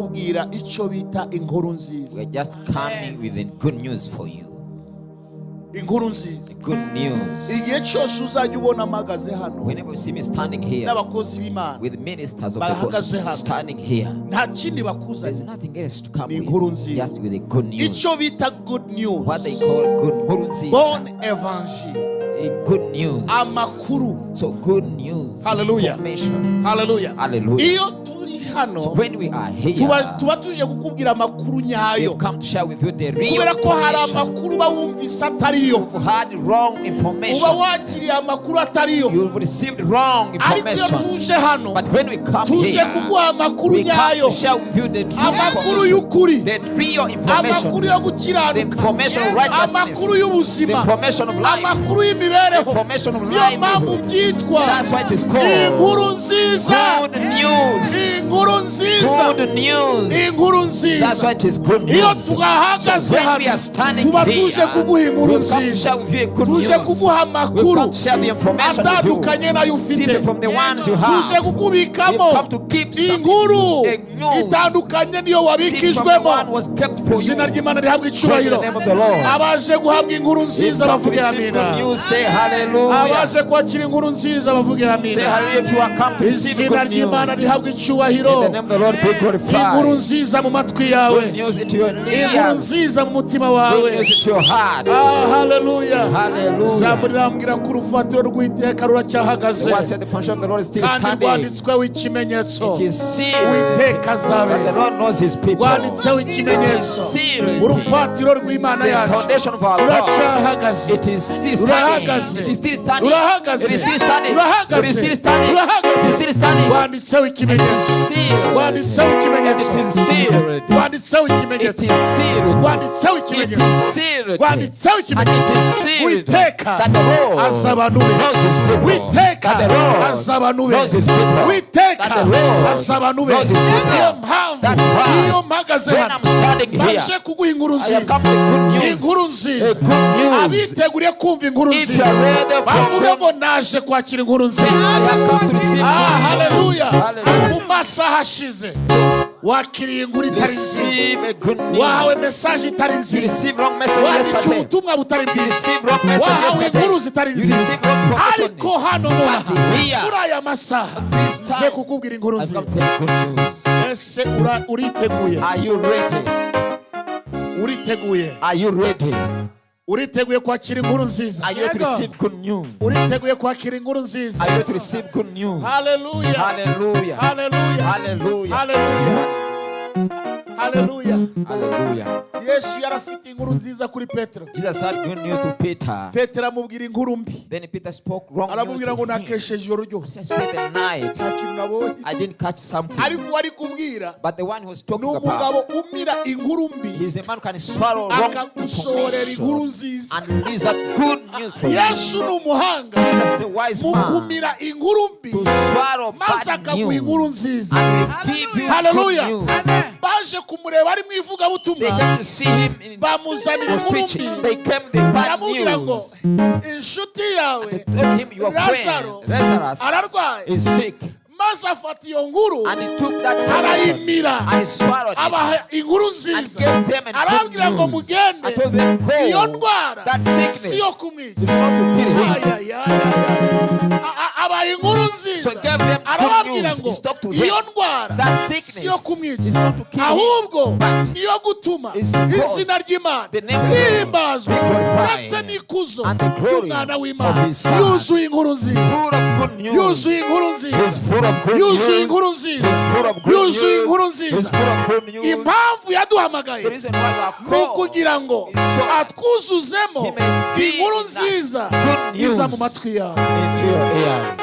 kukubwira icyo bita inkuru nziza. We're just coming with the good news for you. Inkuru nziza. Good news. Igihe cyose uzajya ubona mpagaze hano Whenever you see me standing here n'abakozi b'Imana with ministers of the barahagaze gospel hano, standing here, nta kindi there's bakuzanye, nothing else to come ni inkuru with, nziza. just with the good news. Icyo bita good news, What they call good, nkuru nziza. Bon évangile. A good news. Amakuru. So good news. Hallelujah. Information. Haleluya. Hallelujah. Iyo turi hano, So when we are here, tuba tuje kukubwira amakuru nyayo, we've come to share with you the real kubera ko hari information. Amakuru uba wumvise atariyo. You've had wrong information. Uba wakiriye amakuru atariyo. You've received wrong Ariko iyo information. Tuje hano, But when we come tuje here, kuguha amakuru we come nyayo, to share with you the true amakuru information. y'ukuri, The real information. Amakuru yo The gukiranuka, information of righteousness. Amakuru The y'ubuzima, information of life. Amakuru y'imibereho. The information of Niyo mpamvu livelihood. byitwa That's why it is called inkuru nziza. Good news. Inkuru nziza. Good news. Inkuru That's nziza. why it is good Iyo news. tugahagaze So when hano, we are standing tuba here, tuje kuguha inkuru we've come to nziza, share with you a good tuje news. Kuguha We've amakuru come to share the information with you, atandukanye n'ayo ufite, different from the ones you tuje have. Kukubikamo We've come to keep something, inkuru a news itandukanye niyo different from the wabikijwemo. One was kept for you. Izina ry'Imana rihabwa Praise icyubahiro. the name of the Lord. Abaje guhabwa inkuru nziza You've come to bavuge receive good amina. news, say hallelujah. Abaje kwakira inkuru nziza bavuge Say amina. hallelujah if you are come to receive Izina good news. ry'Imana rihabwa icyubahiro. In the name of the Lord be glorified. Inkuru nziza mu matwi yawe, Good news into your inkuru ears. Nziza mu mutima Good wawe. News into your heart. Ah, haleluya. Hallelujah. Ijambo rirambwira ko urufatiro rw'Iteka ruracyahagaze, The word said the foundation of the Lord is still kandi standing. Rwanditsweho ikimenyetso. It is sealed. Uwiteka But the azabe. Lord knows his people. Rwanditseho ikimenyetso. Sealed. Urufatiro rw'Imana The yacu foundation of our God. ruracyahagaze. It is still standing. Rurahagaze. It is still standing. Rurahagaze. It is still standing. It is Rurahagaze. Still standing. It is Rurahagaze. Still standing. Rwanditseho ikimenyetso. Sealed. Rwanditseho ikimenyetso. It is sealed. Rwanditseho It ikimenyetso. Is sealed. Rwanditseho It ikimenyetso. Is sealed. Rwanditseho And ikimenyetso. it is sealed Uwiteka that the Lord azi abantu be. Knows his people. Uwiteka That the Lord azi abantu be. Knows his people. Uwiteka That the Lord azi abantu be. Knows his people. Niyo mpamvu That's why iyo mpagaze when hano, I'm standing here, baje kuguha inkuru I have nziza. Come with good news. Inkuru nziza. A good news. Abiteguriye kumva inkuru If you nziza are ready for bavuge good ngo naje kwakira inkuru nziza. I have come to receive Ah, good news. haleluya. Hallelujah. Mu masaha ashize wakiriye inkuru itari nziza. Receive a good news. Wahawe message itari You nziza. receive wrong message Wandikiwe yesterday. ubutumwa butari You bwiza. receive wrong message Wahawe yesterday. inkuru zitari You nziza. receive wrong information. Ariko hano nonaha, But here, muri aya masaha, this time, nje kukubwira inkuru I've come nziza. To tell good news. Ese uriteguye? Are you ready? Uriteguye? Are you ready? Uriteguye kwakira inkuru nziza? Are you ready to receive good news? Uriteguye kwakira inkuru nziza? Are you ready to receive good news? Haleluya. Hallelujah. Haleluya. Hallelujah. Haleluya, haleluya. Hallelujah. Yesu yarafite inkuru nziza kuri Petero. Jesus had good news to Peter. Petero amubwira inkuru mbi. Then Peter spoke wrong news Aramubwira ngo to him. nakesheje ijoro ryose, I spent the night. Nta kintu nabonye. I didn't catch something. Ariko uwo ari kubwira But the one who was ni talking umugabo about, umira inkuru mbi, he's the man who can swallow wrong akagusohorera inkuru information nziza. And release that good news for you. Yesu ni umuhanga Jesus is a wise mu man kumira inkuru mbi, to swallow maze bad akaguha inkuru news nziza. And will give you Hallelujah. good news. Baje kumureba ari mu ivugabutumwa, They came to see him in bamuzanira was inkuru preaching. mbi. They came with the bad Aramubwira ngo news. inshuti yawe They told him, "Your friend Lazaro Lazarus ararwaye. Is sick." Maze afata iyo nkuru, And he took that information arayimira, and he swallowed it abaha inkuru and nziza. Gave them a good Arababwira ngo news. mugende, I told them, iyo "Go. Ndwara That sickness si iyo kumwica. Is not to kill him." Ay, ay, ay, ay, ay. Abaha inkuru nziza. So he gave them good Arababwira news. ngo He spoke to them. Iyo ndwara That sickness si iyo kumwica, is not to kill him, ahubwo but niyo gutuma is to cause izina ry'Imana the name of the Lord rihimbazwa, be glorified ndetse n'ikuzo and the glory ry'umwana of w'Imana. His Son. Yuzuye inkuru nziza. Full of good news. Yuzuye inkuru nziza. He's full of good Yuzuye news. inkuru nziza. He's full of good Yuzuye news. inkuru He's nziza. Full of good news. Impamvu yaduhamagaye The reason why we are ni called ukugira ngo is so that atwuzuzemo he may fill inkuru in us nziza good iza news mu matwi yawe. Into your ears.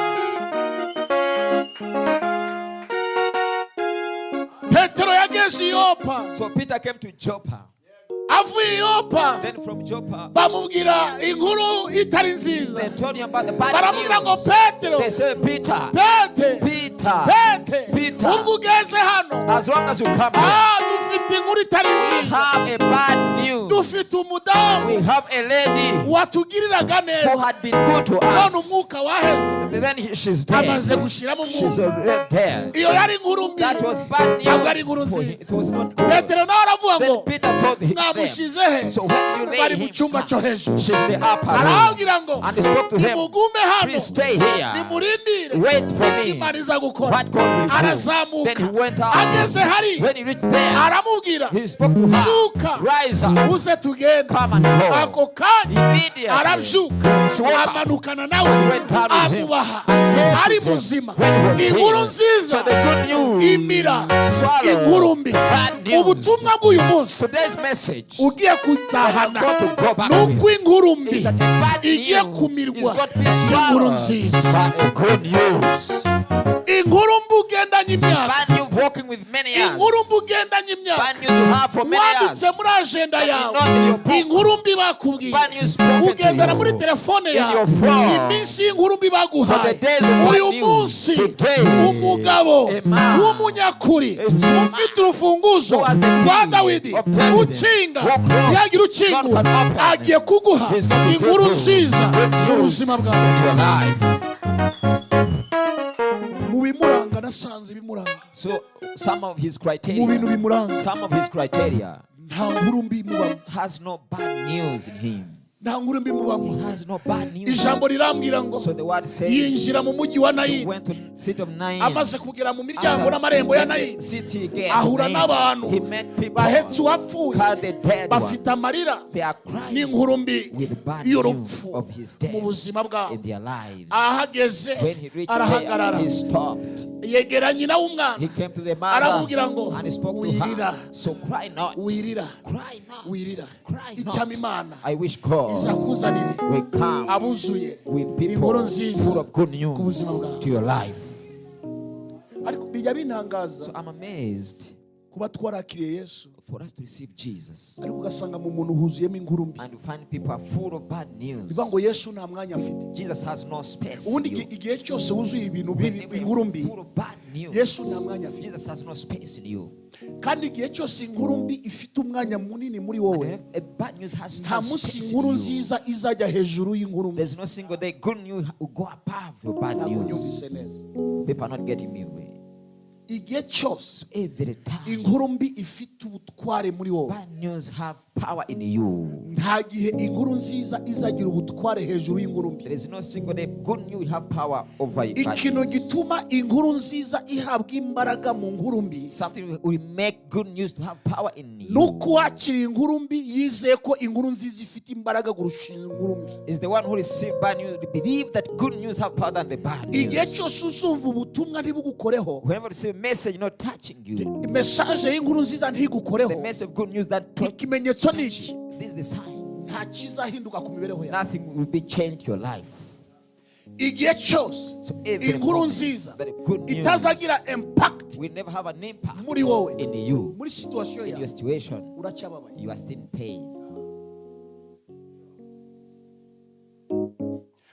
Petero yageze i Yopa. So Peter came to Joppa. Avuye i Yopa, Then from Joppa, bamubwira inkuru itari nziza. They told him about the bad Baramubwira ngo, news. Petero, They said, Peter, Pete, Peter, Pete, Peter. ubwo ugeze hano, As long as you come here, ah, dufite inkuru itari we nziza. Have a bad news. Dufite umudamu We have a lady watugiriraga who neza, had been good to none us. umwuka waheze, Then she's dead. amaze gushyiramo She's umwuka. already dead. Iyo yari inkuru mbi. That was bad Ntabwo ari inkuru news for him. nziza. It was not good. Petero nawe aravuga Then ngo, Peter told him, mwamushyize he? So where did you lay Bari mu him? cyumba cyo hejuru. She's in the upper room. Arababwira ngo, And he spoke to them. nimugume hano, Please stay here. nimurindire Wait for icyo me. Imana iza gukora. What God will do. Arazamuka. Then he went up. Ageze hari, When he reached there, aramubwira, he spoke to her. Zuka. Rise up. Uze tugende. Come and go. Ako kanya Immediately. arabyuka, She woke up. amanukana nawe, And went down with him. amubaha And talked ari with him. muzima. When he was Inkuru healed. nziza So the good news imira swallowed inkuru mbi. bad news. Ubutumwa bw'uyu munsi Today's message ugiye gutahana Got to go back ni uko inkuru mbi is that the bad igiye news is kumirwa going to be n'inkuru swallowed nziza. by a good news. Inkuru mbi ugendanye imyaka, Bad news walking with many years. inkuru mbi ugendanye imyaka, Bad news you have for many years. wanditse muri ajenda yawe, Not in your book. inkuru mbi bakubwiye, Bad news spoken to ugendana you. muri telefone In yawe your phone. iminsi y'inkuru mbi baguhaye. For the days of bad Uyu news. munsi Today, umugabo a man w'umunyakuri is true ufite urufunguzo who has the key rwa Dawidi, of David, ukinga who closed, yagira ukingura, God can open. agiye kuguha He's going to give inkuru you nziza good mu news buzima bwawe. in your life. Mu bimuranga nasanze ibimuranga, So some of his mu bintu criteria, bimuranga, some of his criteria nta nkuru mbi imubamo. Has no bad news in him. Nta nkuru mbi imubamo. He has no bad news. Ijambo rirambwira ngo So the word says yinjira mu mujyi wa he Nayini. went to city of Nain. Amaze kugera mu miryango n'amarembo ya Nayini, City gate ahura of Nain. n'abantu He met people bahetse uwapfuye, called the dead one. bafite amarira They are crying n'inkuru mbi with bad news y'urupfu of his death mu buzima bwabo. in their lives. Ahageze When he reached arahagarara, there, he stopped. yegera nyina w'umwana, He came to the mother aramubwira ngo, and he spoke to "Wirira. her. So cry not. Wirira. Cry not. Wirira. Cry Icyama not. Imana I wish God izakuzanire will come abuzuye with inkuru people nziza full of good ku news buzima bwawe. To your life. Ariko bijya bintangaza So I'm amazed kuba twarakiriye Yesu, for us to receive Jesus ariko ugasanga mu muntu huzuyemo inkuru mbi. And to find people are full of bad news. Bivuga ngo Yesu nta mwanya afite. Jesus has no space. Ubundi In you. igihe cyose wuzuye ibintu bibi, Whenever inkuru you're mbi, full of bad news, Yesu nta mwanya afite. Jesus has no space in you. Kandi igihe cyose inkuru mbi ifite umwanya munini muri wowe, And if a bad news has nta no munsi space in inkuru you. nziza izajya hejuru y'inkuru mbi. There's no single day good news will go above your bad Ntabwo unyumvise news. neza. People are not getting me away. Igihe cyose So every time inkuru mbi ifite ubutware muri wowe, bad news have power in you, nta gihe inkuru nziza izagira ubutware hejuru y'inkuru mbi. There is no single day good news will have power over you. Bad Ikintu news. gituma inkuru nziza ihabwa imbaraga mu nkuru mbi Something will make good news to have power in you ni uko uwakiriye inkuru mbi yizeye ko inkuru nziza ifite imbaraga kurusha inkuru mbi. Is the one who received bad news to believe that good news have power than the bad Igihe news. cyose uzumva ubutumwa ntibugukoreho, Whenever you receive a message not touching you, message y'inkuru nziza ntigukoreho, the message of good news that touch ikimenyetso ni iki? This is the sign. Nta kizahinduka ku mibereho yawe. Nothing will be changed your life. Igihe cyose So every inkuru moment nziza that good news itazagira impact will never have an impact muri wowe, in you, muri situation in your yawe, situation, uracyababaye. You are still in pain.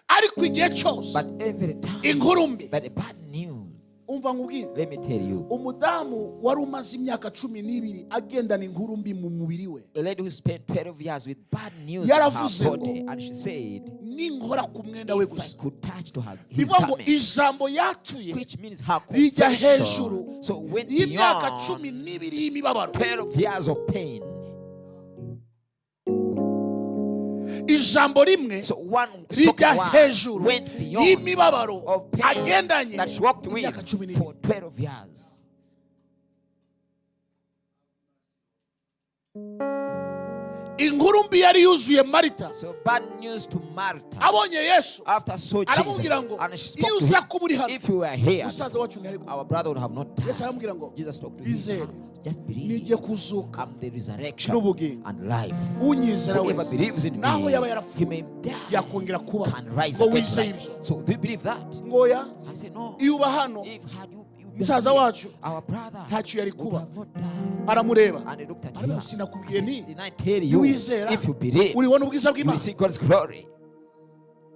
Ariko igihe cyose But every time inkuru mbi, that a bad news, umva nkubwire, let me tell you, umudamu wari umaze imyaka 12 agendana inkuru mbi mu mubiri we, a lady who spent 12 years with bad news in her Yaravuze ngo, body, and she said, ninkora ku mwenda we if I gusa, could touch to her his bivuga ngo garment, ijambo yatuye which means her rijya confession. hejuru So went y'imyaka beyond 12 y'imibabaro. 12 years of pain. Ijambo rimwe So one rijya spoken word hejuru went beyond y'imibabaro of pain agendanye that she walked with imyaka 12. for 12 years. Inkuru mbi yari yuzuye Marita. So bad news to Martha. Abonye Yesu, After saw Jesus, aramubwira ngo, and she iyo spoke to uza him, kuba uri hano, if you were here, musaza wacu ntiyari gupfa. Our brother would have not Yesu died. aramubwira ngo, Jesus talked to him. Izere, Just believe. nigiye kuzuka I'm the resurrection n'ubugingo. And life. Unyizera Whoever wese, believes in naho me, yaba he yarapfuye, may die, yakongera kuba. Can rise Ngo again to wizeye life. ibyo? So do you believe that? Ngoya. I said no. Iyo uba hano, If had you been Musaza here, wacu our brother ntacyo yari would kuba. have not died. Aramureba. And he looked at him. Aravuga, I sinakubwiye said, nti did I tell you niwizera if you believe, uribona ubwiza you will bw'Imana. see God's glory?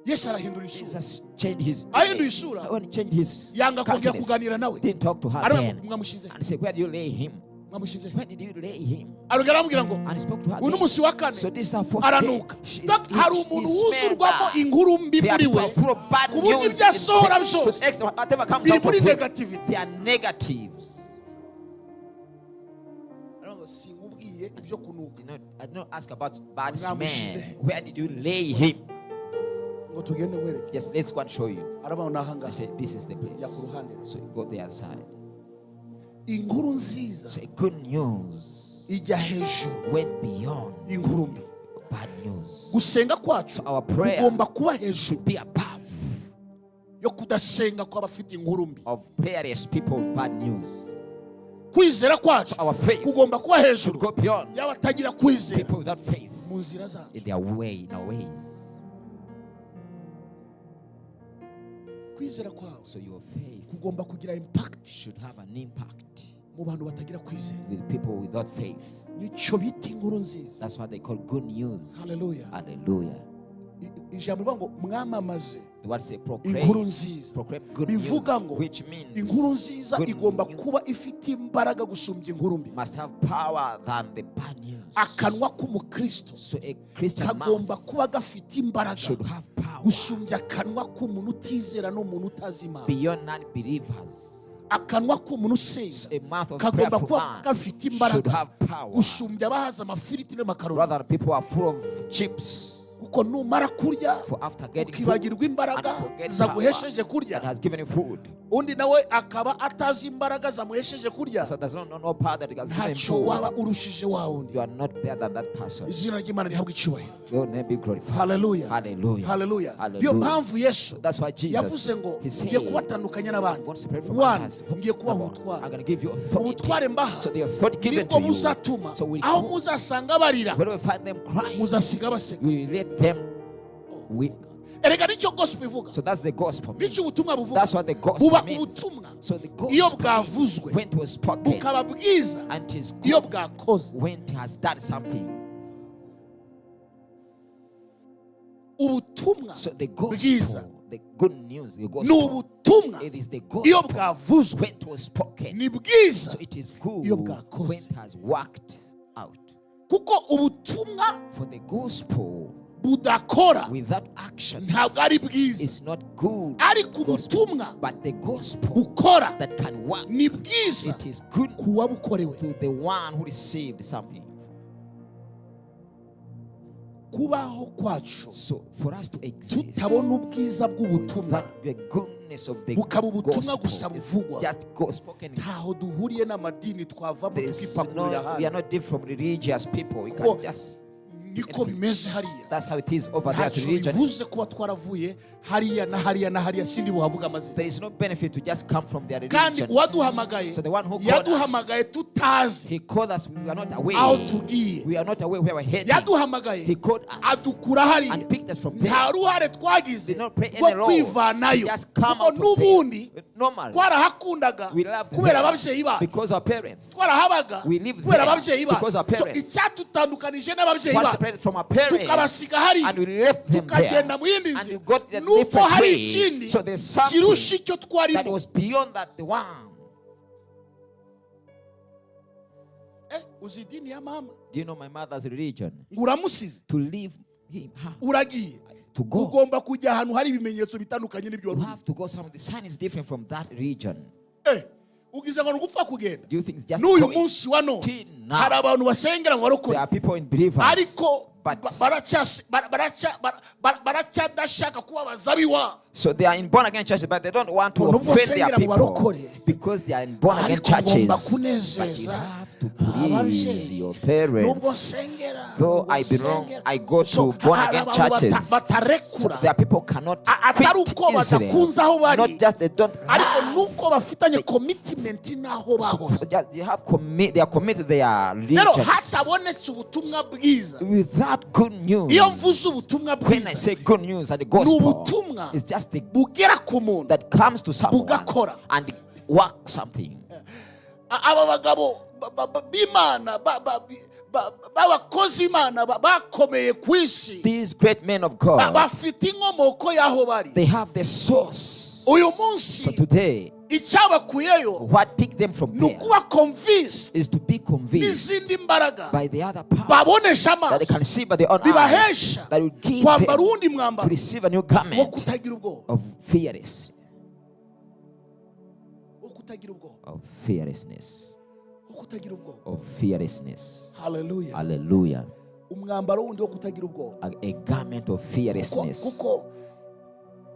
Yesu arahindura isura. Jesus changed his Ahinduye image. isura. When he changed his Yanga kongera countenance, kuganira nawe. didn't talk to her Aravuga then. ngo mwamushyize And he said, where do you lay him? mwamushyize. Where did you lay him? Arongera aramubwira ngo And he spoke to her uyu ni again. umunsi wa kane. So this is her fourth day. Aranuka. She is, Donc, hari umuntu he smelled wuzurwamo her. inkuru mbi They are muri we people full of bad ku buryo news. ibyo asohora To byose the extent whatever comes biri out muri of him, negativity. they are negatives. Aravuga ngo sinkubwiye ibyo kunuka. I did not ask about bad smell. Mwamushize. Where did you lay him? Ngo tugende nkwereke. Just let's go and show you. Aravuga ngo ni I ahangaha. said, this is the Jya ku place. ruhande. So you go the other side. Inkuru nziza So good news ijya hejuru went beyond inkuru mbi. bad news. Gusenga kwacu So our prayer kugomba kuba hejuru should be above yo kudasenga kw'abafite inkuru mbi. of prayerless people with bad news. Kwizera kwacu So our faith kugomba kuba should hejuru go beyond y'abatagira kwizera people without faith mu nzira zacu. in their way, in our ways. Kwizera kwawe So your faith kugomba kugira impact should have an impact mu bantu batagira kwizera. with people without faith. Nicyo bita inkuru nziza. That's what they call good news. Hallelujah. Hallelujah. Ijambo rivuga ngo mwamamaze The word say inkuru proclaim. nziza. Proclaim good news, Bivuga ngo which means inkuru nziza good igomba news kuba ifite imbaraga gusumbya inkuru mbi. must have power than the bad news. Akanwa k'umukristo So a Christian kagomba mouth kuba gafite imbaraga should have power gusumbya akanwa k'umuntu utizera n'umuntu utazi Imana. beyond non-believers. Akanwa k'umuntu usenga A mouth of kagomba prayerful kuba man gafite should imbaraga have power. gusumbya abahaza amafiriti n'amakaroni. Rather, people are full of chips. Kuko numara kurya For after getting food ukibagirwa imbaraga and forget power zaguhesheje kurya, that has given you food. undi nawe akaba atazi imbaraga zamuhesheje kurya, So there's no power that has given him ntacyo food. waba urushije wa wundi. You are not better than that person. Izina ry'Imana rihabwa icyubahiro. Your name be glorified. Haleluya. Hallelujah. Haleluya. Hallelujah. Niyo mpamvu Yesu That's why Jesus, yavuze ngo he said, ngiye kubatandukanya n'abandi. I'm going to separate from One, others. ngiye kubaha Number one, ubutware. I'm going to give you authority. Ubutware mbaha So the authority given nibwo to you. buzatuma So we aho muzasanga barira when we find them crying, muzasiga baseka. we let them weep. Erega nicyo gospel ivuga. So that's the gospel. Nicyo ubutumwa buvuga. That's what the gospel Buba means. ubutumwa So the iyo gospel, bwavuzwe when it was spoken, bukaba bwiza and it is iyo good bwakoze. when it has done something. Ubutumwa So the bwiza gospel, the good news, the ni gospel, ubutumwa it is the iyo gospel bwavuzwe when it was spoken. ni bwiza So it is good iyo bwakoze. when it has worked out. Kuko ubutumwa For the gospel budakora without action ntabwo ari bwiza. is not good. Ariko gospel. ubutumwa But the gospel bukora that can work, ni bwiza it is good ku wabukorewe. to the one who received something. Kubaho kwacu So for us to exist tutabona ubwiza bw'ubutumwa without the goodness of the bukaba ubutumwa gusa gospel, it's buvugwa, just go spoken. ntaho duhuriye n'amadini twavamo There is tukipakurira no, we are ahandi. not different from religious people. We Kuko can just niko bimeze hariya. That's how it is over there to Ntacyo religion. bivuze kuba twaravuye hariya na hariya na hariya sindi buhavuga amazina. There is no benefit to just come from their Kandi religion. uwaduhamagaye So the one who called us, yaduhamagaye tutazi he called us. We are not away. aho tugiye. We are not away where we're heading. Yaduhamagaye He called us adukura hariya. and picked us from there. Nta ruhare twagize Did not play rwo any role. kwivanayo. Just come Kuko out of n'ubundi there. Normal. twarahakundaga We loved kubera them ababyeyi bacu. because our parents. Twarahabaga We lived kubera there ababyeyi bacu. because our So parents. icyadutandukanije n'ababyeyi Was bacu separated from our parents tukabasiga hariya and we left them there tukagenda mu yindi and nzira we got the nuko different hari way. ikindi So there's something kirusha icyo that twarimo. was beyond that the one. Eh, uzi idini ya mama? Do you know my mother's religion? Ngo uramusize To leave him, her, uragiye to go. ugomba kujya ahantu hari ibimenyetso bitandukanye n'ibyo You wari uri. have to go somewhere. The sign is different from that region. Eh, ugize ngo ni ugupfa kugenda? Do you think it's just N'uyu going? munsi wa none Till now, hari abantu basengera mu there barokore are people in believers, ariko but baracyadashaka kubabaza ab'iwabo. So they are in born again churches, but they don't want to Ngo nubwo offend their nsengera mu people barokore, because they are in born again ariko ngomba churches. But you kunezeza have to please ababyeyi. your Nubwo parents. nsengera, Though nubwo I belong, nsengera. I go So, to born hari again abantu churches. So batarekura. there are people cannot Atari quit uko easily. badakunze aho bari, Not just they don't ariko love. nuko bafitanye commitment n'aho bahoze. So just they have commit. They are committed to their Rero religions. hatabonetse ubutumwa bwiza, Without good news, iyo mvuze ubutumwa when I bwiza say good news and the ni gospel, ubutumwa it's just the bugera ku muntu that comes to someone bugakora. and Work something. Aba bagabo b'Imana b'abakozi Imana bakomeye ku isi These great men of God, bafite inkomoko y'aho bari they have the source. Uyu munsi So today, icyabakuyeyo what picked them from ni there ukuba convinced is to be convinced n'izindi mbaraga by the other power babonesha that they amaso can see by their own eyes bibahesha that will give kwambara them uwundi to mwambaro receive a new wo garment kutagira ubwoba of fearless, wo kutagira ubwoba of fearlessness, wo kutagira ubwoba of fearlessness. Haleluya. Hallelujah. Umwambaro wundi wo kutagira ubwoba A garment of Kuko- fearlessness. Kuko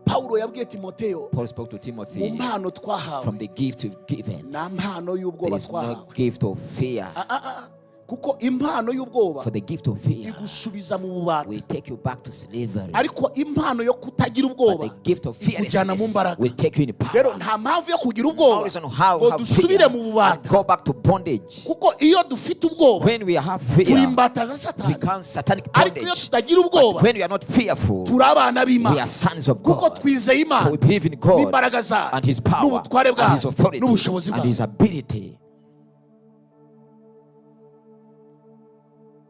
Pawulo yabwiye Timoteyo Paul spoke to mu Timothy mpano twahawe from the gifts we've given. nta mpano There y'ubwoba is no twahawe. gift of fear. Ah, ah, ah. Kuko impano y'ubwoba For the gift of fear igusubiza mu bubata will take you back to slavery. Ariko impano yo kutagira But ubwoba the gift of ikujyana mu fearlessness mbaraga will take you in Rero power. nta mpamvu yo kugira No ubwoba reason how ngo have dusubire fear mu and bubata go back to bondage. Kuko iyo dufite ubwoba When we have turi fear, imbata za Satani become satanic Ariko iyo bondage. tutagira ubwoba But when we are not fearful, turi abana we b'Imana are sons of kuko God. twizeye For Imana we believe in God n'imbaraga zayo and His power n'ubutware and His bwayo authority n'ubushobozi and bwayo His ability.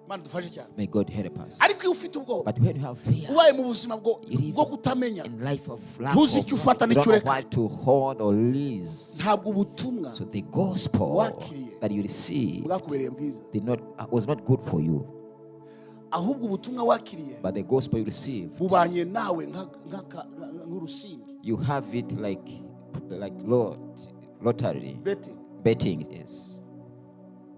Imana dufashe cyane. May God help us. Ariko iyo ufite ubwoba But when you have fear, ubaye mu buzima bwo you live bwo kutamenya in life of lack ntuzi of, icyo ufata you don't n'icyo know ureka. what to hold or release. Ntabwo ubutumwa So the gospel wakiriye that you received bwakubereye bwiza did not was not good for you, ahubwo ubutumwa wakiriye but the gospel you received, bubanye nawe nk'urusimbi you have it like lottery betting. Betting is,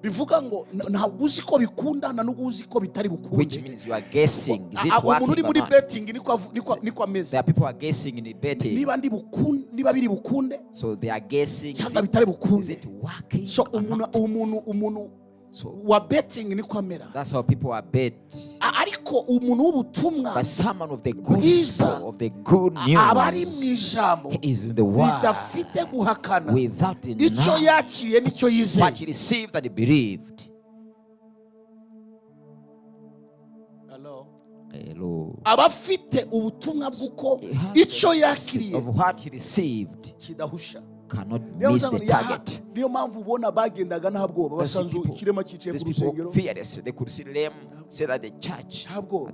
Bivuga ngo ntabwo uzi ko bikunda na nubwo uzi ko bitari which bukunde. means you are guessing. Is it Umuntu uri working or muri not? betting niko niko ameze. There are people who are guessing in the betting, Niba ndi bukunde niba biri bukunde so they are guessing. Is cyangwa it, bitari is bukunde. it working So or umuntu not? umuntu So wa betting niko amera. that's how people are bet. Ariko umuntu w'ubutumwa But someone of the bwiza gospel of the good aba ari mu news, ijambo he is in the word ridafite guhakana without icyo denying yakiriye n'icyo yizeye. what he received and he believed. Hello. Hello. Aba afite ubutumwa bw'uko He has icyo the yakiriye of what he received kidahusha. cannot Niyo miss mpamvu the target. niyo mpamvu ubona bagendaga nta bwoba Those basanze people, ikirema cyicaye these ku people rusengero fearless. They could see them say that the church Nta bwoba.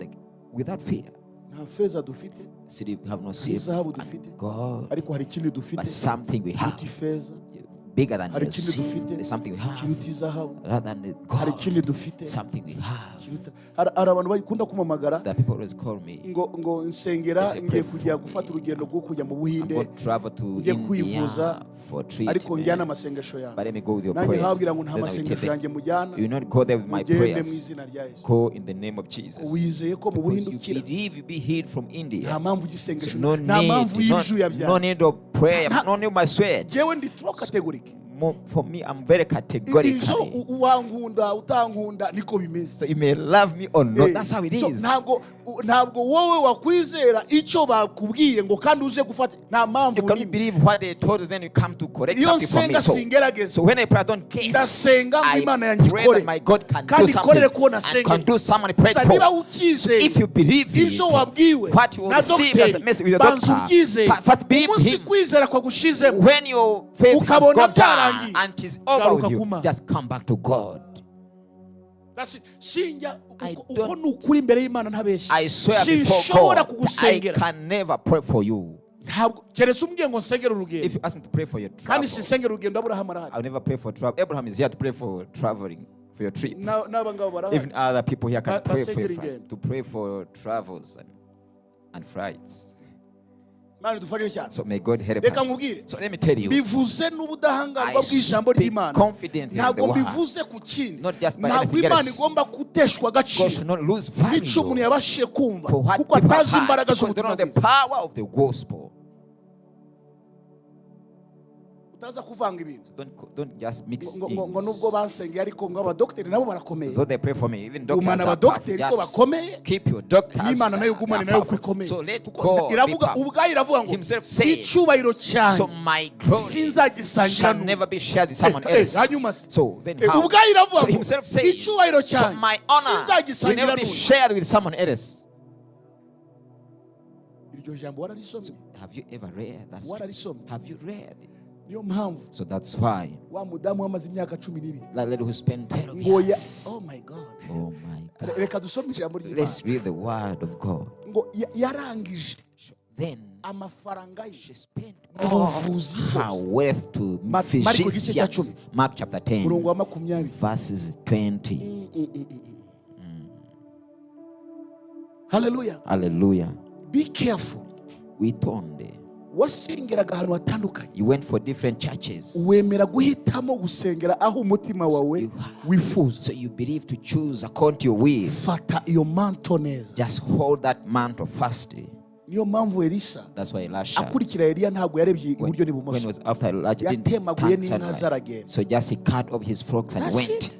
without fear. Nta feza dufite See, we have no silver izahabu and dufite gold, ariko hari ikindi dufite but something we kiruta have ifeza bigger than hari the ikindi silver. dufite There's something we have kiruta izahabu rather than the hari gold. ikindi dufite Something we have. kiruta hari abantu bakunda kumpamagara That people always call me. ngo ngo nsengera They say, ngiye "Pray kujya for gufata me. urugendo rwo kujya mu I'm Buhinde going to travel to ngiye kwivuza India for ariko njyana treatment. amasengesho yawe But let me go with your nanjye prayers. nkababwira ngo nta Then I will tell masengesho them, yanjye mujyana you will not go there with my mugende mu prayers. izina rya Yesu. Go in the name of Jesus. Wizeye ko mu Because Buhinde you ukira believe you be healed from nta India. mpamvu So y'isengesho no nta mpamvu need, y'ibyuya no byawe need of prayer, no need of my sweat. Jyewe ndi trop catégorique. For me, I'm very Ibyo categorically. wankunda utankunda niko bimeze. So you may love me or not. Eh, That's how it so is. ntabwo wowe wakwizera icyo bakubwiye ngo kandi uze gufata nta mpamvu You cannot n'imwe. believe what they told you, then you come to correct Iyo something for me. nsenga So, singerageza so when I pray, I don't guess. Ndasenga ngo I Imana yanjye pray ikore. that my God can do Kandi something ikorere kuwo and nasengeye. can do someone prayed Gusa niba for. ucyizeye If you believe it, ibyo wabwiwe what you will na receive as a dogiteri message with your banza doctor, ubyizeye first believe umunsi him. kwizera kwagushizemo When your faith has ukabona gone down byarangiye, and it is over garuka with ku you, Mana. just come back to God. That's it. Sinjya I uko don't- ni ukuri imbere y'Imana ntabeshya I swear before sinshobora God, I kugusengera can never pray for you. Ntabwo keretse umbwiye ngo nsengere urugendo If you ask me to pray for your kandi travel, sinsengere urugendo Aburahamu arahari I'll never pray for travel. Abraham is here to pray for traveling, for your trip. N'aba ngabo barahari Even other people here can pray for your basengera flight, ingendo. to pray for travels and flights. Imana idufashe cyane. So may God help Reka us. nkubwire. So let me tell you, Bivuze n'ubudahangarwa I bw'ijambo speak ry'Imana confidently in the ntabwo word. mbivuze ku kindi Not just by ntabwo anything Imana else. igomba guteshwa God agaciro should not lose n'icyo umuntu value yabashije kumva for what kuko people have atazi had, imbaraga because they z'ubutumwa don't know the bwiza power of the gospel. Utaza kuvanga ibintu Don't just mix ngo ngo nubwo things. basengeye ariko ngo abadogiteri nabo barakomeye Though they pray for me, even doctors Gumana are abadogiteri powerful. ko Just bakomeye keep your doctors. n'Imana nayo They ugumane are nayo ko powerful. ikomeye So let Kuko God be iravuga powerful. ubwayo iravuga ngo Himself said, icyubahiro So cyanjye my glory sinzagisangira shall n'undi. never be shared with someone else. Hanyuma se So then how? Ubwayo iravuga So ngo himself said, icyubahiro so cyanjye my honor will sinzagisangira never be n'undi. shared with someone else. Iryo jambo wararisomye Have you ever read that scripture? Wararisomye Have you read it? Niyo mpamvu So that's why wa mudamu wamaze imyaka 12 that lady who spent 12 ngo ya years. Oh my God. Oh my God. Reka dusome ijambo ry'Imana. Let's read the word of God. Ngo yarangije Then amafaranga ye she spent mu all buvuzi her bwose. wealth to Mariko igice cya physicians. 10. Mark chapter 10, Umurongo wa 20. verses 20. Haleluya. Hallelujah. Be careful. Witonde. Wasengeraga ahantu hatandukanye, You went for different churches. wemera guhitamo gusengera aho umutima wawe wifuza. So you believe to choose according to your will. Fata iyo manto neza. Just hold that mantle fastly. Niyo mpamvu Elisa That's why Elisha, akurikira Eliya ntabwo yarebye when, iburyo when he n'ibumoso. was after Elijah, didn't Yatemaguye turn n'inka side ze right. aragenda. So just he cut off his flocks and That's went. it.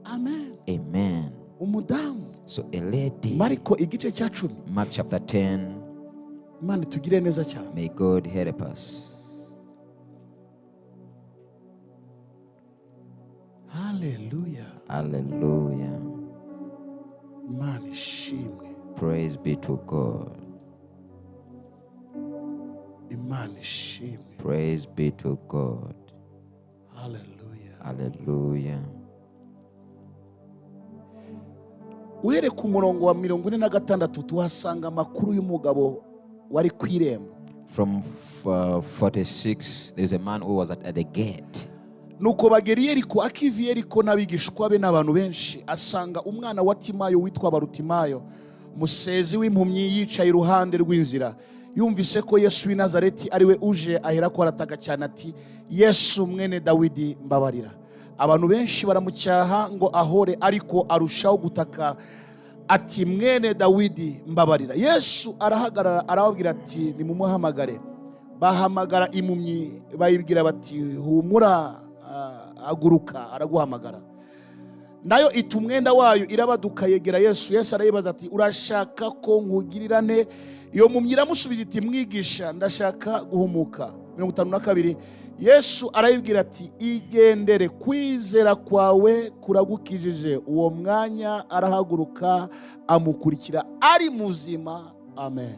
Amen. Amen. Umudamu. So a lady, Mariko igice cya 10. Mark chapter 10, Imana itugire neza cyane. may God help us. Haleluya. Hallelujah. Imana ishimwe. Praise be to God. Imana ishimwe. Praise be to God. Haleluya. Hallelujah. Uhereye ku murongo wa 46 tuhasanga amakuru y'umugabo wari ku irembo. From 46, there's a man who was at the gate. Nuko bagera i Yeriko, akiva i Yeriko n'abigishwa be n'abantu benshi, asanga umwana wa Timayo witwa Barutimayo, musezi w'impumyi, yicaye iruhande rw'inzira. Yumvise ko Yesu w'i Nazareti ari we uje, aherako arataka cyane ati: "Yesu mwene Dawidi, mbabarira." Abantu benshi baramucyaha ngo ahore, ariko arushaho gutaka ati: "Mwene Dawidi, mbabarira." Yesu arahagarara, arababwira ati: "Nimumuhamagare." Bahamagara impumyi, bayibwira bati: "Humura, haguruka, araguhamagara." Nayo ita umwenda wayo, irabaduka, yegera Yesu. Yesu arayibaza ati: "Urashaka ko nkugirira nte?" Iyo mpumyi iramusubiza iti: "Mwigisha, ndashaka guhumuka." 52. Yesu arayibwira ati: "Igendere, kwizera kwawe kuragukijije." Uwo mwanya arahaguruka, amukurikira ari muzima. Amen.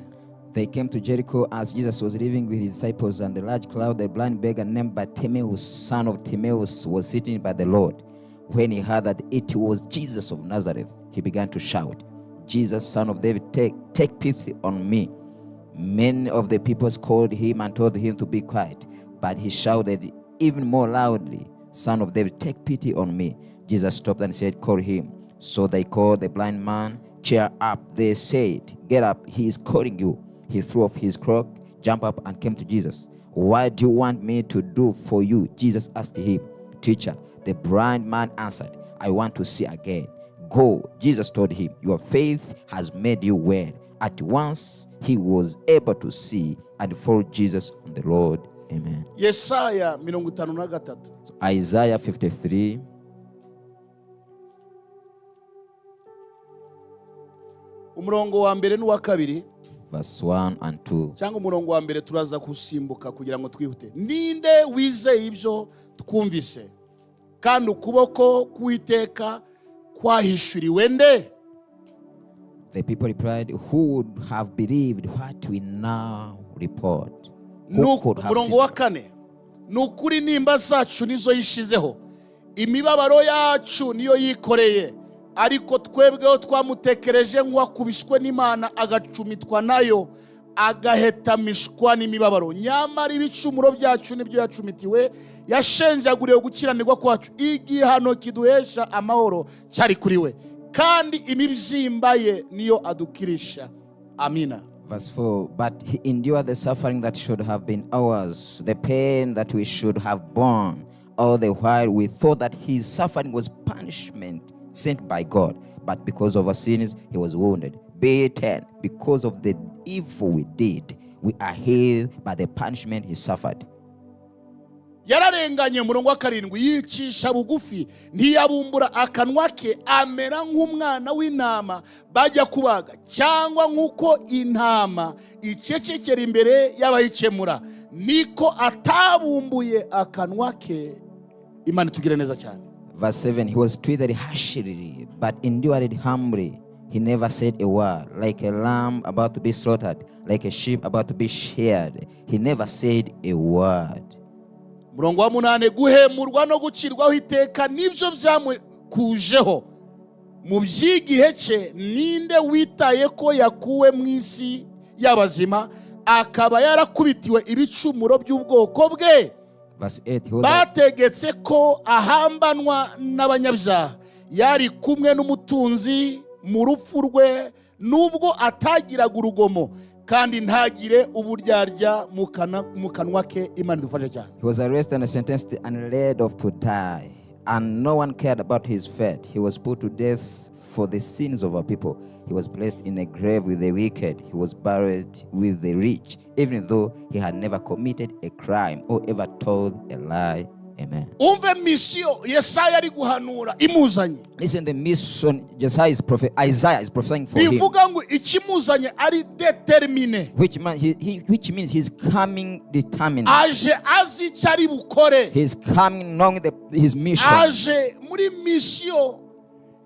They came to Jericho as Jesus was leaving with his disciples and the large crowd. The blind beggar named Bartimaeus, son of Timaeus, was sitting by the Lord. When he heard that it was Jesus of Nazareth, he began to shout, "Jesus, son of David, take pity on me." Many of the people called him and told him to be quiet, but he shouted even more loudly, "Son of David, take pity on me." Jesus stopped and said, "Call him." So they called the blind man. "Cheer up," they said. "Get up, he is calling you." He threw off his cloak, jumped up, and came to Jesus. "What do you want me to do for you?" Jesus asked him. "Teacher," the blind man answered, "I want to see again." "Go," Jesus told him. "Your faith has made you well." At once he was able to see and follow Jesus on the road. Amen. Yesaya 53. So Isaiah 53, umurongo wa mbere n'uwa kabiri, verse 1 and 2. Cyangwa umurongo wa mbere, turaza gusimbuka kugira ngo twihute. Ninde wizeye ibyo twumvise? Kandi ukuboko k'Uwiteka kwahishuriwe nde? The people replied, "Who would have believed what we now report? Who could have Umurongo seen?" wa kane: Ni ukuri nimba zacu nizo yishizeho, imibabaro yacu niyo yikoreye, ariko twebweho twamutekereje nk'uwakubiswe n'Imana, agacumitwa nayo, agahetamishwa n'imibabaro. Nyamara ibicumuro byacu nibyo yacumitiwe, yashenjaguriwe gukiranirwa kwacu. Igihano kiduhesha amahoro cyari kuri we, kandi imibyimba ye niyo adukirisha. Amina. Verse 4: But he endured the suffering that should have been ours, the pain that we should have borne. All the while we thought that his suffering was punishment sent by God. But because of our sins, he was wounded, beaten. Because of the evil we did, we are healed by the punishment he suffered. Yararenganye, umurongo wa karindwi, yicisha bugufi, ntiyabumbura akanwa ke. Amera nk'umwana w'intama bajya kubaga, cyangwa nk'uko intama icecekera imbere y'abayikemura, niko atabumbuye akanwa ke. Imana itugire neza cyane. Verse 7: He was treated harshly, but endured it humbly. He never said a word, like a lamb about to be slaughtered, like a sheep about to be sheared. He never said a word. Umurongo wa munani, guhemurwa no gucirwaho iteka nibyo byamukujeho. Mu by'igihe cye, ninde witaye ko yakuwe mu isi y'abazima, akaba yarakubitiwe ibicumuro by'ubwoko bwe? Verse 8, he was Bategetse ko ahambanwa n'abanyabyaha, yari kumwe n'umutunzi mu rupfu rwe, nubwo atagiraga urugomo kandi ntagire uburyarya mu kanwa ke. Imana idufashe cyane. He was arrested and sentenced and led off to die. And no one cared about his fate. He was put to death for the sins of our people. He was placed in a grave with the wicked. He was buried with the rich, even though he had never committed a crime or ever told a lie. Amen. Umve mission Yesaya ari guhanura imuzanye. Listen, the mission Josiah is prophet, Isaiah is prophesying for him, Bivuga ngo ikimuzanye ari determiné. which means he's coming determined. Aje azi icyo ari bukore. He's coming knowing his mission. Aje muri mission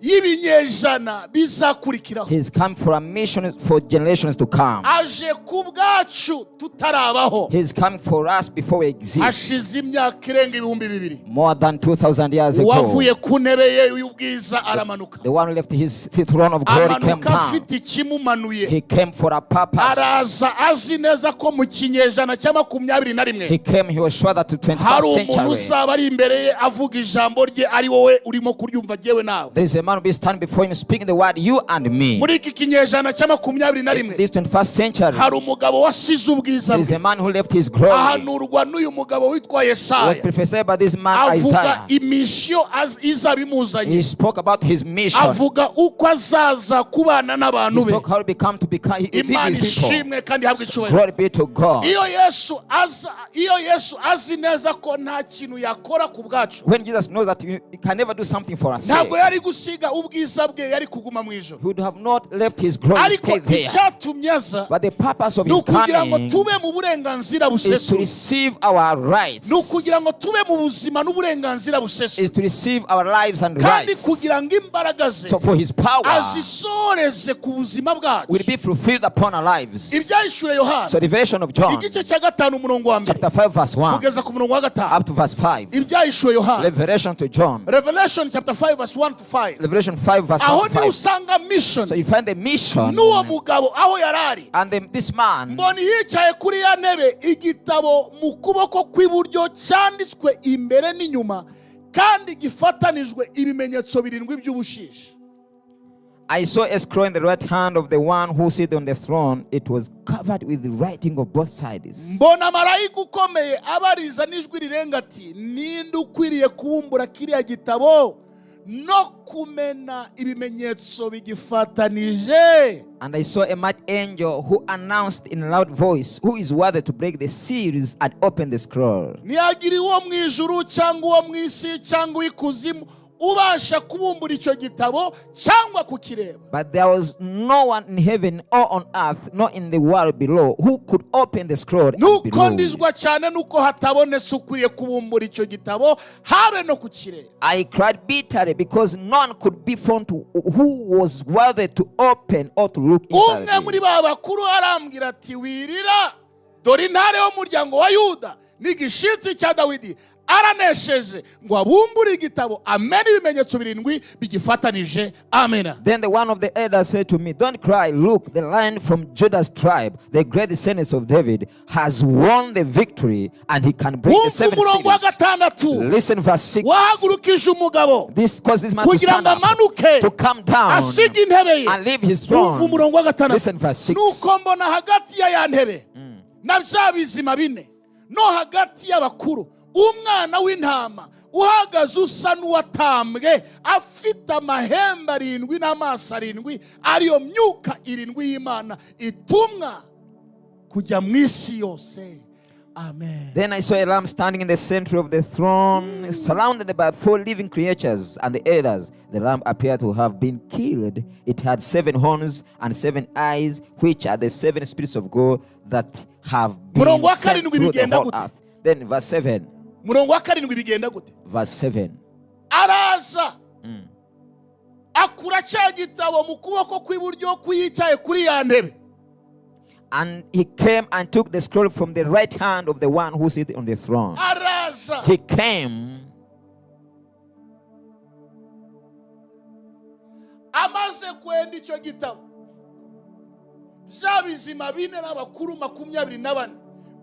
y'ibinyejana bizakurikiraho. He's come for a mission for generations to come. Aje ku bwacu tutarabaho. He's come for us before we exist. Hashize imyaka irenga 2000. More than 2,000 years ago, Uwavuye ku ntebe ye y'ubwiza aramanuka. The one who left his throne of glory came Amanuka down. afite ikimumanuye. He came for a purpose. Araza azi neza ko mu kinyejana cya 21 He came, he was sure that to hari 21st umuntu century, uzaba ari imbere ye avuga ijambo rye, ari wowe urimo kuryumva, jyewe nawe. There is a man who be standing before him speaking the word, you and me. Muri iki kinyejana cya 21 This 21st century, hari umugabo wasize ubwiza there is bwe, a man who left his glory. ahanurwa n'uyu mugabo witwa Was Yesaya, prophesied by this man avuga Isaiah. Imission izaba imuzanye, He spoke about his mission. Avuga uko azaza kubana He n'abantu be. spoke how he become to become he, be Imana with people. ishimwe kandi ihabwe icyubahiro. Glory be to God. Iyo Yesu aza, iyo Yesu azi neza ko nta kintu yakora ku bwacu, When Jesus knows that he can never do something for us, ntabwo yari gusiga ubwiza bwe, yari kuguma mu ijuru. he would have not left his glory, Ariko stay there. icyatumye aza But the purpose of ni his ukugira ngo coming tube mu burenganzira is to busesuye, receive our rights. ni ukugira ngo tube mu buzima n'uburenganzira busesuye, Is to receive our lives and kandi rights. Kugira ngo imbaraga ze So for his power azisoreze ku buzima bwacu. Will be fulfilled upon our lives. Ibyahishuwe Yohana, So Revelation of John, igice cya gatanu, umurongo wa mbere chapter 5, verse 1 kugeza ku murongo wa gatanu. Up to verse 5. Ibyahishuwe Yohana, Revelation to John. Revelation chapter 5 verse 1 to 5. Revelation 5, verse Aho 1 to niho 5. usanga mission So you find the mission n'uwo mugabo aho yari ari. And then this man, Mbona yicaye kuri ya ntebe, igitabo mu kuboko kw'iburyo cyanditswe imbere n'inyuma kandi gifatanijwe ibimenyetso birindwi by'ubushishi. I saw a scroll in the right hand of the one who sat on the throne. It was covered with the writing of both sides. Mbona marayika ukomeye abariza n'ijwi rirenga ati: "Ninde ukwiriye kubumbura kiriya gitabo no kumena ibimenyetso bigifatanije?" And I saw a mighty angel who announced in a loud voice, "Who is worthy to break the seals and open the scroll?" Ntiyagira uwo mu ijuru cyangwa uwo mu isi cyangwa uw'ikuzimu ubasha kubumbura icyo gitabo cyangwa kukireba. But there was no one in heaven or on earth, nor in the world below, who could open the scroll and Nuko below. Ndizwa cyane nuko hatabonetse ukwiriye kubumbura icyo gitabo habe no kukireba. I cried bitterly because none could be found who was worthy to open or to look inside. Umwe muri ba bakuru arambwira ati: "Wirira, dore intare y'umuryango wa Yuda n'igishitsi cya Dawidi aranesheje ngo abumbure igitabo amene ibimenyetso birindwi bigifatanije." Amena. Then the one of the elders said to me, "Don't cry. Look, the Lion from Judah's tribe, the great descendants of David, has won the victory and he can break the Wumva seven umurongo wa seals." gatandatu. Listen, verse 6. Wahagurukije umugabo This caused this man to kugira stand ngo up, amanuke to come down asige intebe ye. And leave his Wumva throne. umurongo wa gatandatu. Listen, verse 6. Nuko mbona hagati ya ya ntebe na bya bizima bine no hagati y'abakuru umwana w'intama uhagaze usa n'uwatambwe, afite amahembe arindwi n'amaso arindwi, ariyo myuka irindwi y'Imana itumwa kujya mu isi yose. Amen. Then I saw a lamb standing in the center of the throne, surrounded by four living creatures and the elders. The lamb appeared to have been killed. It had seven horns and seven eyes, which are the seven spirits of God that have been Murongo wa sent karindwi through the bigenda whole gute? Earth. Then verse 7. Murongo wa karindwi bigenda gute? Verse 7. Araza Akura cya gitabo mu kuboko kw'iburyo kw'iyicaye kuri ya ntebe. And he came and took the scroll from the right hand of the one who sits on the throne. Araza. He came. Amaze kwenda icyo gitabo, bya bizima bine n'abakuru 24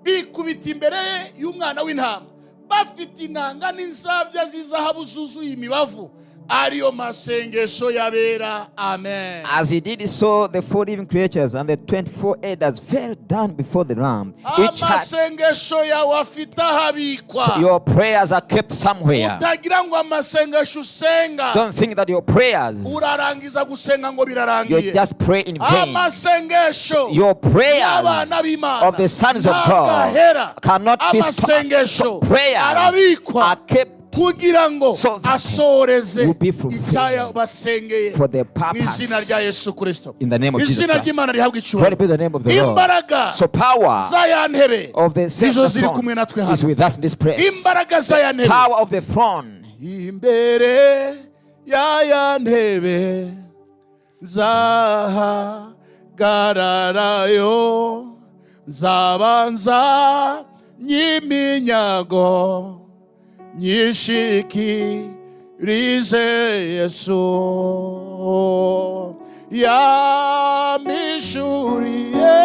bikubita imbere ye y'umwana w'intama, bafite inanga n'inzabya z'izahabu zuzuye imibavu, ariyo masengesho y'abera. Amen. As he did so, the four living creatures and the 24 elders fell down before the Lamb. Each had, Amasengesho yawe afite ahabikwa. So your prayers are kept somewhere. Utagira ngo amasengesho usenga, Don't think that your prayers, urarangiza gusenga ngo you birarangiye. just pray in vain. Amasengesho Your prayers y'abana b'Imana of the sons of ntabwo God ahera. cannot be stopped. Amasengesho So prayers arabikwa are kept kugira ngo so that asoreze will be fulfilled icyaya basengeye for the mu izina purpose. rya Yesu Kirisito. In the name of Jesus Izina Christ. ry'Imana rihabwa Glory icyubahiro. be the name of the Lord. Imbaraga So power za ya ntebe of the nizo same ziri kumwe natwe throne is hano. with us in this place. Imbaraga za ya ntebe. Power of the throne. Imbere ya ya ntebe nzahagararayo, nzabanza nyiminyago nyishikirize Yesu yamishuriye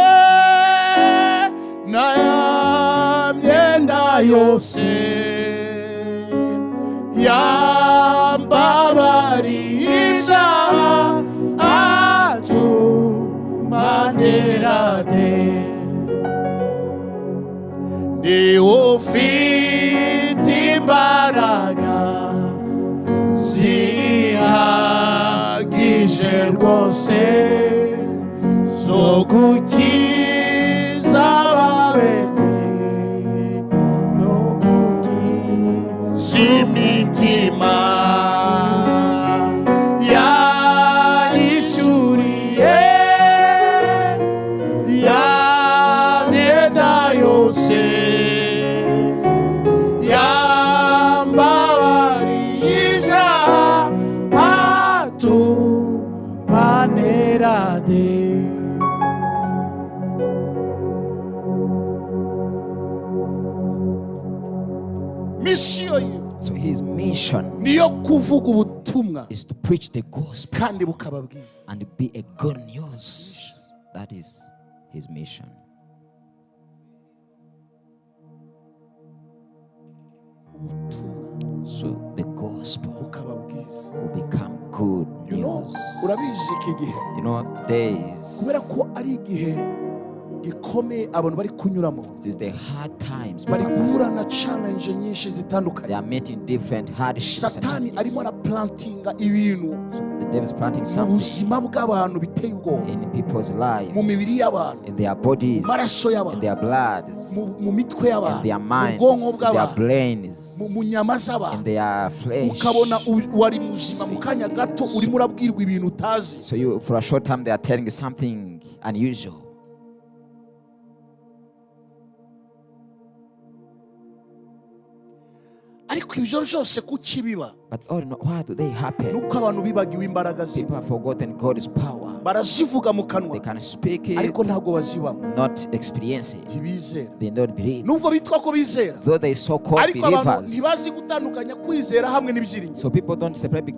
na ya myenda yose, yambabariye ibyaha atumanerade. Ni ufite imbaraga zihagije rwose zo gukiza ababembe no gukiza imitima, yanyishyuriye ya myenda yose, yambabariye ibyaha atumanerade. Mission ye So his mission niyo kuvuga ubutumwa is to preach the gospel kandi bukaba bwiza. And be a good news. That is his mission. Ubutumwa So the gospel bukaba bwiza. Will become good news. Urabizi iki gihe, Today is, kubera ko ari igihe gikomeye abantu bari kunyuramo, it is the hard times bari people are passing. guhura na challenge nyinshi zitandukanye. They are meeting different hardships and Satani challenges. Arimo araplantinga ibintu So the devil is planting mu something buzima bw'abantu biteye ubwoba, in people's lives, mu mibiri y'abantu, in their bodies, mu maraso y'abantu, in their bloods, mu mitwe in y'abantu, their mu minds, bwonko in their bw'abantu, brains, mu nyama in z'abantu. Their flesh. Ukabona wari muzima, mu kanya gato urimo urabwirwa ibintu utazi. So you, for a short time, they are telling you something unusual. Ariko ibyo byose kuki biba? But all in all, why do they happen? Nuko abantu bibagiwe imbaraga ze. People have forgotten God's power. Barazivuga mu kanwa, They can speak it, ariko ntabwo bazibamo. Not experience it. Ntibizera. They don't believe. Nubwo bitwa ko bizera, Though they so-called ariko abantu believers. ntibazi gutandukanya kwizera hamwe n'ibyiringiro. So people don't separate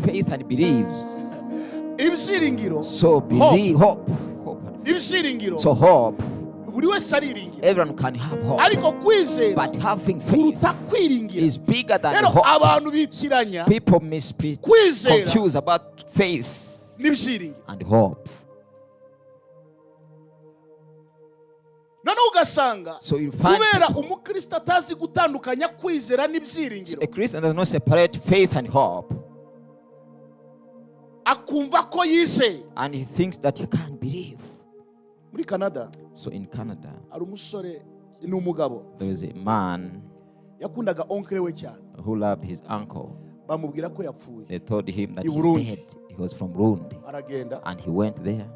faith and beliefs. Ibyiringiro, So believe, hope. Hope and ibyiringiro, So hope. Buri wese ariringira, Everyone can have hope. Ariko kwizera But having faith kuruta kwiringira. Is bigger than Rero hope. abantu bitiranya People kwizera confuse about faith n'ibyiringiro. And hope. Noneho ugasanga So you find kubera umukristo atazi gutandukanya kwizera n'ibyiringiro, a Christian does not separate faith and hope, akumva ko yizeye. And he thinks that he can't believe. Muri Canada So in Canada, hari umusore, ni umugabo, there is a man yakundaga oncle we cyane. Who loved his uncle. Bamubwira ko yapfuye. They told him that I he's Burundi. Dead. He was from Burundi. Aragenda. And he went there.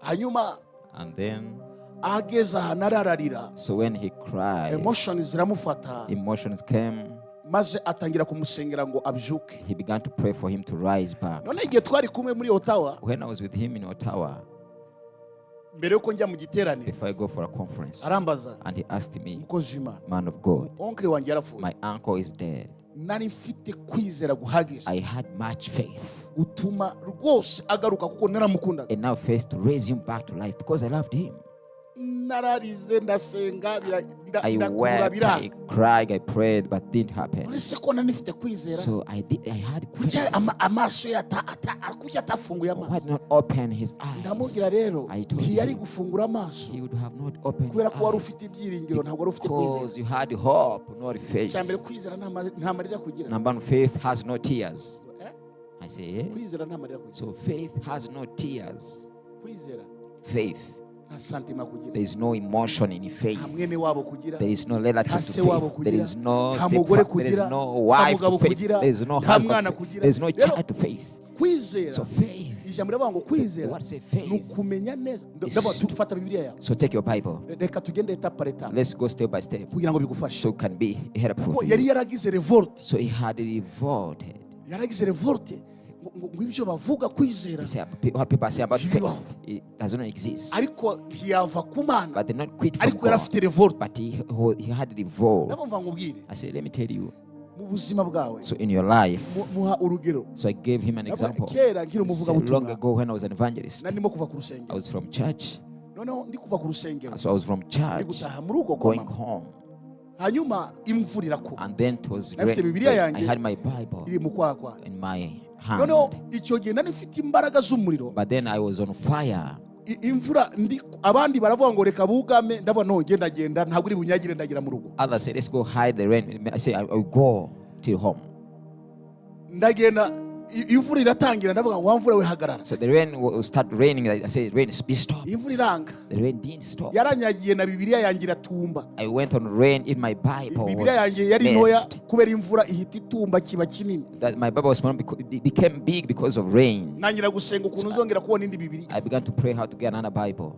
Hanyuma And then, ahageze ahantu arararira. So when he cried, Emotion ziramufata. Emotions came. Maze atangira kumusengera ngo abyuke. He began to pray for him to rise back. None igihe twari kumwe muri Ottawa, When I was with him in Ottawa, mbere yuko njya mu giterane, before I go for a conference, arambaza, and he asked me, "Umukozi w'Imana, "Man of God, oncle wanjye yarapfuye." my uncle is dead." Nari mfite kwizera guhagije I had much faith, gutuma rwose agaruka kuko naramukundaga. Enough faith to raise him back to life because I loved him. Nararize, ndasenga, I ndakurura, wept, biranga. I cried, I prayed, but didn't happen. Uretse ko nari nifite kwizera, So I did. I had kuki faith. amaso ye kuki atafunguye amaso? Why did not open his eyes? Ndamubwira rero, I told ntiyari him gufungura amaso he would have not opened kubera his ko wari eyes ufite ibyiringiro, ntabwo wari ufite kwizera. because you had hope, not faith. Icya mbere, kwizera nta marira kugira. Number one, faith has no tears. Eh? I say, eh? Kwizera nta marira kugira. So faith has no tears. Kwizera Faith. Nta sentiment kugira. There is no emotion in faith. Nta mwene wabo kugira. There is no relative Nta to se wabo faith. There kugira. is no Nta mugore stepfather. There is kugira. no Nta wife mugabo to faith. kugira. There is no Nta husband mwana to faith. kugira. There is no Rero, child to faith. kwizera, So faith. ijambo riravuga ngo kwizera The word say ni faith ukumenya neza. is Ndavuga, fata Bibiliya yawe. So take your Bible. Reka tugende étape par étape Let's go step by step kugira ngo bigufashe. so it can be helpful Kuko to yari you. yaragize révolte. So he had revolted. Yaragize révolte ngo ibyo bavuga kwizera He said, what people say about faith, ntibibaho. It does not exist. Ariko ntiyava ku Mana. But they not quit from Ariko yari God. afite révolte. But he had revolt. Ndabumva, nkubwire, I said, let me tell you. mu buzima bwawe, So in your life, muha urugero. So I gave him an Ndavuga, example. kera nkiri Said, long umuvugabutumwa, ago when I was an evangelist, nari ndimo kuva ku I rusengero. was from church. Noneho ndi kuva ku rusengero, So I was from ndi church gutaha mu rugo kwa going mama, home. hanyuma imvura irakuba. And then it was Nafite rain. Bibiliya I yanjye had my Bible iri mu kwaha kwanjye. in my Noneho hand. icyo gihe nari mfite imbaraga z'umuriro. But then I was on fire. Imvura ndi, abandi baravuga ngo reka bugame, ndavuga no genda genda, ntabwo uri bunyagire, ndagera mu rugo. Others said, "Let's go hide the rain." I say, "I will go till home." Ndagenda, imvura iratangira, ndavuga ngo wa mvura we, hagarara. So the rain will start raining. I said, "Rain, be stop." Imvura iranga. The rain didn't stop. Yaranyagiye na Bibiliya yanjye iratumba. I went on rain if my Bible Bibiliya was yanjye yari ntoya, messed. Kubera imvura ihita itumba kiba kinini. That my Bible was small because it became big because of rain. Ntangira gusenga ukuntu uzongera kubona indi Bibiliya. I began to pray how to get another Bible.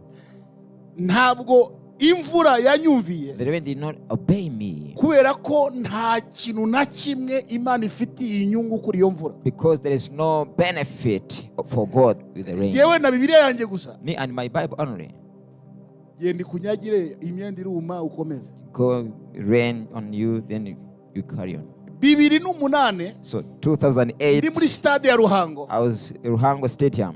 Ntabwo imvura yanyumviye The rain did not obey me kubera ko nta kintu na kimwe Imana ifitiye inyungu kuri iyo mvura. Because there is no benefit for God with the rain. Yewe na Bibiliya yanjye gusa. Me and my Bible only. Genda ikunyagire, imyenda iruma, ukomeze. Go rain on you, then you carry on. 2008, So 2008, ndi muri stade ya Ruhango, I was in Ruhango Stadium.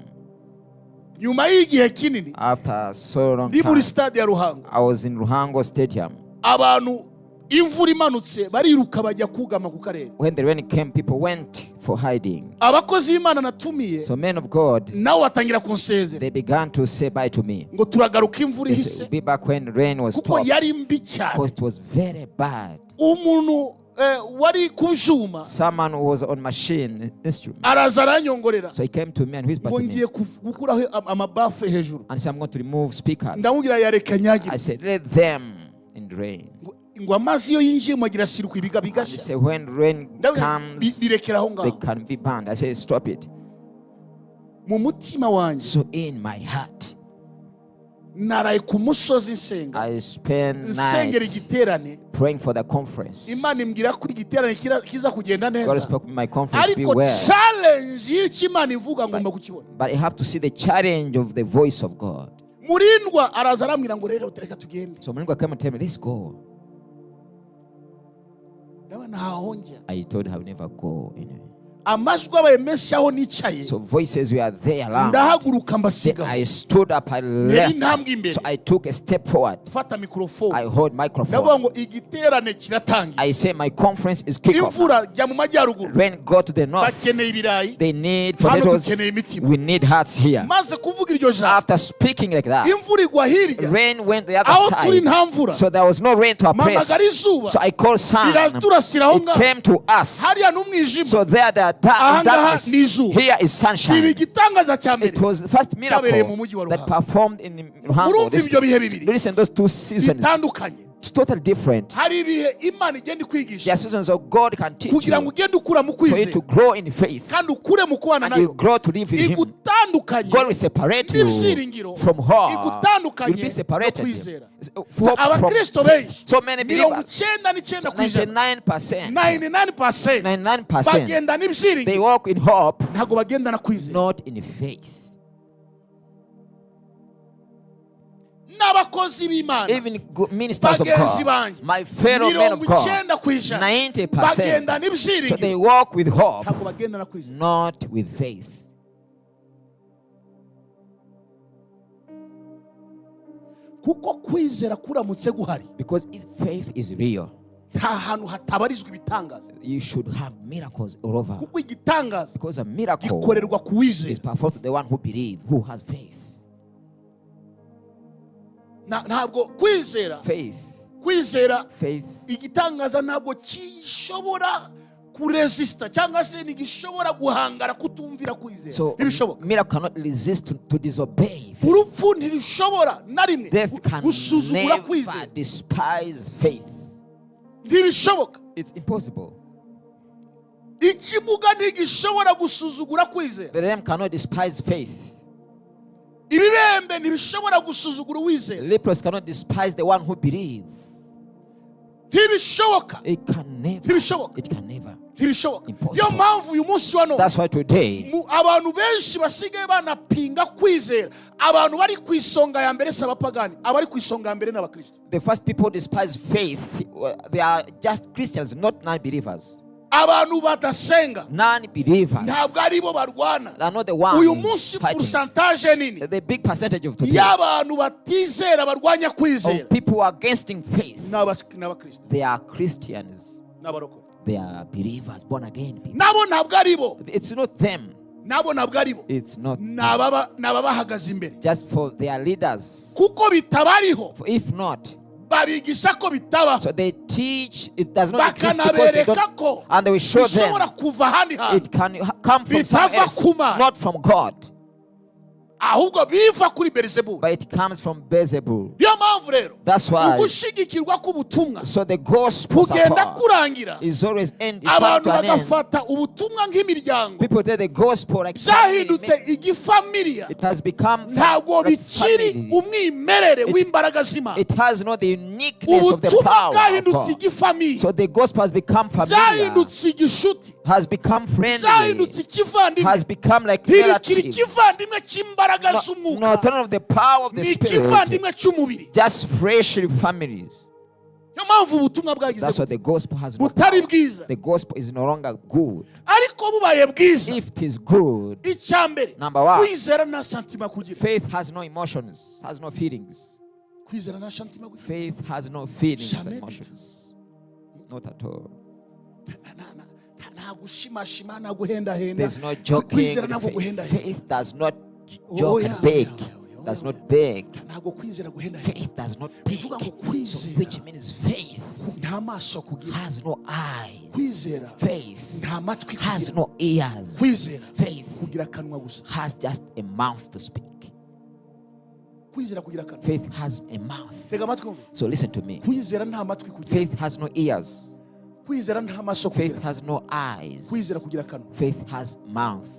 Nyuma y'igihe kinini, After so long ndi muri time, stade ya Ruhango, I was in Ruhango Stadium. Abantu imvura imanutse bariruka bajya kugama ku karere. When the rain came, people went for hiding. Abakozi b'Imana natumiye So men of God, nabo batangira kunsezera they began to say bye to me. ngo turagaruka imvura They ihise, said, "We'll be back when rain was kuko stopped." yari mbi cyane. Because it was very bad. Umuntu wari ku byuma Someone was on machine instrument. araza aranyongorera So he came to me and whispered ngo to me ngiye gukuraho amabafure hejuru. And said, "I'm going to remove speakers." Ndamubwira yareka nyagire. I said, "Let them in the rain." Ngo amazi iyo yinjiyemo agira sirikwi biga And he bigashya. said, "When rain Ndamubwira, comes, birekera aho they ngaho. can be burned." I said, "Stop it." Mu mutima wanjye, So in my heart, naraye ku musozi nsenga, I spent nsengera night igiterane. Praying for the conference. Imana imbwira ko igiterane kiza kugenda God neza, spoke my conference be ariko well. Challenge y'icyo Imana ivuga ngomba kukibona. But I have to see the challenge of the voice of God. Murindwa araza arambwira ngo rero reka tugende. So Murindwa came and tell me, "Let's go." Ndabona ntaho njya. I told her I would never go anyway. Amajwi abaye menshi aho nicaye, So voices were there around. ndahaguruka, Then mbasigaho. I stood up, I Ntera left. intambwe imbere, So I took a step forward. mfata mikorofone, I hold ndavuga microphone. ngo igiterane kiratangira. I say my conference is kick off. Imvura, jya mu majyaruguru, Rain, go to the north. bakeneye ibirayi. They need Hano potatoes. dukeneye imitima. We need hearts here. Maze kuvuga iryo jambo, After speaking like that, imvura igwa hirya. Rain went the other Aho turi side. nta mvura. So there was no rain to our place. Mpamagara izuba, So I called sun. riraturasira aho It ngaho. came to us. Hariya n'umwijima. So there, the Ahangaha darkness. ni izuba. Here is Ibi sunshine. igitangaza cya mbere It was the first cyabereye mu miracle mujyi wa that Ruhango. performed in Ruhango. Urumva ibyo bihe bibiri Listen, those two seasons bitandukanye. It's totally different. Hari ibihe Imana igenda There ikwigisha are seasons of God can teach kugira ngo you ugende ukura mu for you kwizera to grow in faith kandi ukure mu kubana and you nayo grow to live with Him. Igutandukanye God will separate you n'ibyiringiro from her. igutandukanye You'll be no separated kwizera. from, Abakristo benshi so many mirongo believers. icyenda n'icyenda ku ijana 99%, 99% 99%, bagenda they n'ibyiringiro walk in hope, ntabwo bagendana kwizera. Not in faith. N'abakozi b'Imana Even ministers of bagenzi God, banjye my fellow men mirongo of God, icyenda ku ijana 90%. bagenda So they n'ibyiringiro walk with hope, ntabwo bagendana kwizera. Not with faith. Kuko kwizera kuramutse guhari Because if faith is real, nta hantu hatabarizwa ibitangaza. You should have miracles all over. Kuko igitangaza Because a miracle gikorerwa ku wizera. Is performed to the one who believes, who has faith. Ntabwo kwizera Faith, kwizera faith, igitangaza ntabwo gishobora kuresista cyangwa se ntigishobora guhangara kutumvira kwizera. So Ntibishoboka. Miracle cannot resist to disobey faith. Urupfu ntirushobora na rimwe Death can gusuzugura never kwizera. Despise faith. Ntibishoboka. It's impossible. Ikimuga ntigishobora gusuzugura kwizera. The lame cannot despise faith. Ibibembe ntibishobora gusuzugura uwizera. Lepers cannot despise the one who believes. Ntibishoboka. It can never. Ntibishoboka. It can never. Ntibishoboka. Impossible. Niyo mpamvu uyu munsi wa none That's why today abantu benshi basigaye banapinga kwizera abantu bari ku isonga ya mbere si abapagani abari ku isonga ya mbere ni abakristo. The first people despise faith. They are just Christians, not non-believers. Abantu badasenga Non-believers. Ntabwo ari bo barwana. They are not the Uyu ones munsi fighting. Pourcentage nini The big percentage of today y'abantu batizera barwanya kwizera of people who are against faith, ni ni abakristo they are Christians. Ni abarokore. They are believers, born again people. Nabo ntabwo ari bo. It's not them. Nabo ntabwo ari bo. It's not Ni ababa- ni ababahagaze imbere just for their leaders. Kuko bitabariho For if not, babigisha ko bitabaho so they teach it does not exist because they bakanabereka don't, ko and they will show them bishobora kuva ahandi hantu it can come from somewhere bitava else, ku Mana. Not from God, Ahubwo biva kuri Beelzebuli. But it comes from Beelzebul. Niyo mpamvu rero That's why. Ugushigikirwa k'ubutumwa So the gospel kugenda support kurangira is always end is come abantu to an end. bagafata ubutumwa nk'imiryango People take the gospel like family. byahindutse igifamiliya It has become ntabwo like bikiri family. Umwimerere w'imbaraga z'Imana. It has not the uniqueness of the Ubutumwa power of bwahindutse God. igifamiliya So the gospel has become familiar, byahindutse igishuti has become friendly, byahindutse ikivandimwe has become like ntibikiri relative. Ikivandimwe cy'imbaraga Not, z'umwuka not only of the power of the ni Spirit, ikivandimwe cy'umubiri. Just freshly families. Niyo mpamvu ubutumwa bwagize That's why the gospel has no butari power. bwiza. The gospel is no longer good. Ariko bubaye bwiza If it is good, icya mbere Number one. Kwizera nta sentiment kugira. Faith has no emotions, has no feelings. Kwizera nta sentiment kugira. Faith has no feelings and Jamais du emotions. Not at all. Nta gushimashima nta guhendahenda. There's no joking Kwizera with ntabwo faith. guhendahenda. Faith does not Oh, joke yeah, and beg. yeah, Does yeah. not beg. Ntabwo kwizera guhendahenda. Faith does not beg. Bivuga ngo So, kwizera which means faith nta maso kugira. Has no eyes. Kwizera Faith nta matwi has kugira. No ears. Kwizera Faith kugira akanwa gusa. Has just a mouth to speak. Kwizera kugira akanwa. Faith has a mouth. Tega amatwi wumve. So listen to me. Kwizera nta matwi kugira. Faith has no ears. Kwizera nta maso Faith kugira. Has no eyes. Kwizera kugira akanwa. Faith has mouth.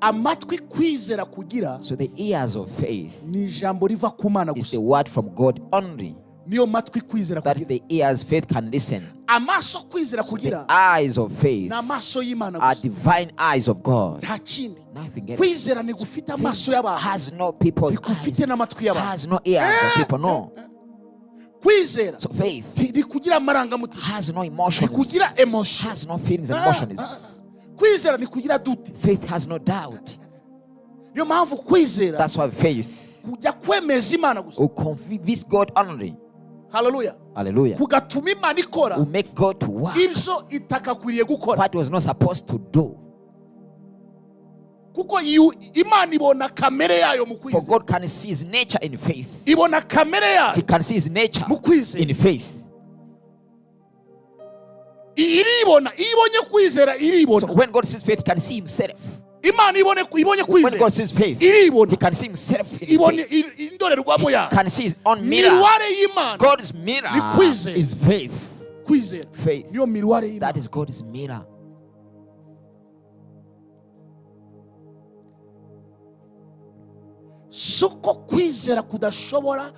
Amatwi kwizera kugira So the ears of faith ni ijambo riva ku Mana is gusa. The word from God only. Niyo matwi kwizera That's kugira. the ears faith can listen. Amaso kwizera The kugira eyes of faith ni amaso y'Imana are gusa. Divine eyes of God. Nta kindi. Nothing else. Kwizera ni gufite amaso y'abantu Has no people's ntigufite eyes. N'amatwi y'abantu. Has no ears of people. No. Kwizera So faith ntikugira amarangamutima has no emotions. ntikugira emotion. Has no feelings and Ah, emotions. Kwizera ntikugira doute. Faith has no doubt. Niyo mpamvu kwizera That's why faith kujya kwemeza Imana gusa. Will convince God only. Haleluya. Hallelujah. Kugatuma Imana ikora Will make God to work ibyo itakakwiriye gukora. What was not supposed to do. Kuko Imana ibona kamere yayo mu For kwizera. God can see his nature in faith. Ibona kamere He yayo can see his nature mu kwizera. In faith. Iribona iyo ibonye kwizera iribona. So when God sees faith, he can see himself. Imana ibone ibonye When kwizera, God sees faith, iribona, he can see himself in ibone faith. indorerwamo yayo. Can see his own mirror. Miroir y'Imana God's mirror ni kwizera. Is faith. Kwizera Faith. niyo miroir That y'Imana. is God's mirror. Si uko kwizera kudashobora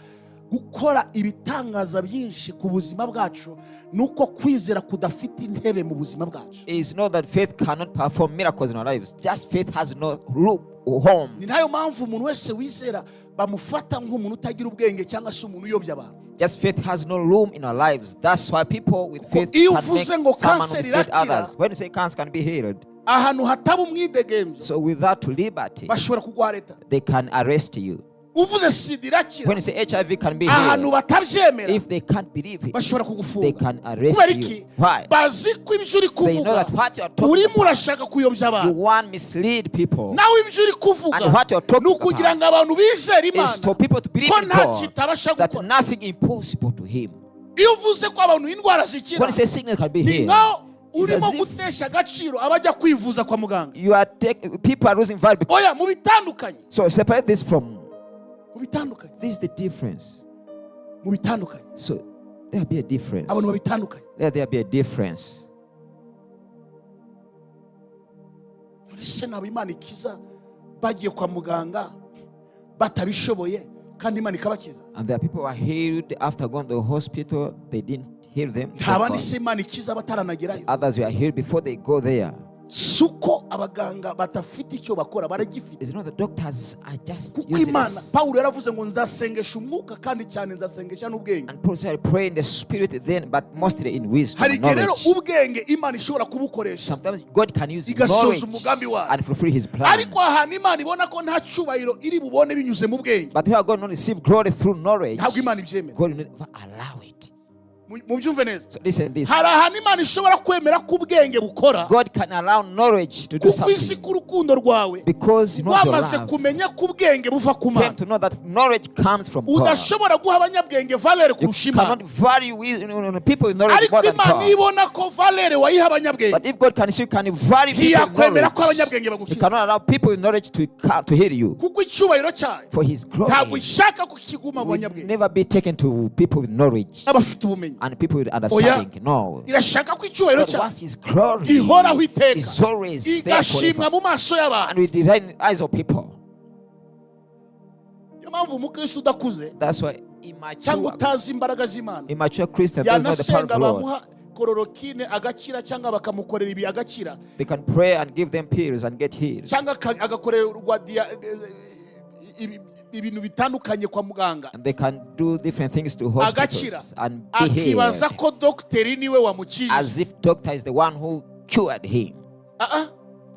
gukora ibitangaza byinshi ku buzima bwacu, ni uko kwizera kudafite intebe mu buzima bwacu. It's not that faith cannot perform miracles in our lives. Just faith has no room or home. Ni nayo mpamvu umuntu wese wizera bamufata nk'umuntu utagira ubwenge cyangwa se umuntu uyobya abantu. Just faith has no room in our lives. That's why people with faith Iyo can make uvuze ngo someone kanseri mislead irakira, others. When you say cancer can be healed, ahantu hataba umwidegembyo, so without liberty, bashobora kuguhareta. They can arrest you. Uvuze sida irakira, When you say HIV can be ahantu healed, batabyemera, if they can't believe it, bashobora they kugufunga. can arrest Kubera you. iki? Why? Bazi ko ibyo uri They know kuvuga, that what you are talking urimo about, urashaka kuyobya you abantu. want mislead people. Nawe ibyo uri kuvuga And what you are talking ni ukugira about ngo abantu bizere is Imana for people to believe ko in nta God, kitabasha that gukora. nothing impossible to Him. Iyo uvuze ko abantu indwara zikira, When you say sickness can be ni healed, nkaho it's urimo as if gutesha agaciro abajya kwivuza kwa muganga. You are take, people are losing value. Oya, mu bitandukanye. So separate this from Mu bitandukanye. This is the difference. Mu bitandukanye. So there be a difference. Abantu babitandukanye. Let there be a difference. None se nabo Imana ikiza bagiye kwa muganga batabishoboye kandi Imana ikabakiza? And there are people who are healed after going to the hospital. They didn't heal them. Nta bandi se Imana ikiza bataranagerayo? Others were healed before they go there. Si uko abaganga badafite icyo bakora, baragifite. It's not the doctors are just Kuko Imana, useless. Pawulo yaravuze ngo nzasengesha umwuka kandi cyane nzasengesha n'ubwenge. And Paul said, pray in the spirit then, but mostly in wisdom Hari and igihe rero knowledge. ubwenge Imana ishobora kubukoresha Sometimes God can use igasoza knowledge umugambi wayo. And fulfill his plan. Ariko ahantu Imana ibona ko nta cyubahiro iri bubone binyuze mu bwenge, But where God not receive glory through knowledge, ntabwo Imana ibyemera. God will never allow it. Mubyumve neza. So listen this. Hari ahantu Imana ishobora kwemera ko ubwenge bukora, God can allow knowledge to do kuko izi something ko urukundo rwawe because He knows your wamaze love. Kumenya ko ubwenge buva ku Came Mana. to know that knowledge comes from God. Udashobora guha abanyabwenge valeur You kurusha Imana. cannot value people with knowledge Ariko more than Imana God. ibona ko valeur wayiha abanyabwenge, But if God can see you can value people with ntiyakwemera ko knowledge, abanyabwenge He bagukiza. cannot allow people with knowledge to heal you. Kuko icyubahiro cyayo For His glory ntabwo ishaka ko kiguma mu will banyabwenge never be taken to people with knowledge n'abafite ubumenyi. And people with understanding. No. Irashaka ko icyubahiro God cyayo wants His glory gihoraho iteka, is always there igashimwa forever. mu maso y'abantu. And with the right eyes of people. Niyo mpamvu umukristo udakuze That's why cyangwa utazi imbaraga z'Imana, immature Christian does not the power of yanasenga the Lord. bamuha chloroquine agakira, cyangwa bakamukorera ibi agakira, They can pray and give them pills and get healed. Cyangwa agakorerwa ibintu bitandukanye kwa muganga, And they can do different things to agakira, hospitals and be akibaza healed. Ko dogiteri niwe wamukijije. As if doctor is the one who cured him. Ah, ah.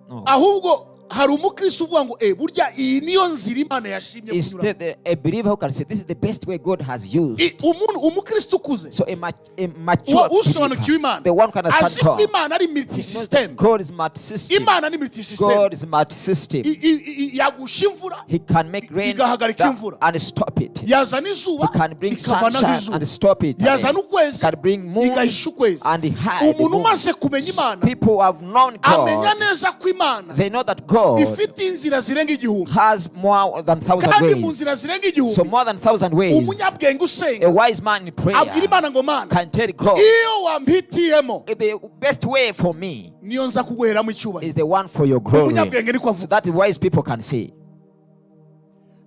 No. Ahubwo hari umukristo uvuga ngo eh burya iyi niyo nzira Imana yashimye kunyuramo. Instead, a believer who can say, "This is the best way God has used." Umuntu umukristo ukuze, So a mature usobanukiwe believer, Imana, the one who can understand azi ko God, Imana ari he multi knows system. that God is multi-system. Imana ni multi system. God is multi-system. Yagusha imvura, He can make rain igahagarika imvura. And stop it. Yazana izuba, He can bring ikavanaho sunshine izuba. And stop it. Yazana ukwezi, He can bring moon igahisha ukwezi. And hide the Umuntu moon. umaze kumenya Imana People who have known amenya God, neza ko Imana they know that God ifite inzira zirenga 1000, has more than 1,000 kandi mu nzira ways. zirenga So 1000, more than 1,000 ways, umunyabwenge a usenga wise man in prayer abwira Imana ngo Mana, can tell God, iyo wampitiyemo "The best way for me niyo nza kuguheramo icyubahiro." is the one for your glory." Umunyabwenge niko So avuga. that wise people can say.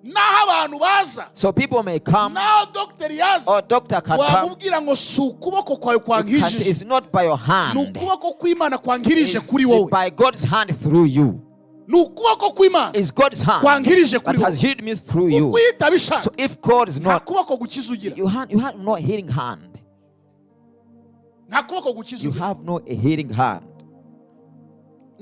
Naho abantu baza, So people may come naho dogiteri yaza, or doctor can come. wamubwira ngo si ukuboko kwawe You can't- kwankijije, It's not by your ni hand. ukuboko kw'Imana kwankirije kuri It's wowe. by God's hand through you. Ni ukuboko kw'Imana It's God's hand kwankirije that kuri wowe. has healed me through you. Kuko iyo itabishaka, So if God is nta not, kuboko gukiza ugira. you have no healing hand. Nta kuboko gukiza You ugira. have no a healing hand.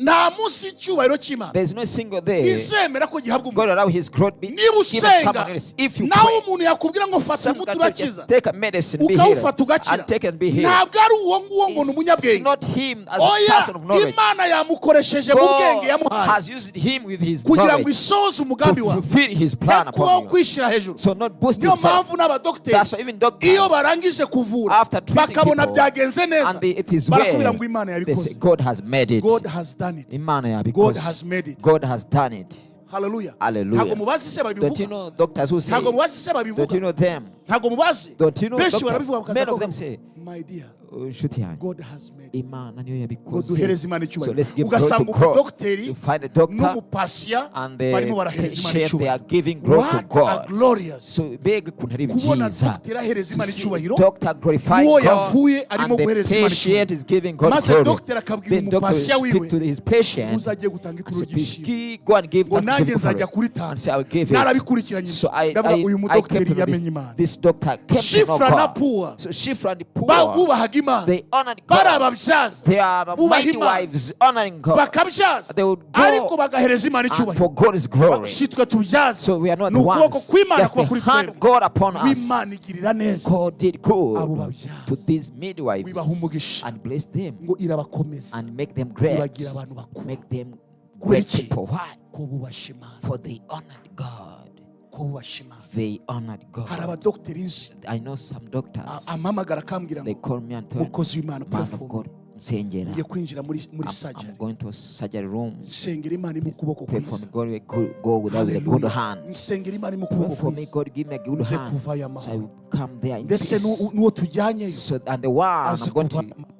Nta munsi y'icyubahiro cy'Imana There's no single day izemera ko gihabwa God umuntu. allow His growth be Niba given to usenga, someone else. If you nawe pray, umuntu yakubwira ngo fata some umuti can urakiza, just take a medicine, be healed, ukawufata ugakira, and take and be healed. ntabwo ari uwo nguwo ngo ni It's umunyabwenge. not him as a Oya, person of knowledge. Imana yamukoresheje mu bwenge God yamuhaye has used him with his kugira ngo knowledge isohoze umugambi to wawe, fulfill his plan kubaho upon you. kwishyira hejuru. So not boost Niyo himself. mpamvu n'abadogiteri That's why even doctors, iyo barangije kuvura after treating bakabona people, byagenze neza, and it is barakubwira well, ngo Imana they say yabikoze. God has made it. God has done done it. Imana God yabikoze. has made it. God has done it. Hallelujah. Hallelujah. Ntabwo mubazi se Don't you babivuga? know doctors who say? Ntabwo mubazi se Don't you babivuga? know them? Ntabwo mubazi? Don't you know Benshi doctors? barabivuga bakaza Many of kuvuga, them say, my dear, "Oh, inshuti yanjye, God has made it. Imana niyo Ngo yabikoze." duhereze Imana So icyubahiro. let's give glory to Ugasanga God. umudogiteri You find a doctor n'umupasiya and the barimo barahereza Imana patient, they are icyubahiro. giving glory to What a God. glorious So mbega ukuntu ari kubona byiza dogiteri ahereza to Imana see icyubahiro, doctor glorifying n'uwo God yavuye arimo and the guhereza Imana patient icyubahiro. is giving God Maze glory. dogiteri akabwira Then doctor will umupasiya speak wiwe, to his patient uzagiye gutanga and ituro say, please ry'ishimwe, go and give ngo nanjye thanksgiving nzajya offering. kuritanga. And say, I will give it. Narabikurikiranye, So ndavuga uyu I mudogiteri came to know yamenye this, Imana. this doctor came to know Shifra na God. Puwa So Shifra and Ba- Puah, bubahaga Imana, they honored bari God. ababyaza, They are bubaha Imana, midwives honoring God. bakabyaza, They would go ariko bagahereza Imana and icyubahiro. for God's glory. Si twe tubyaza, So we are not ni the ukuboko ones. kw'Imana Just kuba the kuri hand of twebwe. God upon us. W'Imana igirira neza God did abo good babyaza, to these midwives wibaha umugisha, and bless them ngo irabakomeza, and make them great. ibagira abantu bakuru. Make them Kubera great iki? people. Why? Ko bubasha Imana. For they honored God. Ko bubasha Imana. They honored Hari God. abadogiteri nzi, I know some doctors. ampamagara akambwira They ngo, call me and tell me, mukozi w'Imana, man of perform, God, nsengera. ngiye kwinjira muri I'm surgery, going to a surgery room. nsengera Imana mu kuboko Pray for me, kwiza. God, will go without a good Hallelujah. hand. Nsengera Imana mu Pray kuboko for me, kwiza, God, give me a good nze hand. kuvayo So I amahoro, will come there in ndetse peace. n'uwo tujyanyeyo So and the one aze I'm going to kuvayo amahoro.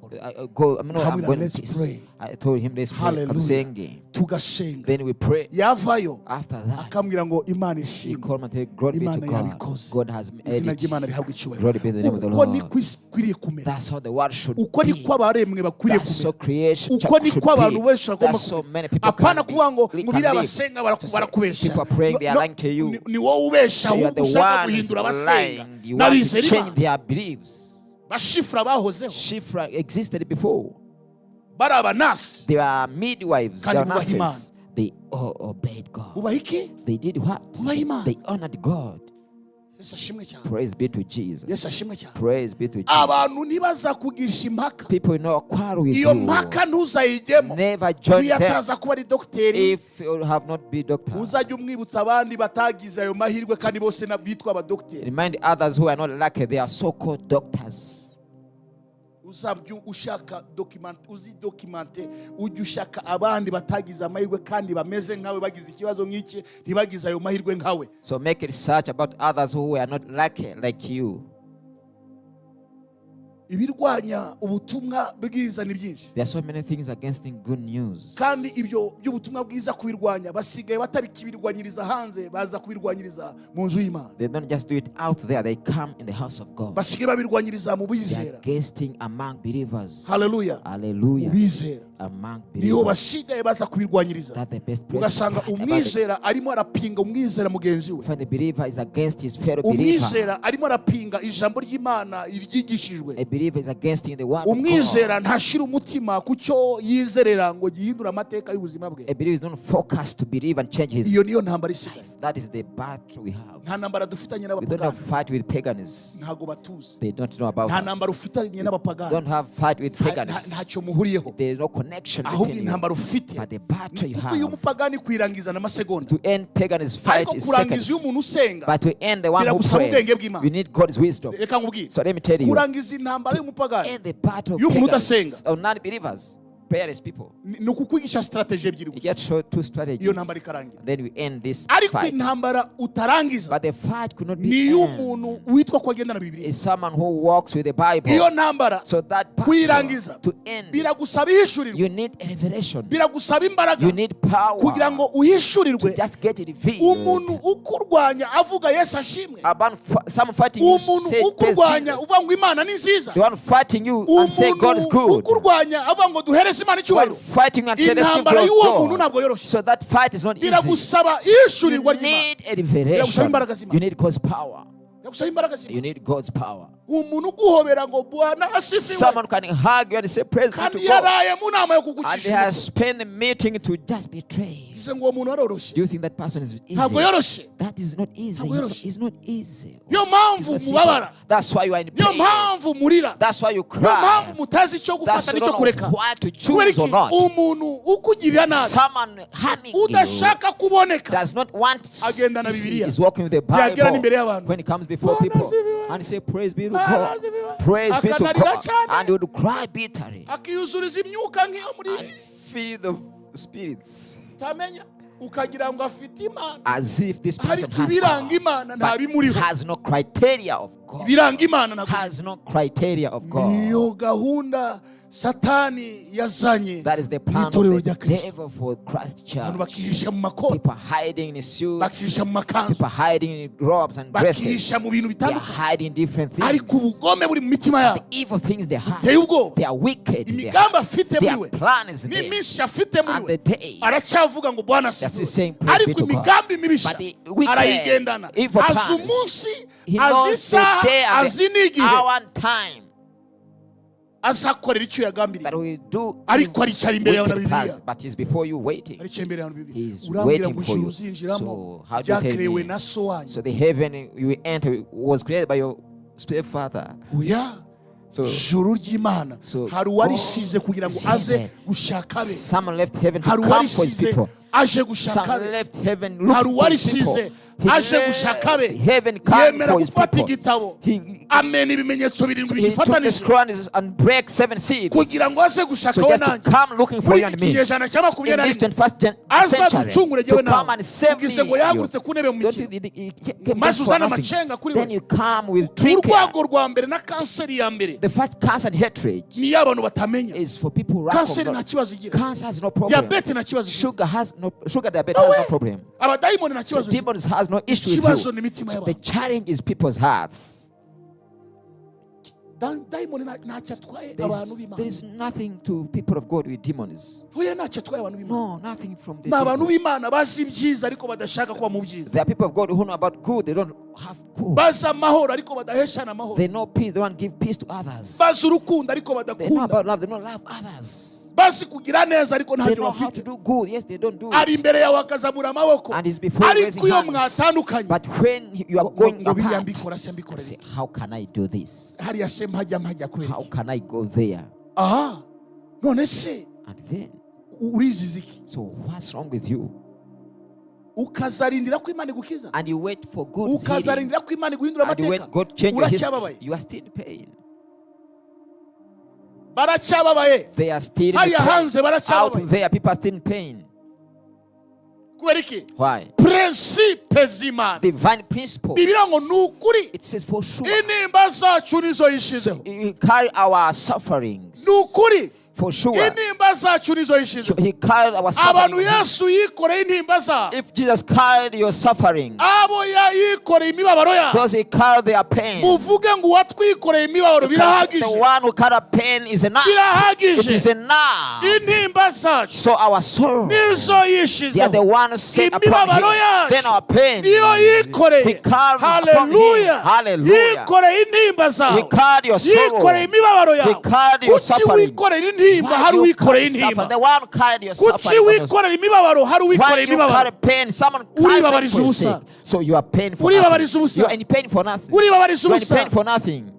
Go, I'm, no, I'm Nkamubwira, going in let's peace. pray. I told him, let's pray. Hallelujah. Katusenge. Tugasenga. Then we pray. Yavayo After that, akambwira ngo Imana he ishimwe, called me and said, glory be to Imana God. yabikoze. God has made Izina it. ry'Imana rihabwa icyubahiro. Glory be to the name of the Uko Lord. niko isi ikwiriye kumera. That's how the world should Uko be. niko abaremwe bakwiriye That's so kumera. creation Uko should niko abantu be. benshi bagomba That's so kumera. many people Apana can be. kuvuga ngo can ngo biriya live. basenga To say, barakubeshya. people are praying, they are No, lying to you. ni wowe ubeshya, So you are ahubwo the ushaka ones guhindura abasenga lying. You want to n'abizera change Imana. their beliefs. Bashifura bahozeho, Shifra existed before. bari abanasi. They are midwives, they Kandi are bubaha Imana. nurses. They all obeyed God. Bubaha iki? They did what? Bubaha Imana. They honored God. Yesu ashimwe cyane. Praise be to Jesus. Yesu ashimwe cyane. Praise be to Jesus. Abantu ntibazakugisha impaka. People will not quarrel with Iyo you. mpaka ntuzayijyemo. Never join Niyo them ataza kuba ari dogiteri, if you have not been doctor. uzajya umwibutsa abandi batagize ayo mahirwe, kandi bose bitwa abadogiteri. Remind others who are not lucky, they are so-called doctors. Uzabyo ushaka document, uzi documente, ujye ushaka abandi batagize amahirwe kandi bameze nkawe, bagize ikibazo nk'iki, ntibagize ayo mahirwe nkawe. So make research about others who are not lucky like you. Ibirwanya ubutumwa bwiza ni byinshi. There are so many things against good news. Kandi ibyo by'ubutumwa bwiza kubirwanya basigaye batabikibirwanyiriza hanze, baza kubirwanyiriza mu nzu y'Imana. They don't just do it out there, they come in the house of God. Basigaye babirwanyiriza mu They are bizera. against among believers. Haleluya. Mu Hallelujah. bizera Among niho believers. basigaye baza kubirwanyiriza. That's the best place to Ugasanga fight about it. umwizera arimo arapinga umwizera mugenzi we. Find the believer is against his fellow believer. Umwizera arimo arapinga ijambo ry'Imana ryigishijwe. A believer is against the word of Umwizera God. ntashira umutima ku cyo yizerera ngo gihindure amateka y'ubuzima bwe. A believer is not focused to believe and change his Iyo niyo ntambara isigaye. That is the battle we have. Nta ntambara dufitanye We don't n'abapagani. have fight with pagans. Ntabwo batuzi. They don't know about Nta us. ntambara ufitanye n'abapagani. Don't have fight with Nta- nta- pagans. Ntacyo muhuriyeho. There is no connection Ahubwo between you. intambara ufite, But the battle you kuko iyo have umupagani kwirangiza n'amasegonda, to end pagans fight ariko is kurangiza iyo seconds. umuntu usenga But to end the one who biragusaba pray, ubwenge bw'Imana. we need God's wisdom. Reka nkubwire, So let me tell you, kurangiza intambara y'umupagani, end the battle of y'umuntu pagans udasenga, or non-believers, prayerless people. ni ukukwigisha strategy ebyiri You gusa, just show two strategies. iyo ntambara ikarangira. And then we end this Ariko fight. intambara utarangiza But the fight could not ni be end. iy'umuntu witwa ko agendana Bibiliya. Is someone who walks with the Bible. Iyo ntambara So that battle kuyirangiza to end, biragusaba ihishurirwa, you need a revelation. biragusaba imbaraga You need power kugira ngo to uhishurirwe. just get it revealed. Umuntu ukurwanya avuga Yesu ashimwe, About some fighting you umuntu say praise ukurwanya Jesus. uvuga ngo Imana ni nziza, The one fighting you and say God is umuntu good. ukurwanya avuga ngo duhereze Imana The one icyubahiro, fighting you and say let's give intambara glory y'uwo to muntu God. ntabwo yoroshye. So that fight is not easy. Biragusaba You ihishurirwa ry'Imana. need a Biragusaba revelation. imbaraga z'Imana. You need God's power. Biragusaba imbaraga z'Imana. You need God's power. Umuntu uguhobera ngo Bwana asifiwe, Someone can hug you and say praise be to kandi God. yaraye mu nama yo And they kugucisha have spent a meeting to just betray. Bivuze ngo uwo muntu aroroshye? Do you think that person is easy? Ntabwo yoroshye. That is not easy. Ntabwo yoroshye. It's not easy. Niyo It's mpamvu not simple. mubabara. That's why you are in Niyo pain. mpamvu murira. That's why you Niyo mpamvu cry. mutazi icyo That's gufata why you n'icyo don't know kureka. what to Kubera choose iki? or not. Umuntu ukugirira nabi, Someone harming you udashaka kuboneka, does not want agendana Bibiliya. is walking with the Yagera n'imbere Bible y'abantu. when he comes before Bwana people asifiwe. and say praise be to Bwana God, asifiwe. praise be to Akanarira God, cyane. and he would cry bitterly Akiyuzuriza imyuka nk'iyo muri and feel the spirits. Utamenya ukagira ngo afite Imana, As if this person ariko has ibiranga God, Imana but ntabimuriho. has no criteria of God. Ibiranga Imana ntabwo. Has no criteria of God. Niyo gahunda Satani yazanye That is the plan of itorero the rya Kristo. devil for Christ Abantu Church. bakihisha mu makoti, People hiding in suits, bakihisha mu makanzu, people hiding in robes and dresses. bakihisha mu bintu They are bitandukanye, hiding different ariko things. ubugome buri mu mitima yabo. The evil things they have. Biteye ubwoba. They are wicked in their Imigambi hearts. afite muri Their we plan is there. n'iminsi afite muri And we, the days. aracyavuga ngo Bwana They're still asifiwe, saying, "Praise be ariko to God." imigambi mibisha But the wicked, arayigendana. evil Azi plans, umunsi, he azi knows the isaha, day and azi the n'igihe hour and time azakorera icyo yagambiriye, that will do ariko aricara imbere yawe na wicked Bibiliya. plans, but he's before you waiting. Aricaye imbere yawe na Bibiliya. He's Urambwira waiting ngo for ijuru you. uzinjiramo So how do you tell ryakerewe me? na so wanyu? So the heaven you will enter was created by your stepfather. Oya. So Ijuru ry'Imana, So hari uwarisize kugira ngo God is aze heaven. gushaka abe. Someone left heaven to Hari come for his uwarisize people. aje gushaka Some abe. left heaven Hari looking for his people. uwarisize He aje gushaka abe. left heaven come Yemera for his gufata people. igitabo, He, amena ibimenyetso birindwi he took the bigifatanije scroll and break seven seals. kugira ngo aze gushaka So we just to nanjye come looking for muri you and iki me. kinyejana cya In makumyabiri na this rimwe, 21st aza century, ducungure to jyewe come nawe. and save Ugize me. ngo yahagurutse ku ntebe mu Don't mikino, you think he came maze just for uzana nothing? amacenga kuri we. Then you come with trickery. Urwago rwa mbere na kanseri ya mbere The first cancer and hatred ni iy'abantu batamenya. is for people who lack of Kanseri nta knowledge. kibazo igira. Cancer has no problem. Diyabete nta kibazo igira. Sugar diabetes has no problem. Abadayimoni nta So kibazo igira. demons has no issue with Ikibazo you. ni imitima So the y'abantu. challenge is people's hearts. Dayimoni ntacyo atwaye There abantu is, b'Imana. there is nothing to people of God with demons. Oya, ntacyo atwaye abantu b'Imana. No, nothing from the Ni abantu devil. b'Imana bazi ibyiza ariko badashaka kuba mu byiza. There are people of God who know about good, they don't have good. Bazi amahoro ariko badaheshana amahoro. They know peace, they don't give peace to others. Bazi urukundo ariko They know badakunda. about love, they don't love others. Bazi kugira neza ariko They ntacyo know how to bafite. do good, yes, they don't do Ari it. imbere yawe akazamura amaboko, And it's before ariko raising iyo hands. mwatandukanye, But when you are ngo going ngo biriya apart, mbikora se mbikorera say, iki? "How can I do this? Hariya se mpajya mpajya kubera How iki? can I go there?" Aha, none se And then, uriziza iki? so what's wrong with you? Ukazarindira ko Imana igukiza, And you wait for God's healing. ukazarindira ko Imana iguhindura And you amateka, wait God change your history. uracyababaye. You are still in pain. Baracyababaye. They are still in Hariya pain. hanze Out baracyababaye. there, people are still in pain. Kubera iki? Why? Principe z'Imana, Divine principle. Bibiliya ngo ni ukuri, It says for sure. intimba zacu nizo yishizeho. You carry our sufferings. Ni ukuri, For sure. intimba zacu nizo yishizeho. He carried our Abantu suffering. Yesu yikoreye intimba zabo, If Jesus carried your suffering, abo yikoreye imibabaro yabo, those he carried their pain. Muvuge ngo uwatwikoreye imibabaro Because the birahagije. one who carried pain is enough. It Birahagije. is enough. Intimba zacu So our sorrow, nizo they are the yishizeho. ones set upon Imibabaro him. Then yacu our pain, niyo he yikoreye. carried upon him. Haleluya. Hallelujah. Yikoreye intimba He zawe, carried your sorrow. yikoreye imibabaro He yawe. carried your Kuki suffering. wikorera intimba Why hari you uwikoreye carry suffer? intimba? The one who carried your Kuki suffering on the wikorera imibabaro hari Why uwikoreye you imibabaro? carry pain? Someone carried pain Uribabariza for your ubusa. sake. So you are pain for Uribabariza nothing. ubusa. You are in pain for nothing. Uribabariza You are in ubusa. pain for nothing.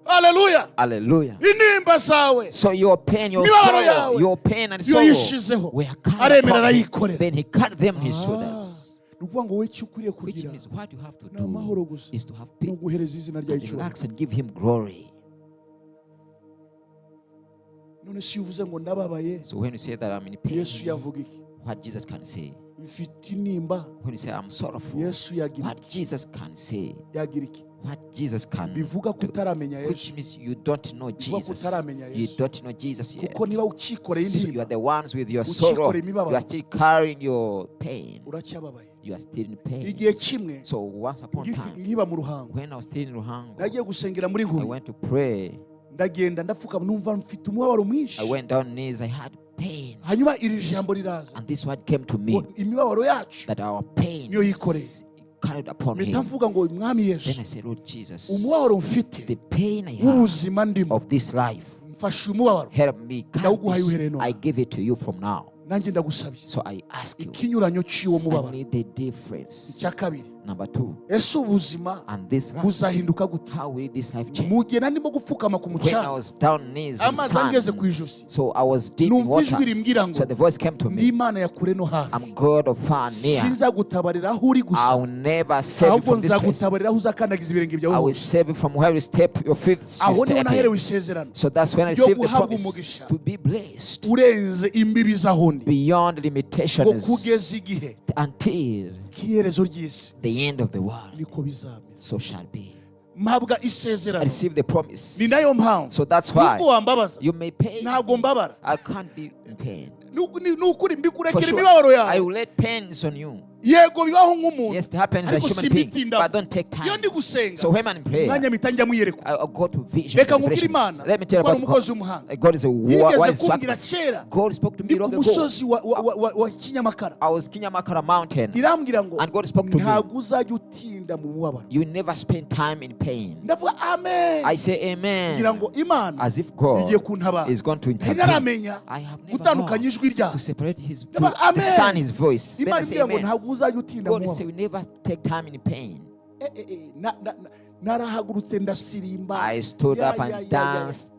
Haleluya. Hallelujah. Intimba zawe, So your pain, your imibabaro sorrow, yawe your pain and niyo sorrow yishizeho. were carried Aremera upon him. arayikorera. Then he carried them his shoulders. Ni ukuvuga ngo wowe icyo ukwiriye Which kugira means what you have to ni amahoro do gusa is to have no guhereza peace izina ryayo and icyubahiro. relax and give him glory. None se iyo uvuze ngo ndababaye, So when you say that I'm in pain, Yesu yavuga iki? what Jesus can say? Mfite intimba, When you say I'm sorrowful, Yesu yagira what Jesus can say? yagira iki? What Jesus can Bivuga ko do? utaramenya Yesu. Which means you don't know Bivuga ko Jesus. utaramenya You Yesu. don't know Jesus yet. Kuko niba ucyikoreye So you intimba, are the ones with your sorrow. ucyikoreye imibabaro, You are still carrying your pain. uracyababaye. You are still in pain. Igihe kimwe So once upon time, nkiba mu Ruhango, when I was still in Ruhango, nagiye gusengera muri I Nkubi. went to pray. Ndagenda ndapfukama, numva mfite umubabaro mwinshi. I went down knees. I had pain. Hanyuma iri jambo riraza And this word came to me ngo imibabaro yacu that our pain niyo yikoreye. carried upon Mpita him. mvuga ngo Mwami Then Yesu, I said, "Lord Jesus, umubabaro mfite the pain I have w'ubuzima ndimo, of this life, mfashe uyu mubabaro, help me carry ndawuguhaye this. uhereye none. I give it to you from now." Nanjye ndagusabye So I ask you, ikinyuranyo cy'uwo I mubabaro. need the difference. Icya kabiri, Number two, Ese ubuzima and this life, buzahinduka gute? How will this life change? Mu gihe narimo gupfukama ku When I mucanga, was down knees in amazi angeze ku sand, ijosi, so I was deep in numva ijwi rimbwira waters. ngo So the voice came to ndi me. Imana ya kure no hafi. I'm God of far and near. Sinzagutabarira aho uri gusa, I will never save you ahubwo from this place. nzagutabarira aho uzakandagiza ibirenge byawe I will hose. save you from where you step your feet. You Aho niho step in. naherewe isezerano So that's when I ryo received the guhabwa promise umugisha to be blessed urenze imbibi z'aho ndi, beyond ngo limitations kugeza igihe until k'iherezo ry'isi the end of the world. niko bizamera. So shall be. Mpabwa I isezerano. received the promise. Ni nayo mpamvu So that's why nubwo wambabaza, you may pay. ntabwo mbabara. I can't be in pain. Ni ukuri For mbikurekera sure, imibabaro I yawe. will let pains on you. Yego, bibaho nk'umuntu, Yes, it happens as a ariko human being, simbitindamo. but don't take Iyo time. ndi gusenga, So when I'm in prayer, umwanya mpita njya muyerekwa. I go to visions Reka and nkubwire revelations. Imana Let me tell you ko ari about umukozi God. w'umuhanga. God is a Yigeze wise kumbwira servant. kera God spoke to me ndi ku long ago. musozi wa Kinyamakara, I was Kinyamakara mountain, irambwira ngo and God spoke to me. ntabwo uzajya utinda mu mubabaro. You never spend time in pain. Ndavuga amen, I say ngira amen, ngo Imana as if God igiye kuntabara. is going to Ntari intervene. naramenya I have never gutandukanya known ijwi ryayo. to separate his, to Ndaba, amen. discern his voice. Then I Imana say imbwira ngo amen. ntabwo uzajya utinda mu God say mubabaro. you never take time in pain. Eh, eh, eh, narahagurutse ndasirimba. I stood Ya, up ya, ya, and ya, ya. danced.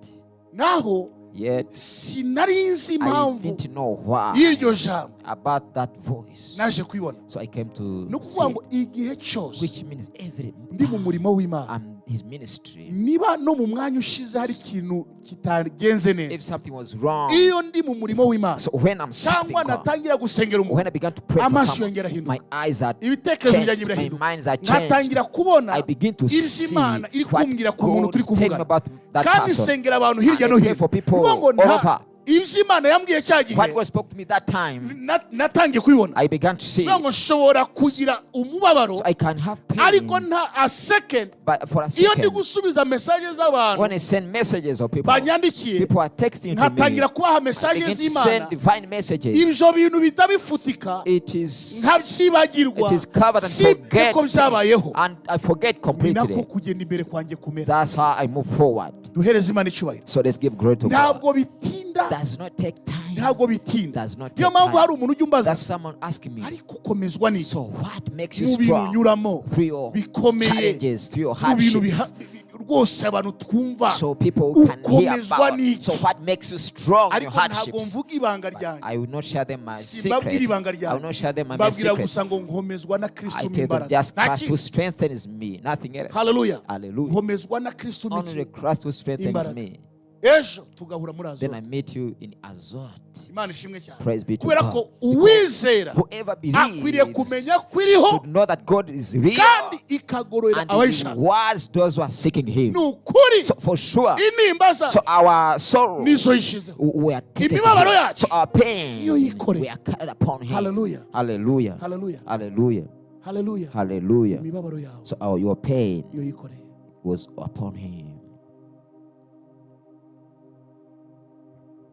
Naho Yet sinari nzi I impamvu didn't know why y'iryo jambo. about that voice. Naje kubibona. So I came to Ni ukuvuga see ngo it, igihe cyose which means every ndi mu time murimo w'Imana, I'm his ministry. niba no mu mwanya ushize hari ikintu kitagenze If neza, something was wrong, iyo ndi mu murimo w'Imana so when I'm serving cyangwa God, natangira gusengera umuntu, when I began to pray for amaso someone, yanjye arahinduka, my eyes are ibitekerezo byanjye changed, my birahinduka, minds are changed. nkatangira kubona I begin to ibyo see Imana iri what kumbwira ku muntu God turi is telling me kuvugana. about that Kandi person. nsengera abantu hirya And no I pray hino. for people Ni ukuvuga ngo all nta over. ibyo Imana yambwiye cya gihe What God spoke to me that time, natangiye kubibona. I began to see. Kuvuga ngo nshobora kugira umubabaro, So I can have pain, ariko nta a second, but for a iyo ndi second, gusubiza message z'abantu when I send messages of people, banyandikiye, people are texting to me. nkatangira kubaha I message begin to z'Imana, send divine messages. ibyo bintu bihita bifutika, nkabyibagirwa, It is covered and simbe forget, ko byabayeho. and I forget Ni nako completely. kugenda imbere kwanjye kumera. That's how I move forward. Duhereze Imana icyubahiro. So let's give glory to God. Ntabwo bitinda. Does not take time. Ntabwo bitinda. Does not Niyo take mpamvu time. hari umuntu ujya umbaza, That's someone asking me. ariko ukomezwa n'iki So what makes you mu bintu strong unyuramo through your bikomeye, challenges, through your mu bintu hardships? rwose abantu twumva, So people can hear ukomezwa about. n'iki? So what makes you strong in your Ariko ntabwo hardships? mvuga ibanga ryanjye. I will not share them my Simbabwira secret. ibanga I will ryanjye, not share them my mbabwira secret. gusa ngo nkomezwa na Kristo I mu tell them imbaraga. just Nta Christ kindi. who strengthens me, nothing else. Hallelujah. Hallelujah. Nkomezwa na Kristo Only miki Christ who strengthens imbaraga. me. Ejo tugahura muri Then I Azoti. meet you in Azot. Imana ishimwe cyane, Praise be to kubera God. ko uwizera Whoever akwiriye believes kumenya ko iriho should know that God is real kandi ikagororera and he abayishaka. rewards those who are seeking him. Ni ukuri, So for sure, intimba so zacu our sorrow nizo yishizeho, we are taken to imibabaro him. yacu So our pain niyo yikoreye. we are carried upon him. Hallelujah. Hallelujah. Hallelujah. Hallelujah. Hallelujah. Hallelujah. Imibabaro yawe So your pain niyo yikoreye. was upon him.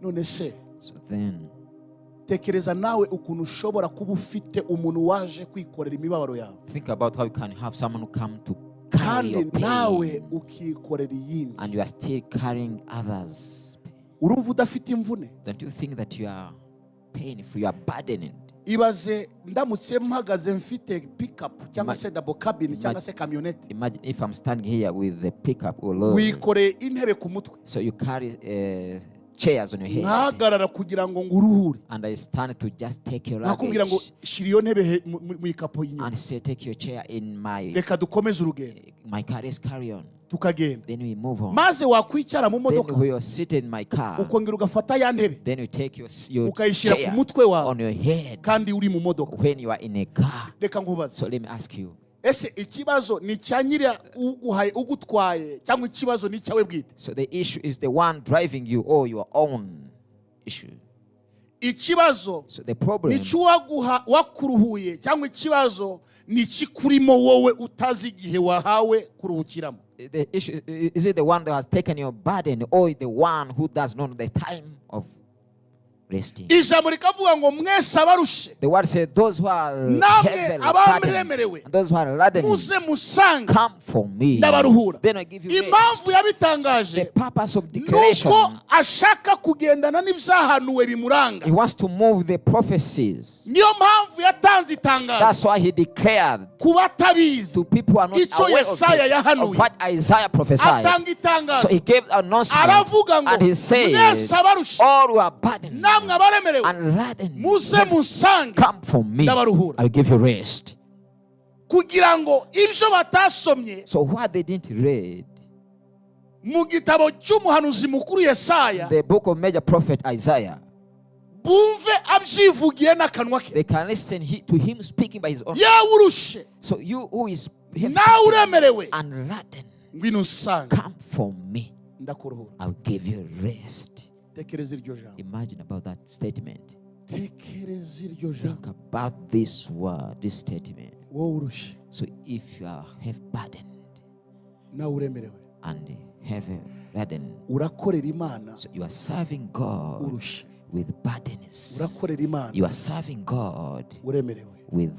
None se, So then tekereza nawe ukuntu ushobora kuba ufite umuntu waje kwikorera imibabaro yawe, think about how you can have someone who come to carry kandi your pain nawe ukikorera iyindi. And you are still carrying others' pain. Urumva udafite imvune? Don't you think that you are painful, you are burdened? Ibaze ndamutse mpagaze mfite pickup cyangwa se double cabin cyangwa se kamyoneti, Imagine if I'm standing here with the pickup or lorry. wikoreye intebe ku mutwe, So you carry chairs on your head. nkahagarara kugira ngo nguruhure, And I stand to just take your nkakubwira ngo luggage shyira iyo ntebe mu ikapo y'inyuma, and say, "Take your chair in my reka dukomeze urugendo." my car. Let's carry on." Tukagenda. Then we move on. Maze wakwicara mu Then modoka, we are sitting in my car. ukongera ugafata ya ntebe, Then you take your ukayishyira ku chair mutwe wawe, on your head kandi uri mu modoka. when you are in a car. Reka nkubaze, So let me ask you. ese ikibazo ni icya nyiri uguhaye ugutwaye, cyangwa ikibazo ni icyawe bwite? So the issue is the one driving you or your own issue? Ikibazo So the problem ni icy'uwaguha wakuruhuye, cyangwa ikibazo ni ikikurimo wowe utazi igihe wahawe kuruhukiramo? The issue is it the one that has taken your burden or the one who does not know the time of Resting. Ijambo rikavuga ngo mwese abarushe The word said, those who are namwe heavily burdened, abaremerewe, and those who are laden, muze musange come for me. ndabaruhura. Then I give you rest. Impamvu yabitangaje The purpose of declaration, nuko ashaka kugendana n'ibyahanuwe bimuranga. He wants to move the prophecies. Niyo mpamvu yatanze itangazo That's why he declared ku batabizi to people who are not icyo aware of, Yesaya it, yahanuye. Of what Isaiah prophesied. Atanga So itangazo he gave announcement aravuga ngo and he said, mwese abarushe all who are burdened namwe abaremerewe and laden, muze munsange come for me. ndabaruhura. I'll give you rest. Kugira ngo ibyo batasomye So what they didn't read, mu gitabo cy'umuhanuzi mukuru Yesaya the book of major prophet Isaiah, bumve abyivugiye n'akanwa ke. They can listen to him speaking by his own. Yewe urushe So you who is heavy nawe uremerewe and laden, ngwino unsange come for me. Ndakuruhura. I'll give you rest. Tekereza iryo jambo. Imagine about that statement. Tekereza iryo jambo. Think about this word, this statement. Wowe urushe So if you are heavy burdened nawe uremerewe and heavy laden, urakorera Imana so you are serving God urushe with burdens. urakorera Imana You are serving God uremerewe with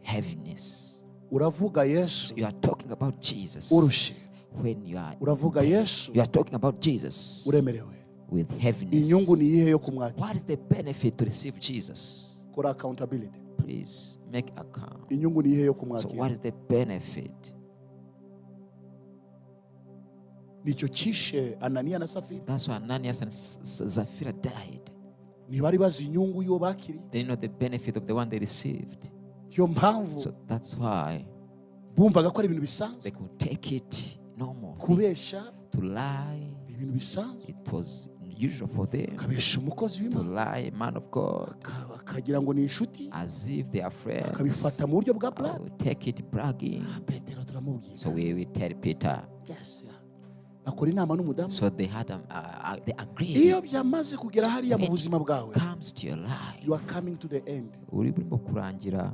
heaviness. Uravuga Yesu So you are talking about Jesus urushe when you are uravuga Yesu you are talking about Jesus uremerewe with heaviness. Inyungu ni iyihe yo kumwakira? What is the benefit to receive Jesus? Kora accountability. Please make account. Inyungu ni iyihe yo So kumwakira? what is the benefit? Nicyo cyishe Ananiya na Safira. That's why Ananias and Sapphira died. Ntibari bazi inyungu y'uwo bakiriye. They didn't know the benefit of the one they received. Niyo mpamvu So that's why bumvaga ko ari ibintu bisanzwe they could take it normal thing. kubeshya To lie, ni ibintu bisanzwe it was usual for them akabesha umukozi to w'Imana lie, man of God, akagira ngo ni inshuti as if they are friends. akabifata mu buryo bwa I blague. will take it bragging. Petero turamubwira. So we will tell Peter. Yes, yeah. Bakora inama n'umudamu. So they had they agreed. Iyo byamaze kugera hariya mu When buzima bwawe comes to your life, you are coming to the end. Uri burimo kurangira.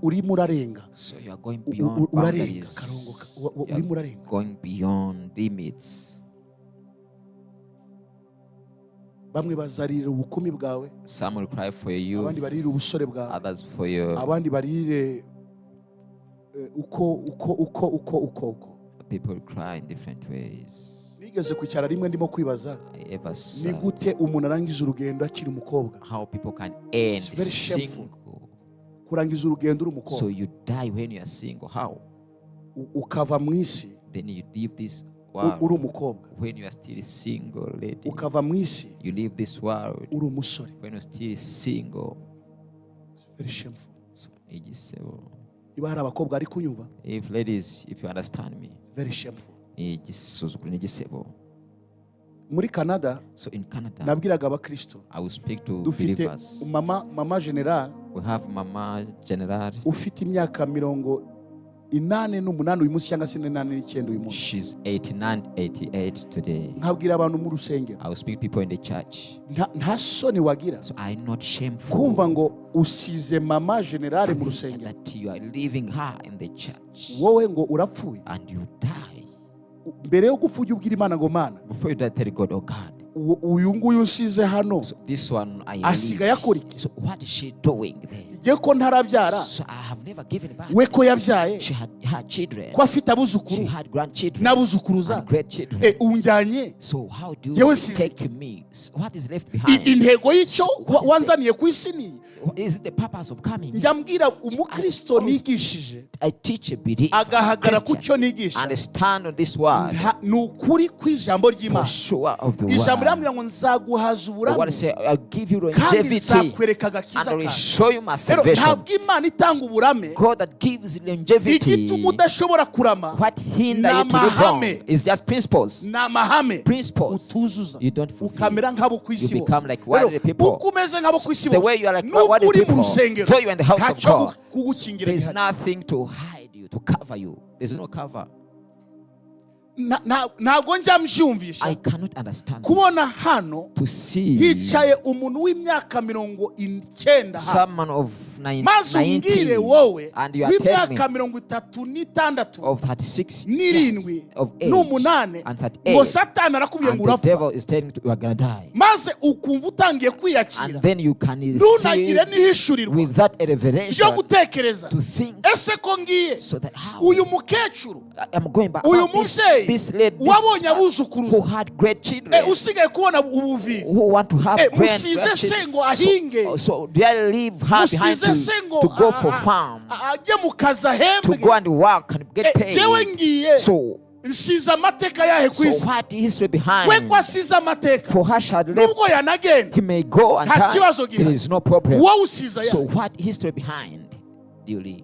Urimo urarenga. So you are going beyond Urarenga boundaries. akarongo You are urimo urarenga. going beyond limits. Bamwe bazarira ubukumi bwawe Some will cry for your abandi youth, barire ubusore bwawe others for your abandi barire eh, uko uko uko uko uko uko. People will cry in different ways. Nigeze kwicara rimwe ndimo kwibaza I ever ni said gute umuntu arangiza urugendo akiri umukobwa. How people can end It's very shameful. single. Kurangiza urugendo uri So umukobwa you die when you are single. How? Ukava mu isi Then you leave this world uri umukobwa when you are still single lady. ukava mu isi You leave this world uri umusore. When you're still single. It's very shameful. So, igisebo. Niba hari abakobwa bari kunyumva If ladies, if you understand me, it's very shameful. Ni igisuzuguro, ni igisebo. Muri Canada So in Canada, nabwiraga abakristo I will speak to dufite believers. Mama mama general We have Mama General. Ufite imyaka 88 uyu munsi cyangwa se 89 uyu munsi. She's 89, 88 today. Nkabwira abantu mu rusengero I will speak people in the church. Nta soni wagira So I'm not shameful kumva ngo usize mama general mu rusengero that you are leaving her in the church wowe ngo urapfuye and you die. Mbere yo gupfa ujye ubwira Imana ngo Mana Before you die, tell God, oh God. Uyu nguyu usize hano So this one I asigaye leave. akora iki? So what is she doing there? Igihe ko ntarabyara So I have never given birth. we ko yabyaye She had her children. ko afite abuzukuru She had grandchildren n'abuzukuruza and great children. Eh, unjyanye So how do Yewe you size. take me? What is left behind? Intego y'icyo So what is wanzaniye ku isi ni What is it the purpose of coming? Njya mbwira umukristo nigishije I teach a believer, agahagarara ku Christian, cyo nigisha and stand on this word ni ukuri kw'ijambo for ry'Imana. Sure of the Ijambo word. rirambwira ngo nzaguhaza The word uburame say, I'll give you kandi longevity nzakwereka agakiza and I will kanjye. show you my Rero salvation. ntabwo Imana itanga uburame God that gives longevity. igituma udashobora kurama What hinder you to live long Namahame. is just principles. Ni amahame Principles. utuzuza You don't fulfill. ukamera nk'abo ku isi You bose. become like worldly Rero, people. uko umeze nk'abo ku isi The bose way you are like nubwo worldly uri mu people, rusengero though you are in the house of ntacyo God, kugukingira there is gihari. nothing to hide you, to cover you. There's no cover. Ntabwo njya mbyumvisha I cannot understand kubona this. Hano To see hicaye umuntu w'imyaka 90 hano. Someone of Maze umbwire 90 wowe and you are telling me w'imyaka 36 of 36 years n'irindwi of age n'umunani and ngo 38 Satani arakubwiye and ngo the urapfa, devil is telling you you are gonna die, maze ukumva utangiye kwiyakira, and then you can ntunagire receive n'ihishurirwa with that a ryo revelation gutekereza to think ese ko ngiye, so that how uyu mukecuru, I'm going back uyu about this, mubyeyi this lady, this, wabonye who abuzukuruza, had great children, usigaye kubona ubuvivi, who want to have musize se grandchildren. Ngo ahinge, So do I leave her behind musize se ngo to go for farm, ajye mu kazi to ahembwe, go and work and get jewe paid? ngiye So, nsize amateka yahe ku so isi? what history We behind? ko asize amateka, For her shall left, nubwo yanagenda he may go and nta die. kibazo There gihari. is no problem. Wowe usize So ayahe? what history behind do you leave?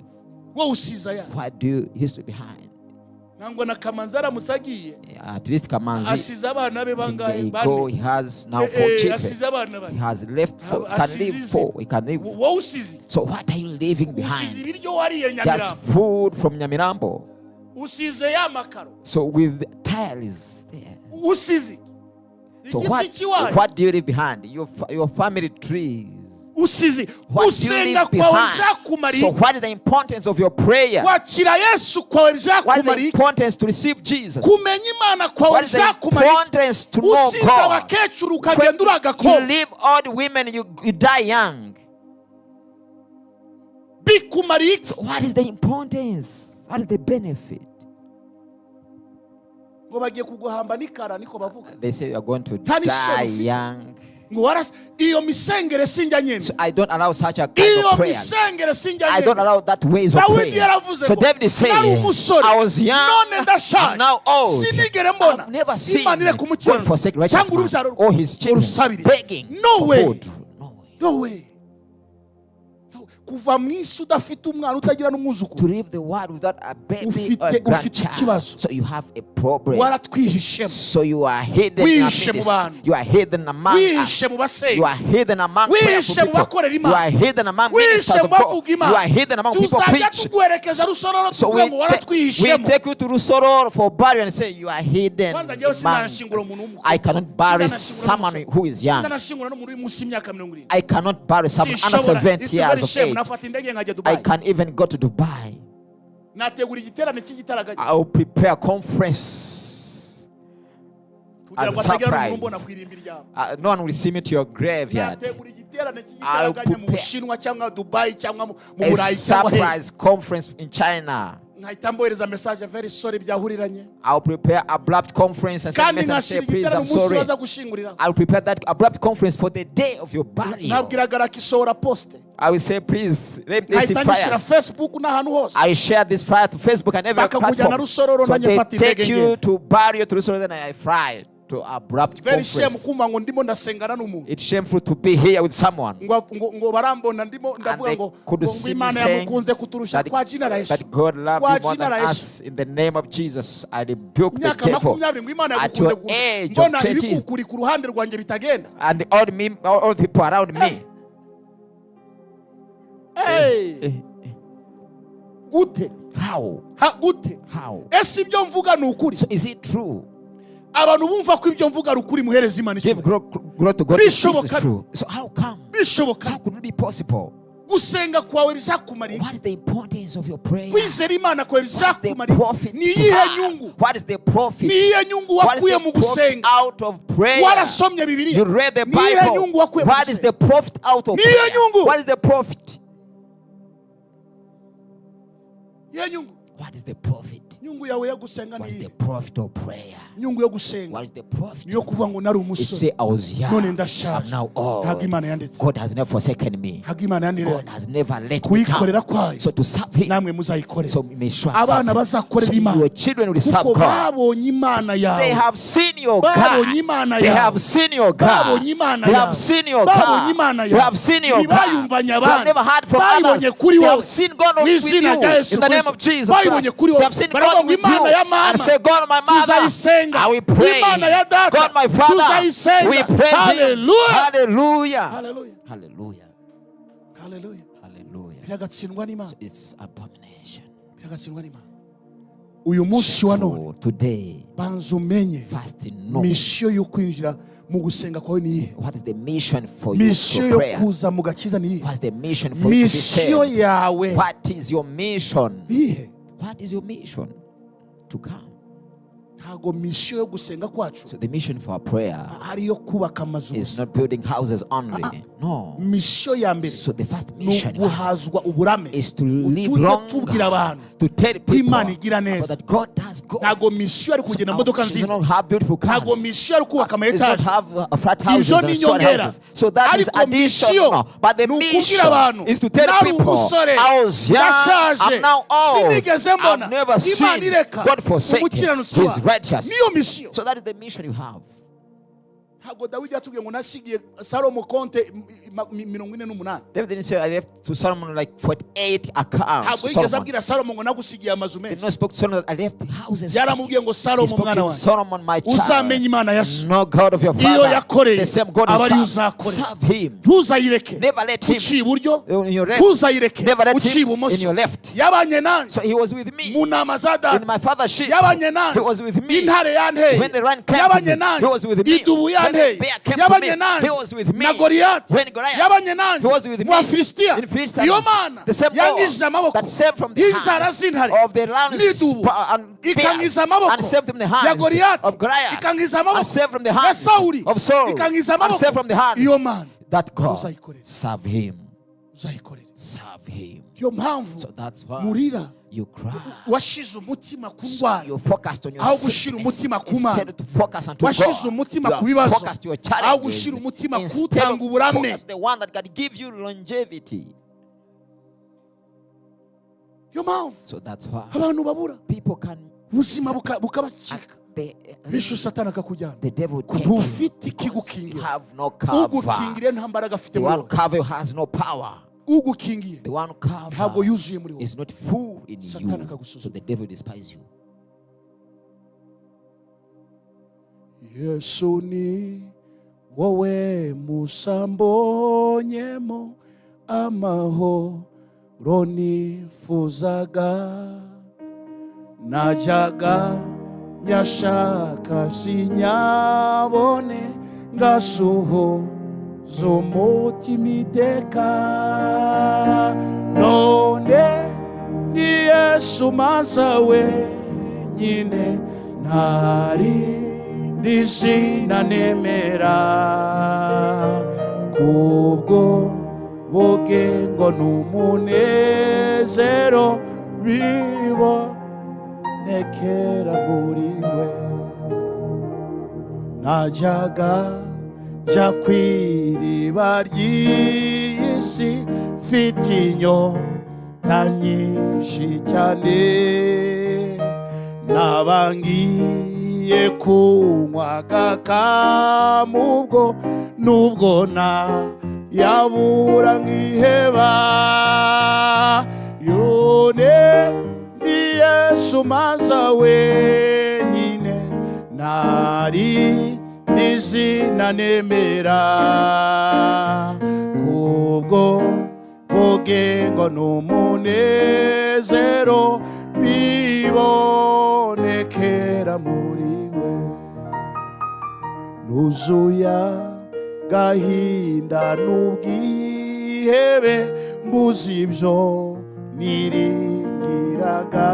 Wowe usize ayahe? What do you history behind? Nangwa na Kamanzi aramutse agiye, At least Kamanzi, asize abana be he bangahe? may go. Bane. He has now four children. Asize abana He bane. has left four. He can Asize leave izi. four. He can leave. Wowe usize, So what are you leaving usize behind? ibiryo wariye Just Nyamirambo, food from Nyamirambo. Usize ya makaro, So with tiles there. Usize So igiti what, cy'iwanyu, what do you leave behind? Your family trees. Usize What do you gusenga leave kwawe behind? byakumariye So iki? what is the importance of your prayer? Kwakira Yesu kwawe What is the byakumariye iki? importance to receive Jesus? Kumenya Imana kwawe What is the byakumariye iki? importance to know Usize God? abakecuru ukagenda uri When you agakobwa, leave old women, you die young. Bikumariye iki? So what is the importance? What is the benefit? Ngo bagiye kuguhamba n'ikara, niko bavuga. They say you are going to Nta n'isoni die ufite. Young. Ngo warase iyo misengere sinjya nyemera. So I don't allow such a kind Iyo of prayers. misengere sinjya I don't nyemera. allow that ways of Dawidi prayer. yaravuze So ngo David is nari saying, umusore, I was young, none ndashaje, I'm now old. Sinigere mbona I've never seen Imana ireka God umukiranutsi forsake righteous cyangwa man urubyaro rwe or his children rusabirize. begging No for way. food. No way. No way. No. Kuva mu isi udafite umwana, utagira n'umwuzukuru, To leave the world without a baby or a ufite grandchild. ikibazo. So you have a problem. Waratwihishemo. So you are hidden Wihishe mu amidst. bantu. You are hidden among Wihishe us. mu basenga. You are hidden among Wihishe prayerful mu people. bakorera You Imana. are hidden among Wihishe ministers mu of God. bavuga You Imana. are hidden among people Tuzajya preach. tuguherekeza Rusororo So tuvuge ngo we waratwihishemo. Take you to Rusororo for burial and say you are hidden Kwanza njyewe among sinanashingura umuntu w'umukuru. I cannot bury Sinanashingura someone n'umusore. who is young. Sinanashingura n'umuntu uri munsi y'imyaka 70. I cannot bury someone under Sinshobora. 70 It's a years very of shame. age. Nafata indege nkajya I Dubai, can even go to Dubai. Nategura igiterane cy'igitaraganya I will prepare conference kugira as ngo a hatagira n'umuntu surprise. umbona ku irimbi ryawe. No one will see me to your graveyard. Nategura igiterane cy'igitaraganya mu prepare Bushinwa cyangwa Dubai cyangwa mu a Burayi cyangwa hehe, surprise conference in China. Nkahita mbohereza message, very sorry, byahuriranye, I'll prepare abrupt conference and send kandi message and say, nkashyira please, igiterane I'm umunsi sorry. baza gushinguriraho. I'll prepare that abrupt conference for the day of your burial. Nabwiraga rakisohora post, I will say, please, let me see nkahita ngishyira flyers. Facebook n'ahantu hose. I share this flyer to Facebook and every Bakakujyana platform. Rusororo, So nanjye they mfata indege take you ngenda. to burial to Rusororo, then I fly to abrupt Very shame conference. kumva ngo ndimo ndasengana n'umuntu, It's shameful to be here with someone ngo ngo ngo barambona ndimo ndavuga they ngo could ngo see me Imana saying yamukunze kuturusha, that, kwa jina la Yesu, that God loved kwa you more jina than la Yesu. us. In the name of Jesus, I rebuke the Imyaka devil. 20 ngo Imana At yagukunze your kukurusha, age of mbona 20s, ibikukuri ku ruhande rwanjye bitagenda. and all people around me. Hey! Gute? How? Ha, gute? How? Ese ibyo mvuga ni ukuri? So is it true? Abantu bumva ko ibyo mvuga ari ukuri, muhereza Imana Give icyubahiro. glory to God if this is Bishoboka. true. So how come? Bishoboka. How could it be possible? Gusenga kwawe bizakumara iki? What is the importance of your prayer? Kwizera Imana kwawe What is the bizakumara iki? profit Ni to iyihe have? nyungu? What is the profit? Ni iyihe nyungu What is wakuye the mu profit gusenga? out of prayer? Warasomye Bibiliya, You read the ni iyihe Bible. nyungu wakuye mu What is gusenga? the profit out of Ni iyihe prayer? nyungu? What is the profit? Iyihe nyungu? What is the profit? Nyungu yawe yo gusenga ni What is the iyihe? Profit of prayer? Nyungu yo gusenga What is the profit? niyo kuvuga ngo nari It umusore, say I was young. none ndashaje, I'm now old. ntabwo Imana yanditse, God has never forsaken me. ntabwo Imana God yantereranye. has never let me Kuyikorera down. kwayo, So to serve Him, namwe muzayikorera. so may sure Abana serve Him. bazakorera So Imana your children will serve kuko God. babonye Imana They yawe. have seen your Babonye God. Imana They yawe. have seen your God. Babonye Imana They yawe. have seen your Babonye God. Imana They yawe. have seen your God. Ntibayumvanye They have abandi. never heard from Bayibonye others. kuri They wowe. have seen God Mu with izina you. rya Yesu In the name Kristo. of Jesus Bayibonye Christ. kuri They wowe. have seen Baravuga God ngo with Imana you. ya mama And say, God, my mother, tuzayisenga. I will pray. Imana ya data God, my father, tuzayisenga. we praise Him. Hallelujah. Hallelujah. Hallelujah. Hallelujah. Hallelujah. Hallelujah. Biragatsindwa n'Imana. It's abomination. Biragatsindwa n'Imana. Uyu munsi wa none, For today, banza umenye first know mission yo kwinjira mu gusenga kwawe ni iyihe. What is the mission for you Mission to yo prayer. kuza mu gakiza ni iyihe. What's the mission for you to be Mission saved? yawe What is your mission? ni iyihe. What is your mission to come? Ntabwo mission yo gusenga kwacu So the mission for our prayer ari iyo kubaka amazu is gusa. Not building houses only. No. Mission ya mbere So the first ni mission you have uguhazwa uburame, is to live uturye tubwira longer, abantu to tell ko people Imana igira neza. About that God does good. Ntabwo mission ari kugenda mu modoka So nziza, not have beautiful cars. ntabwo mission ari kubaka ama It's not etaje. have flat houses Ibyo and ni square inyongera. houses. So that is Ariko mission additional. But the ni ukubwira mission abantu, is to tell nari people, umusore, I was young, ndashaje, I'm now old. sinigeze mbona I've never Imana seen ireka God forsaken umukiranutsi His wayo. righteous. Niyo mission. So that is the mission you have. Ntabwo Dawidi yatubwiye ngo nasigiye Salomo konte 48. David didn't say, "I left to Solomon like 48 accounts." Ntabwo To yigeze Solomon. abwira Salomo ngo nagusigiye amazu Did menshi. not spoke to Solomon that I left houses. Yaramubwiye ngo He Salomo, spoke mwana to wanjye, Solomon, my child. uzamenye Imana ya so. No God of your Iyo father. yakoreye, The same God aba you ariyo serve. uzakorera. Serve him. Ntuzayireke Never let him uciye iburyo, in your left. ntuzayireke Never let uciye him in ibumoso. your left. Yabanye nanjye So he was with me mu nama za in data, my father's sheep. yabanye nanjye He was with me. intare yanteye, When the lion came to yabanye me, nanjye he was with me. idubu When the yanteye, bear came to yabanye me, nanjye he was with me. na Goliyati, When Goliath, yabanye nanjye he was with mu me. Bafilisitiya. In Philistines, Iyo Mana the same yangije God amaboko that saved from the y'inzara hands z'intare of the lions n'idubu, and bears, ikankiza amaboko and saved from the ya hands Goliyati, of Goliath, ikankiza and amaboko saved from the ya hands Sawuli, of Saul, ikankiza and amaboko. saved from the hands Iyo Mana that God, uzayikorera. Serve him, Uzayikorera. Serve him. Iyo mpamvu So that's why murira. You cry. Washize umutima ku ndwara You focused on your aho gushyira sickness umutima ku Mana. Instead to focus on to Washize God. umutima You ku have bibazo focused your aho challenges gushyira umutima ku instead utanga of uburame. focus the one that can give you longevity. Iyo mpamvu So that's why abantu babura people can ubuzima bukabacika, they, bishe Satani akakujyana. the devil take Ntufite you because you ikigukingira. have no cover. Ugukingiye nta mbaraga afite The muri one wowe. cover has no power. Ugukingiye The one ntabwo cover yuzuye muri wowe. Is not full in Satani you. akagusuzuma. So the devil despises you. Yesu ni wowe musambonyemo amahoro nifuzaga, najyaga nyashaka sinyabone, ngasuhuza umutima iteka. None ni Yesu maza wenyine, ntari zina nemera, kubwo bugingo n'umunezero bibonekera muri we. Najyaga njya ku iriba ry'iyi si mfite inyota nyinshi cyane, nabangiye kunywa agakamu nubwo na yabura nkiheba. Yone ni Yesu maza wenyine, ntari n'izina nemera, kubwo bugingo n'umunezero bibonekera muri we. Nuzuya gahinda n'ubwihebe, mbuze ibyo niringiraga,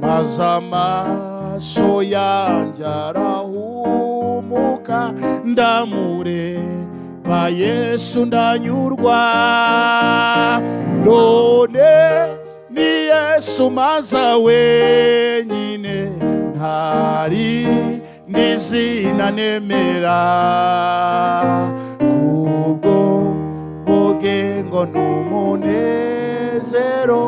maze amaso yanjye arahumuka, ndamureba Yesu ndanyurwa. None ni Yesu maza wenyine, ntari n'izina nemera, kubwo bugingo n'umunezero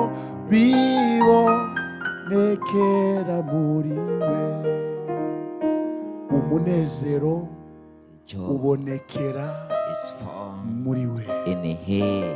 bibonekera muri we. Umunezero Joy ubonekera is found muri we. In him.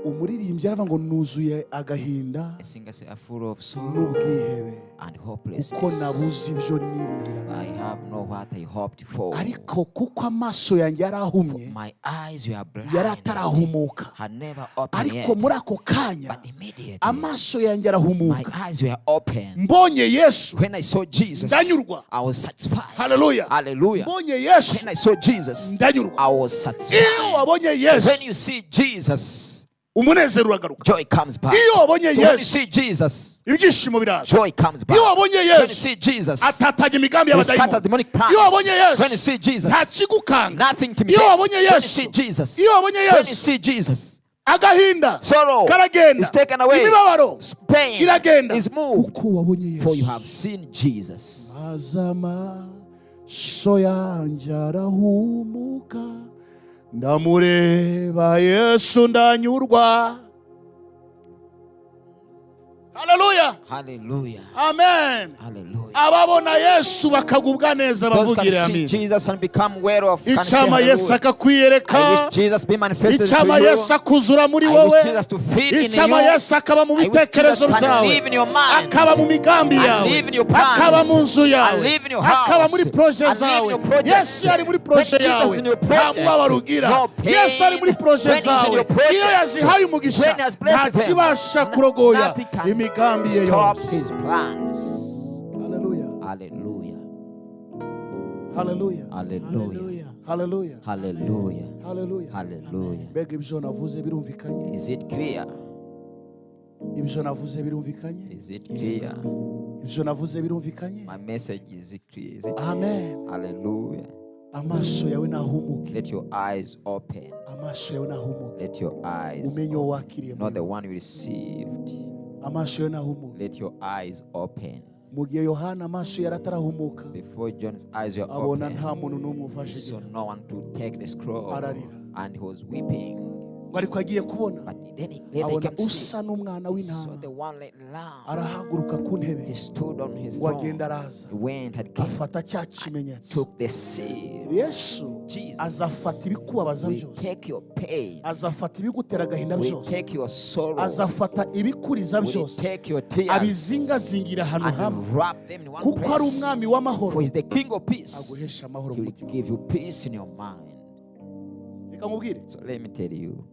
Umuririmbyi aravuga ngo nuzuye agahinda A singer say, "I'm full of sorrow n'ubwihebe and kuko hopelessness. nabuze ibyo niringiraga." I have no what What I hoped for. Ariko kuko amaso yanjye yari ahumye, My eyes were blind. Yari atarahumuka. Had never opened Ariko yet. muri ako kanya But immediately, amaso yanjye my arahumuka. Eyes were open. Mbonye Yesu, When I saw Jesus, ndanyurwa. I was satisfied. Haleluya. Hallelujah. Mbonye Yesu, When I saw Jesus, ndanyurwa. I was satisfied. Iyo wabonye Yesu, When you see Jesus, umunezero uragaruka. Joy comes back. Iyo wabonye So when you Yesu, see Jesus, ibyishimo biraza. Joy comes back. Iyo wabonye When you Yesu, see Jesus, atatanya imigambi you scatter y'abadayimoni. Demonic plans. Iyo wabonye When you Yesu, see Jesus, nta kigukanga. Nothing Iyo intimidates. wabonye When you Yesu, see Jesus, iyo wabonye when you Yesu, see Jesus, agahinda sorrow karagenda, is taken away. Imibabaro Pain iragenda, is moved. Kuko wabonye For you Yesu. Have seen Jesus. Maze amaso yanjye arahumuka, ndamureba Yesu, ndanyurwa. Haleluya. Hallelujah. Amen. Hallelujah. Ababona Yesu bakagubwa neza Those who can bavugire see amen. Jesus and become well of can say Icyama Yesu hallelujah. akakwiyereka. I wish Jesus be manifested to Icyama you. Yesu akuzura muri I wowe. Wish Jesus to fit in Icyama you. Yesu akaba mu I wish bitekerezo Jesus can byawe, live in your mind. akaba mu migambi And yawe, live in your plans. akaba mu nzu yawe, And live in your akaba house. muri projet And live in zawe. your projects. Yesu ari muri projet When Jesus yawe, is in your nta projects, mubabaro ugira. No pain. Yesu ari muri projet When he's in zawe, your projects, iyo yazihaye umugisha, when he has blessed nta them, kibasha kurogoya nothing can imigambi ye stop yose. His plans. Haleluya. Hallelujah. Haleluya. Hallelujah. Haleluya. Hallelujah. Haleluya. Hallelujah. Mbega ibyo navuze birumvikanye? Is it clear? Ibyo navuze birumvikanye? Is it clear? Ibyo navuze birumvikanye? My message, is it clear? Is it clear? Amen. Hallelujah. Amaso yawe nahumuke. Let your eyes open. Amaso yawe nahumuke. Let your eyes Umenye uwo wakiriye not muri the wowe. One you received. Amaso yawe nahumuke. Let your eyes open. Mu gihe Yohana amaso yari atarahumuka, Before John's eyes were abona open, nta muntu n'umwe ufashe he saw igitabo. No one to take the scroll, Ararira. And he was weeping. Ngo ariko agiye kubona, But then he later he abona came to see. usa n'umwana He saw w'intama the one like lamb. arahaguruka ku ntebe, He stood on his ngo throne. agenda araza, He went and came, afata cya kimenyetso. Took the seal. Yesu Jesus azafata ibikubabaza will byose, take your pain, azafata ibigutera agahinda will byose, take your sorrow, azafata ibikuriza will byose, take your tears abizingazingira ahantu hamwe, and wrap them in one kuko ari place. umwami w'amahoro, For he's the King of peace. Aguhesha amahoro He mu will mutima. Give you peace in your mind. Reka nkubwire. So let me tell you,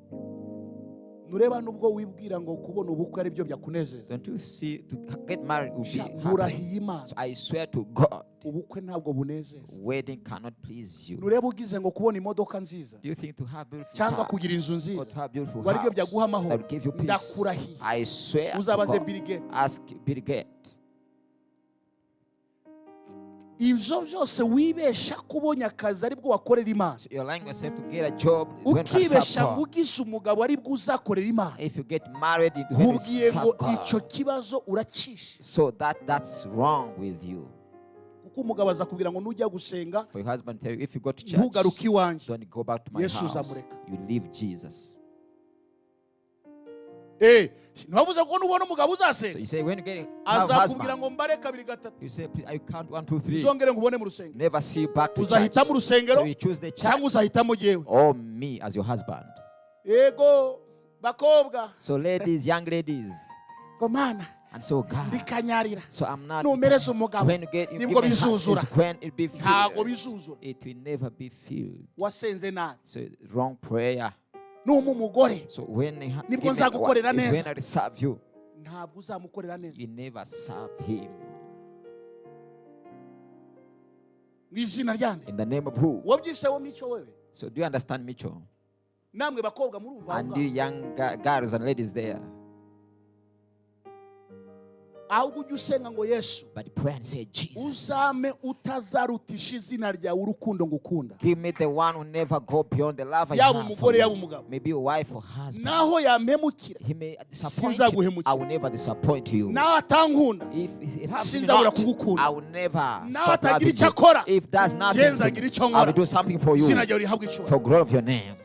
Nureba nubwo wibwira ngo kubona ubukwe ari byo byakunezeza, don't you see, to get married will be Sha, happy. nkurahiye Imana, So I swear to God, ubukwe ntabwo bunezeza. Wedding cannot please you. Nureba ugize ngo kubona imodoka nziza Do you think to have beautiful cyangwa car kugira inzu or nziza to have beautiful ngo aribyo house byaguha amahoro, that will give you peace? Ndakurahiye, I swear to uzabaze God. Bill Gates. Ask Bill Gates. Ibyo byose wibesha ko ubonye akazi aribwo wakorera Imana, So you're lying yourself to get a job is when you can serve ukibesha ngo God. ugize umugabo aribwo uzakorera Imana, If you get married, it when you nkubwiye ngo serve God. Icyo kibazo uracishe. So that's wrong with you. Kuko umugabo azakubwira ngo nujya gusenga, For your husband tell you, if you go to church, ntugaruke iwanjye. Don't go back to my Yesu house. uzamureka. You leave Jesus. Eh, ntiwavuze ko nubona umugabo So uzasenga? You say when you get a have Azakubwira husband, ngo mbare kabiri gatatu, you say, "Please, I count one, two, three. uzongere nkubone mu rusengero. Never see you back to church." Uzahitamo urusengero So you choose the cyangwa church uzahitamo jyewe? Or me as your husband. Yego bakobwa, So ladies, young ladies, ngo Mana, and so God. ndikanyarira, So I'm not. Numereza umugabo When you get you nibwo give me bizuzura. Is when it be Ntabwo filled. bizuzura. It will never be filled. Wasenze nabi. So wrong prayer. Numa umugore, So when you nibwo give me nzagukorera what, is neza. when I serve you. Ntabwo uzamukorera neza. You never serve him. Mu izina ryande? In the name of who? Wabyise wo mico wewe? So do you understand, Micho? Namwe bakobwa murumva aho And ngaho? you young girls and ladies there. Ahubwo ujye usenga ngo Yesu, But pray and say, Jesus, uzame utazarutisha izina ryawe urukundo ngukunda. Give me the one who never go beyond the love I Yaba have for umugore, you. yaba umugabo. Maybe a wife or husband. Naho yampemukira, He may disappoint you. sinzaguhemukira. I will never disappoint you. Naho atankunda, If it happens sinzabura not, kugukunda. I will never Naho stop atagira loving icyo you. akora, If does nothing, jye to nzagira me, icyo I nkora. will do something for you. Izina ryawe rihabwe icyubahiro. For glory of your name.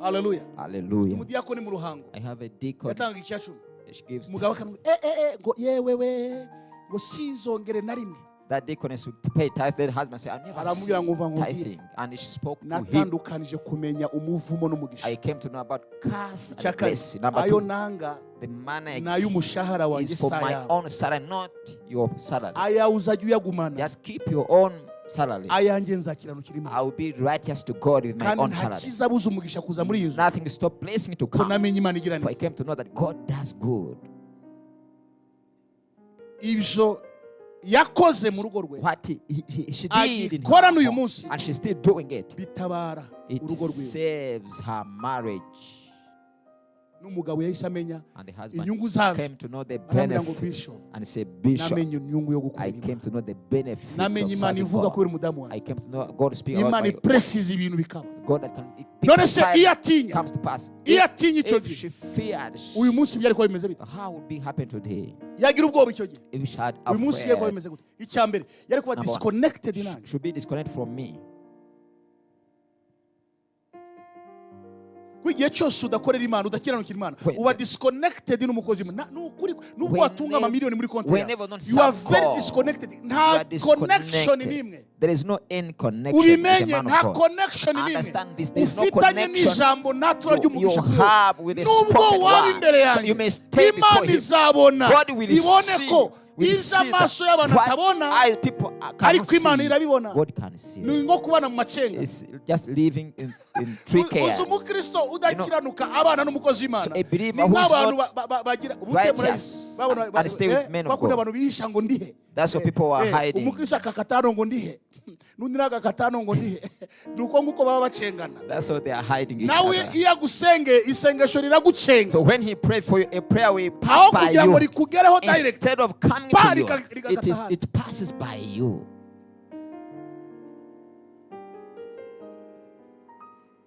Haleluya. Hallelujah. Umudiyakoni mu Ruhango I have a deacon. yatanga icyacumi, She gives umugabo akamubwira eh eh eh ngo yewe we ngo sinzongere na rimwe. That deaconess would pay tithe. Then husband said, I never see Aramubwira ngo umva nkubwire. Tithing. And she spoke to him. Natandukanije kumenya umuvumo n'umugisha. I came to know about curse Icya and kabiri, blessing. Number ayo two, nanga The money Ni ay'umushahara wanjye is for si my ayawe. Own salary, not your salary. Ayawe uzajya uyagumana. Just keep your own salary. Ayanjye nzakiranukira Imana. I will be righteous to God with my Kandi own nta salary. kizabuza umugisha kuza muri iyi nzu Nothing to stop blessing to ko come. namenye Imana igira For I neza. came to know that God does good. Ibyo yakoze mu rugo rwe What she did in agikora her n'uyu home, munsi and she's still doing it. bitabara It urugo rwiwe. Saves her marriage. N'umugabo yahise amenya And the husband inyungu zabyo came to know the arambwira ngo benefit bishop and say, "Bishop, namenye inyungu yo gukorera I Imana. Came to know the benefits of Namenye Imana serving ivuga God. kubera umudamu wanjye. I came to know God speak about Imana my ipresiza ibintu bikaba." God that can be None se precise iyo atinya comes to pass. iyo If, atinya icyo if gihe she feared, uyu munsi byari kuba bimeze bite? How would be happen today? Yagira ubwoba icyo gihe If she had uyu munsi byari kuba afraid, bimeze gute? Icya mbere yari kuba Number one, disconnected nanjye. Should be disconnected from me. Kuko igihe cyose udakorera Imana udakiranukira Imana uba disconnected n'umukozi w'Imana. Ni ukuri nubwo watunga amamiliyoni muri konti yawe, Whenever don't you are serve very God, disconnected. you Nta are connection disconnected. n'imwe. There is no any connection with the Ubimenye man nta of God. Connection n'imwe Understand this. There is no ufitanye connection n'ijambo natura you ry'umugisha kuri wowe. Have with the Nubwo spoken waba word. imbere So yanjye you may stay Imana before him. izabona God will ibone see, ko will izo see that amaso y'abantu what atabona eyes people cannot ariko Imana see, irabibona. God can see. Ni nko kubana mu macenga. It's just living in tree Uzi care. umukristo udakiranuka abana n'umukozi w'Imana So a believer ni who is nk'abantu not bagira ubute righteous babona and stay with men of bakunda God. Abantu bihisha ngo ndihe. That's what people are hiding. Umukristo akakatano ngo ndihe n'undi nawe agakatano ngo ndihe ni uko nguko baba bacengana. That's what they are hiding each Nawe other. iyo agusengeye isengesho riragucenga. So when he prayed for you, a prayer will pass Aho by kugira ngo you. rikugereho direct Instead of coming pa to you, rigakata hano. it passes by you.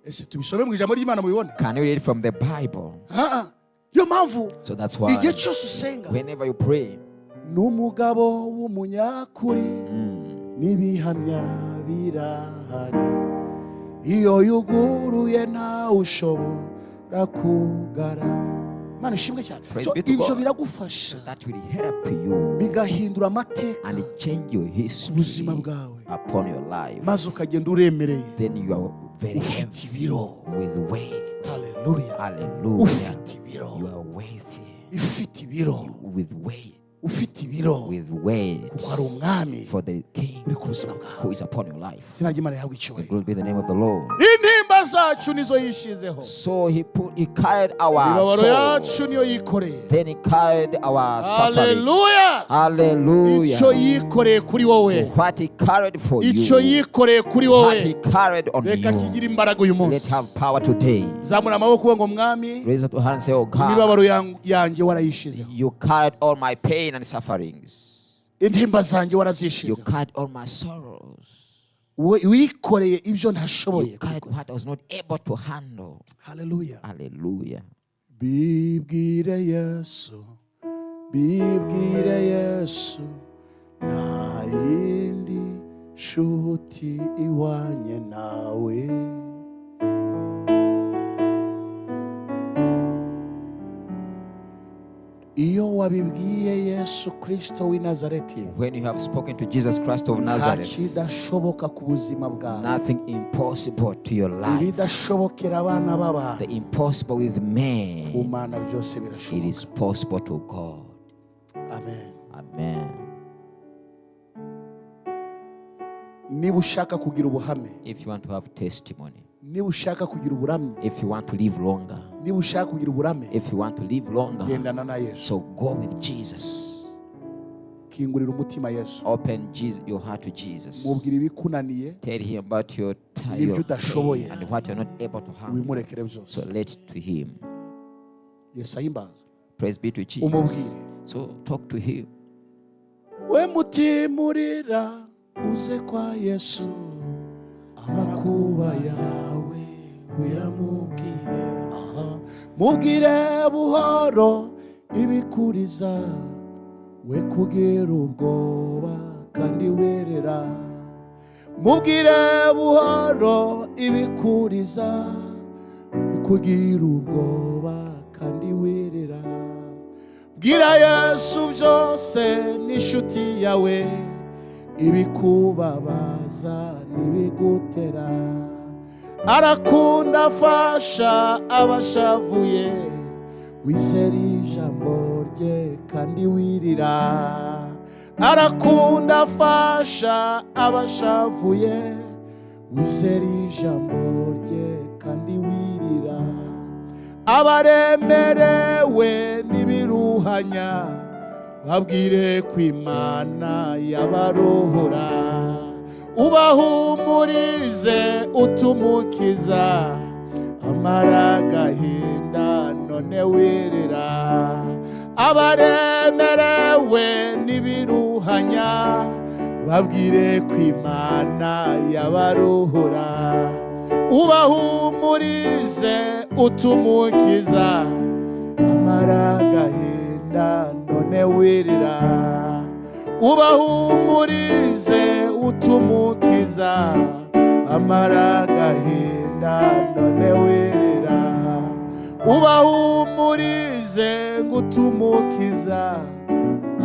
Ese tubisome mu ijambo ry'Imana mubibone? Can you read from the Bible? Ah, ah. Niyo mpamvu So that's why igihe cyose usenga whenever you pray, n'umugabo w'umunyakuri n'ibihamya birahari iyo yuguruye ntawe ushobora kugara. Imana ishimwe cyane. Praise So, be to ibyo God. Biragufasha So that will help you bigahindura amateka and change your history ubuzima bwawe upon your life. Maze ukagenda uremereye Then you are very ufite heavy ibiro. With weight. Haleluya. Hallelujah. Ufite ibiro. You are weighty Ifite ibiro. With weight. Ufite ibiro With weight. Kuko hari umwami For the King uri ku buzima bwawe. Who is upon your life. Izina ry'Imana rihabwa icyubahiro. Glory be the name of the Lord. Intimba zacu nizo yishizeho. So he carried our Imibabaro soul. Yacu niyo yikoreye. Then he carried our suffering. Haleluya. Hallelujah. Icyo yikoreye kuri wowe So what he carried for you, icyo yikoreye kuri what wowe he carried on reka you, kigire imbaraga uyu let munsi. have power today. Zamura amaboko uvuge ngo mwami Raise up your hand and say, "Oh God, imibabaro yanjye warayishizeho. You carried all my pain and sufferings. Intimba zanjye You warazishizeho. Carried all my sorrows. Wikoreye ibyo ntashoboye." You carried what I was not able to handle." Haleluya. Hallelujah. Bibwire Yesu bibwire Yesu nta yindi nshuti ihwanye nawe. Iyo wabibwiye Yesu Kirisito w'i Nazareti When you have spoken to Jesus Christ of nta Nazareth, kidashoboka ku buzima bwawe. Nothing impossible to your life. Ibidashobokera abana b'abantu The impossible with ku man, Mana byose it birashoboka. Is possible to God. Amen. Amen. Niba ushaka kugira ubuhame If you want to have testimony, niba ushaka kugira uburamye if you want to live longer, niba ushaka kugira uburame if you want to live longer, gendana na Yesu. So go with Jesus. Kingurira umutima Yesu. Open Jesus, your heart to Jesus. Mubwira ibikunaniye Tell him about n'ibyo your udashoboye pain and what you're not able to handle. wimurekere byose. So let it to him. Yesu ahimbaza. Praise be to Jesus. Umubwire. So talk to him. We mutima urira uze kwa Yesu amakuba yawe uyamubwire. Aha. Mubwire buhoro ibikuriza we kugira ubwoba kandi werera mubwire buhoro ibikuriza we kugira ubwoba kandi werera bwira Yesu byose n'inshuti yawe ibikubabaza n'ibigutera arakunda afasha abashavuye. Wizere ijambo rye kandi wirira. Arakunda, afasha abashavuye. Wizere ijambo rye kandi wirira. Abaremerewe n'ibiruhanya, babwire ko Imana yabarohora. Ubahumurize, utumukiza amara agahinda none wirira. Abaremerewe n'ibiruhanya, babwire ko Imana yabaruhura. Ubahumurize, utumukiza amara agahinda none wirira. Ubahumurize, utumukiza amara agahinda none wirira. Ubahumurize ngo utumukiza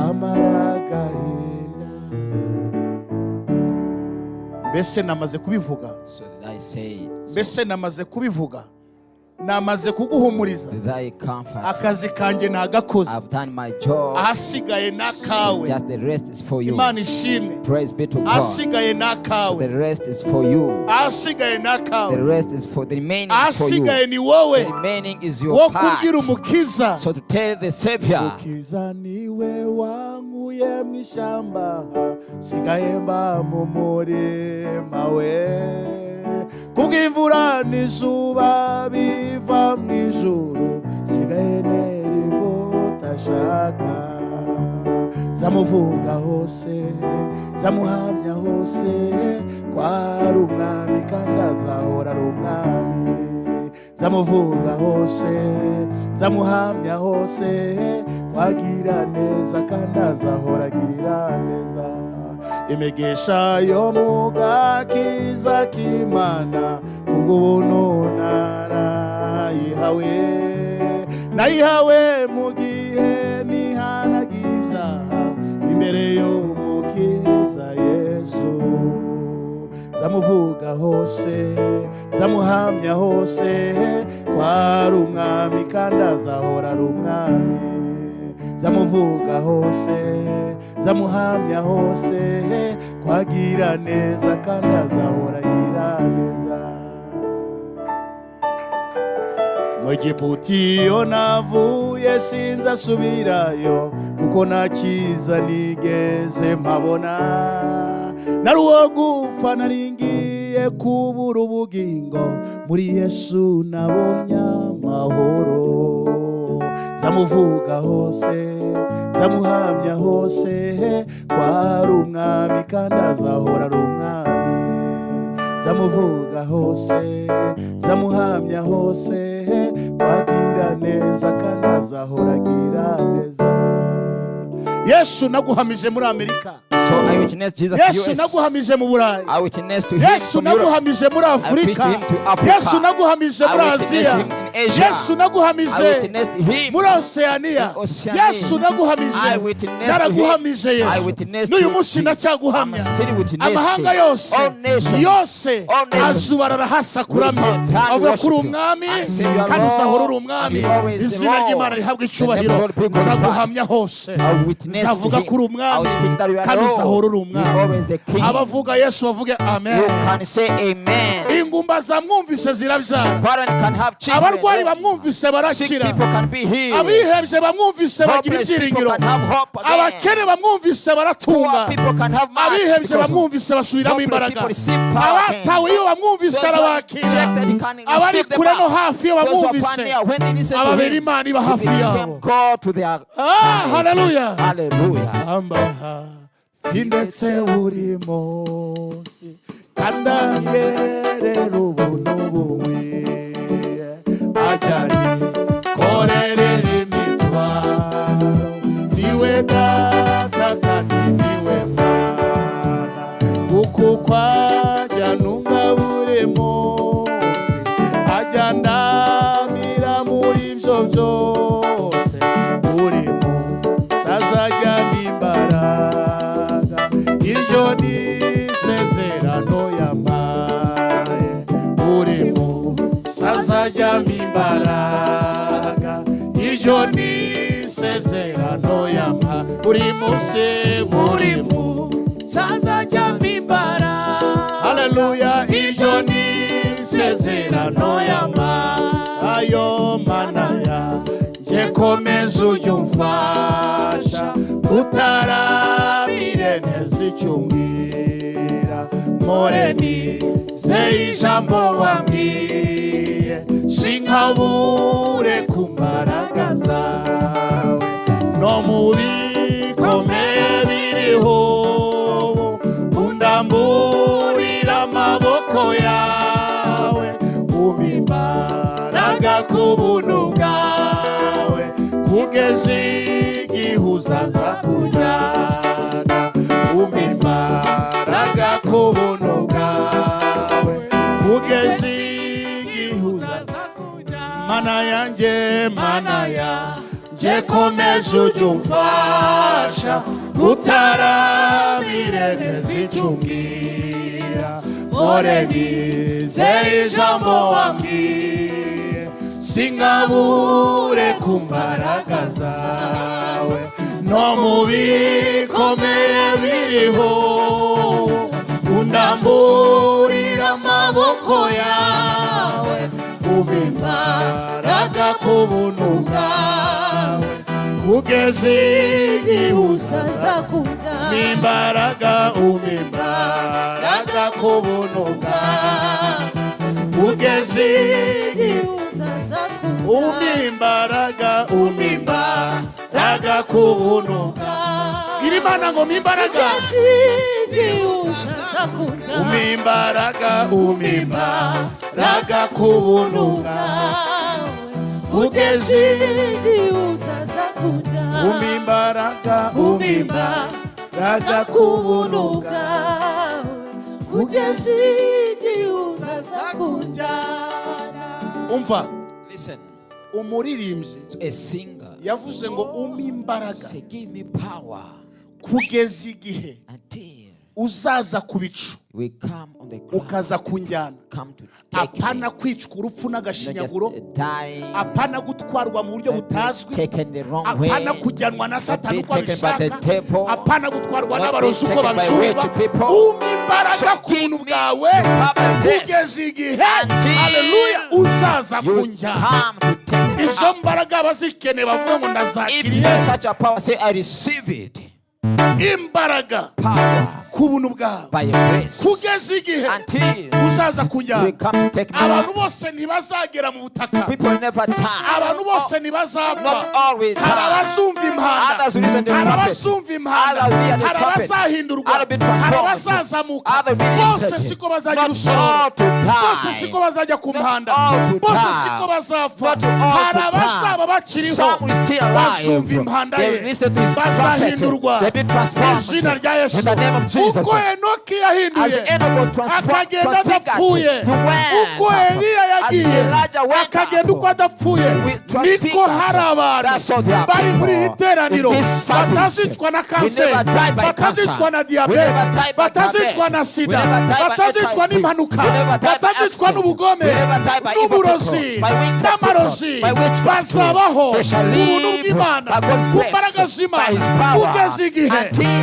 amara agahinda. Mbese namaze kubivuga? So did I say it? Mbese namaze kubivuga? Namaze kuguhumuriza? Did I comfort? Akazi kanjye nagakoze. I've done my job. Ahasigaye n'akawe. Just the rest is for you. Imana ishimwe. Praise be to God. Ahasigaye So n'akawe. the rest is for you. Ahasigaye The n'akawe. rest is for the remaining is for you. Ahasigaye ni wowe The remaining is wo your part. kubwira Umukiza. So to tell the Savior, Umukiza niwe wankuye mu ishyamba, sigaye mba mu murima we. Kubw'imvura n'izuba biva mu ijuru, sigaye nera imbuto ashaka. Zamuvuga hose, zamuhamya hose ko ari umwami kandi azahora ari umwami. Zamuvuga hose, zamuhamya hose ko agira neza kandi azahora agira neza. Imigisha yo mu gakiza k'Imana, kubw'ubuntu narayihawe. Nayihawe mu gihe nihanaga ibyaha imbere y'Umukiza Yesu. Zamuvuga hose, zamuhamya hose ko ari umwami kandi azahora ari umwami. Zamuvuga hose, zamuhamya hose ko agira neza kandi azahora agira neza. Mu Egiputa iyo navuye sinzasubirayo, kuko nta cyiza nigeze mpabona. Nari uwo gupfa, nari ngiye kubura ubugingo. Muri Yesu nabonye amahoro. Zamuvuga hose, zamuhamya hose ko ari umwami kandi azahora ari umwami. Zamuvuga hose, zamuhamya hose ko agira neza kandi azahora agira neza. Yesu naguhamije muri Amerika. So I witnessed Jesus to Yesu US. naguhamije mu Burayi. I witnessed to him Yesu from Europe. naguhamije muri Afurika. I preached to him to Africa. Yesu naguhamije muri I witnessed Aziya. to him in Asia. Yesu naguhamije I witnessed him muri Oseaniya. in Oceania. Yesu naguhamije. I witnessed to him. Naraguhamije I Yesu. witnessed N'uyu to munsi him. ndacyaguhamya. I'm still witnessing. Amahanga yose All nations. yose All nations. azubarara hasi akuramye, Will turn avuga ko uri worship you. umwami And say you are kandi uzahora uri Lord, umwami. and you always Izina Lord. ry'Imana rihabwa The name icyubahiro. of the Lord be glorified. Nzaguhamya hose. I witnessed to Nzavuga him. ko uri I umwami will speak that you are kandi uzahora uri Lord. You umwami. are always the King. Abavuga Yesu bavuge amen. You can say amen. Ingumba zamwumvise zirabyara. Barren can have children. Abarwayi bamwumvise Sick barakira. people can be healed. Abihebye bamwumvise bagira Hopeless people ibyiringiro. can have hope again. Abakene bamwumvise Poor baratunga. people can have much Abihebye because of bamwumvise basubiramo hopeless imbaraga. people receive power again. Abatawe iyo bamwumvise Those who are arabakira. rejected can Abari receive them kure no back. hafi iyo Those who are bamwumvise far near, when they listen to ababera him, Imana iba he hafi became yabo. God to their Ah, side. haleluya. Hallelujah. Amba hafi ndetse buri munsi, kandi angerera ubuntu bumwiye, ajyanye korerera imitwaro. Niwe Data kandi niwe Mwana, kuko kwajya numva buri munsi, ajya ndamira muri ibyo byose. Buri munsi azajyamo imbaraga, iryo ni isezerano yampaye. Buri munsi azajyamo imbaraga, iryo Iryo ni isezerano yampa buri munsi, buri Buri munsi. Munsi azajya ampa imbaraga. Haleluya, iryo ni isezerano yampa. Ayo Mana yanjye, komeza ujye umfasha utaramire neza icyo umbwira, mpore nizeye ijambo wambwiye, sinkabure ku mbaraga zawe. No mu bikomeye biriho ubu, undamburira amaboko yawe, umpa imbaraga ku buntu bwawe, kugeza igihe uzaza kunjyana. Umpa imbaraga ku buntu bwawe, kugeza igihe uzaza. Mana yanjye, Mana yanjye, komeza ujye umfasha utaramire neza icyo umbwira, mpore nizeye ijambo wambwiye, singabure ku mbaraga zawe. No mu bikomeye biriho, undamburira amaboko yawe, umpa imbaraga ku buntu bwawe, kugeza igihe uzaza kunjyana. Imbaraga, umpa imbaraga ku buntu bwawe, kugeza igihe igihe uzaza umpa kunjyana. Imbaraga, umpa imbaraga ku buntu bwawe. Gira Imana ngo mpa imbaraga. Igihe uzaza kunjyana. Umpa imbaraga, umpa imbaraga ku buntu bwawe, kugeza igihe uzaza kunjyana. Umpa imbaraga, umpa imbaraga ku buntu bwawe, bwawe, kugeza igihe uzaza kunjyana. Umva. Listen, Umuririmbyi to a singer. yavuze ngo umpe imbaraga Say, "Give me power kugeza igihe until uzaza ku bicu, we come on the cloud, ukaza kunjyana." come to take me." Apana kwicwa urupfu Not just n'agashinyaguro, dying, apana gutwarwa mu buryo butazwi, taken the wrong way, apana kujyanwa na Satani not uko be taken by the abishaka, devil, apana gutwarwa not be n'abarozi uko taken by babyumva. rich people. Umpa imbaraga So ku buntu give me bwawe power this kugeza igihe, until haleluya, uzaza you kunjyana. Come to take me Izo up. mbaraga abazikeneye bavuga ngo If ndazakiriye. there's such a power, say, "I receive it." Imbaraga Power ku buntu bwawe by your grace. kugeza igihe Until uzaza you kunjyana. come to take me Abantu up. bose ntibazagera mu butaka. People never die. Abantu bose ntibazapfa. Not all will Hari die. abazumva impanda. Others will listen to the Hari trumpet. abazumva impanda. Others will hear the Hari trumpet. abazahindurwa. Others will be Hari transformed. abazazamuka. Others will be Bose lifted. siko bazagira Not urusororo. all to die. Bose siko bazajya ku Not mpanda. all to Bose die. siko bazapfa. Not all Hari to die. abazaba bakiriho, Some will still alive. bazumva impanda They ye, will listen to his trumpet. bazahindurwa They'll be transformed. izina rya Yesu. In the name of Jesus. Uko Enoki yahinduye As Enoch was transformed, akagenda transfigured, adapfuye, he went uko up. Eliya As yagiye Elijah went akagenda up, uko adapfuye, we niko transfigured. hari abantu That's how there are bari muri iri people teraniro in this service. batazicwa na We kanseri, never die by batazicwa cancer. na We diyabete, never die by batazicwa na diabetes. sida, We never die by batazicwa HIV. n'impanuka, We never die by batazicwa accident. n'ubugome We never die by evil n'uburozi people, by wicked n'amarozi. people, by witchcraft. Bazabaho They shall ubuntu live bw'Imana, by God's ku grace, mbaraga by z'Imana, His power, kugeza igihe,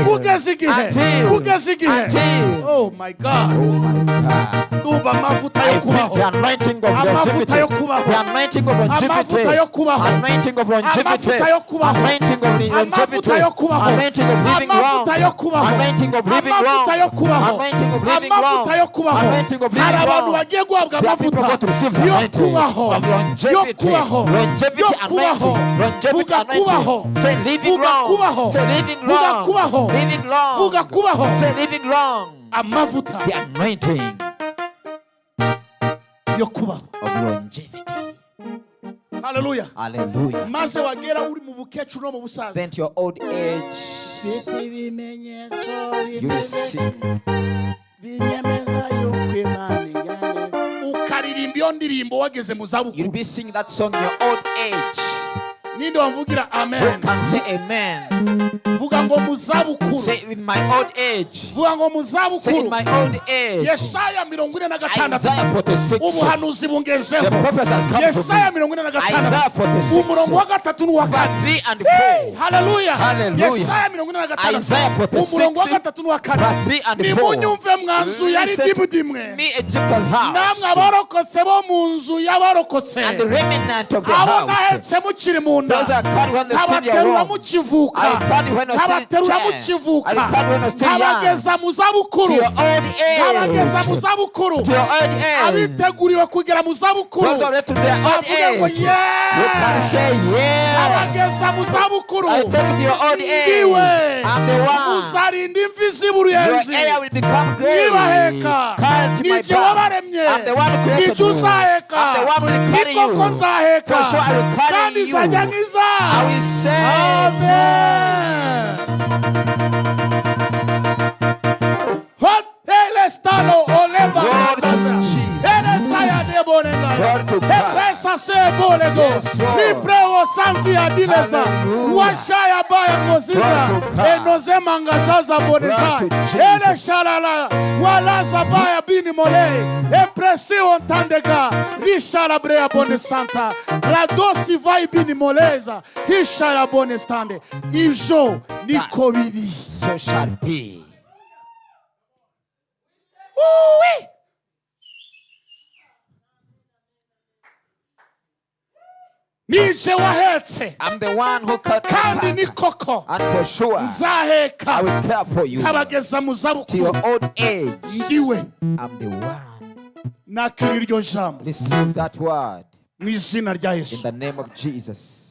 kugeza igihe, kugeza igihe. until. Oh my God. Oh my God. Ndumva amavuta yo I feel kubaho. the anointing of Amavuta longevity. yo kubaho. The anointing of longevity. Amavuta yo kubaho. Anointing of longevity. Amavuta yo kubaho. Anointing of longevity. Amavuta yo kubaho. Anointing of living Amavuta long. yo kubaho. Anointing of living long. Amavuta yo kubaho. Anointing of living long. Amavuta yo kubaho. Anointing of living Hari abantu long. bagiye guhabwa There are people amavuta going to receive the yo anointing kubaho, of yo longevity. kubaho, Longevity yo kubaho. anointing. Longevity Vuga kubaho. anointing. Say living Vuga long. kubaho. Say living Vuga long. kubaho. Living long. Vuga kubaho. Say living long. Amavuta The anointing yo kubaho. Of longevity. Haleluya. Hallelujah. Maze wagera uri mu bukecuru no mu busaza, Then to your old age, mfite ibimenyetso you will sing. Binyemeza yuko Imana ingana, ukaririmba iyo ndirimbo wageze mu You'll zabukuru. be singing that song in your old age. Ninde wamvugira Who amen? can say amen? Vuga ngo mu zabukuru. Say in my old age. Vuga ngo mu Say in zabukuru. my old age. Yesaya 46. Isaiah 46. Ubuhanuzi bungezeho. The prophet has come to Yesaya me. 46. Isaiah 46. Umurongo wa gatatu n'uwa Verse kane. 3 and 4. Haleluya. Hallelujah. Yesaya 46. Isaiah 46, Umurongo wa gatatu n'uwa kane. verse 3 and 4. Nimunyumve mwa nzu ya Listen to Ridimudimwe. me, Egyptian's Namwe house, abarokotse bo mu nzu y'abarokotse. and the remnant of the Abo house. nahetse mukiri mu nda. Those are carried when they still your Nkabaterura womb. mukivuka. I carried when I was still Nkabaterura child. mukivuka. I carried when I was still young. Nkabageza mu zabukuru. To your old Nkabageza mu age. zabukuru. To your old age. Abiteguriwe kugera mu zabukuru. Those are to their old Bavuge ngo age. You can yes. say yes. Abageza mu zabukuru. I take to your old age. Ndiwe. I'm the one. Uzarinda imvi Your z'uburuyenzi. hair will become gray. Nibaheka. Carry to my Nije back. wabaremye. I'm the one who created Nije you. uzaheka. I'm the one who will carry Ni koko you. nzaheka. For sure I will carry Kandi you. nzajya nkiza. I will save. Amen. Hotelestalo oleva. Glory to Jesus. Eresaya de bonega. Glory to God. Epresa se bolego. Yes, Lord. Lipreo sanzi adileza. Hallelujah. Washaya baya ngoziza. Glory to God. Enoze mangazaza boneza. Glory to Jesus. Ere shalala. Walaza baya bini mole. Epresi ontandega. Rishala brea bone santa. Radosi vai bini moleza. Rishala bone stande. Ibyo niko biri. So shall be. Uwi! Nije wahetse I'm the one who cut the kandi ni path. koko And for sure, I nzaheka will care for you nkabageza mu to zabukuru. your old age. Ndiwe. I'm the one. Nakira iryo jambo Receive that word mu izina rya in Yesu. the name of Jesus.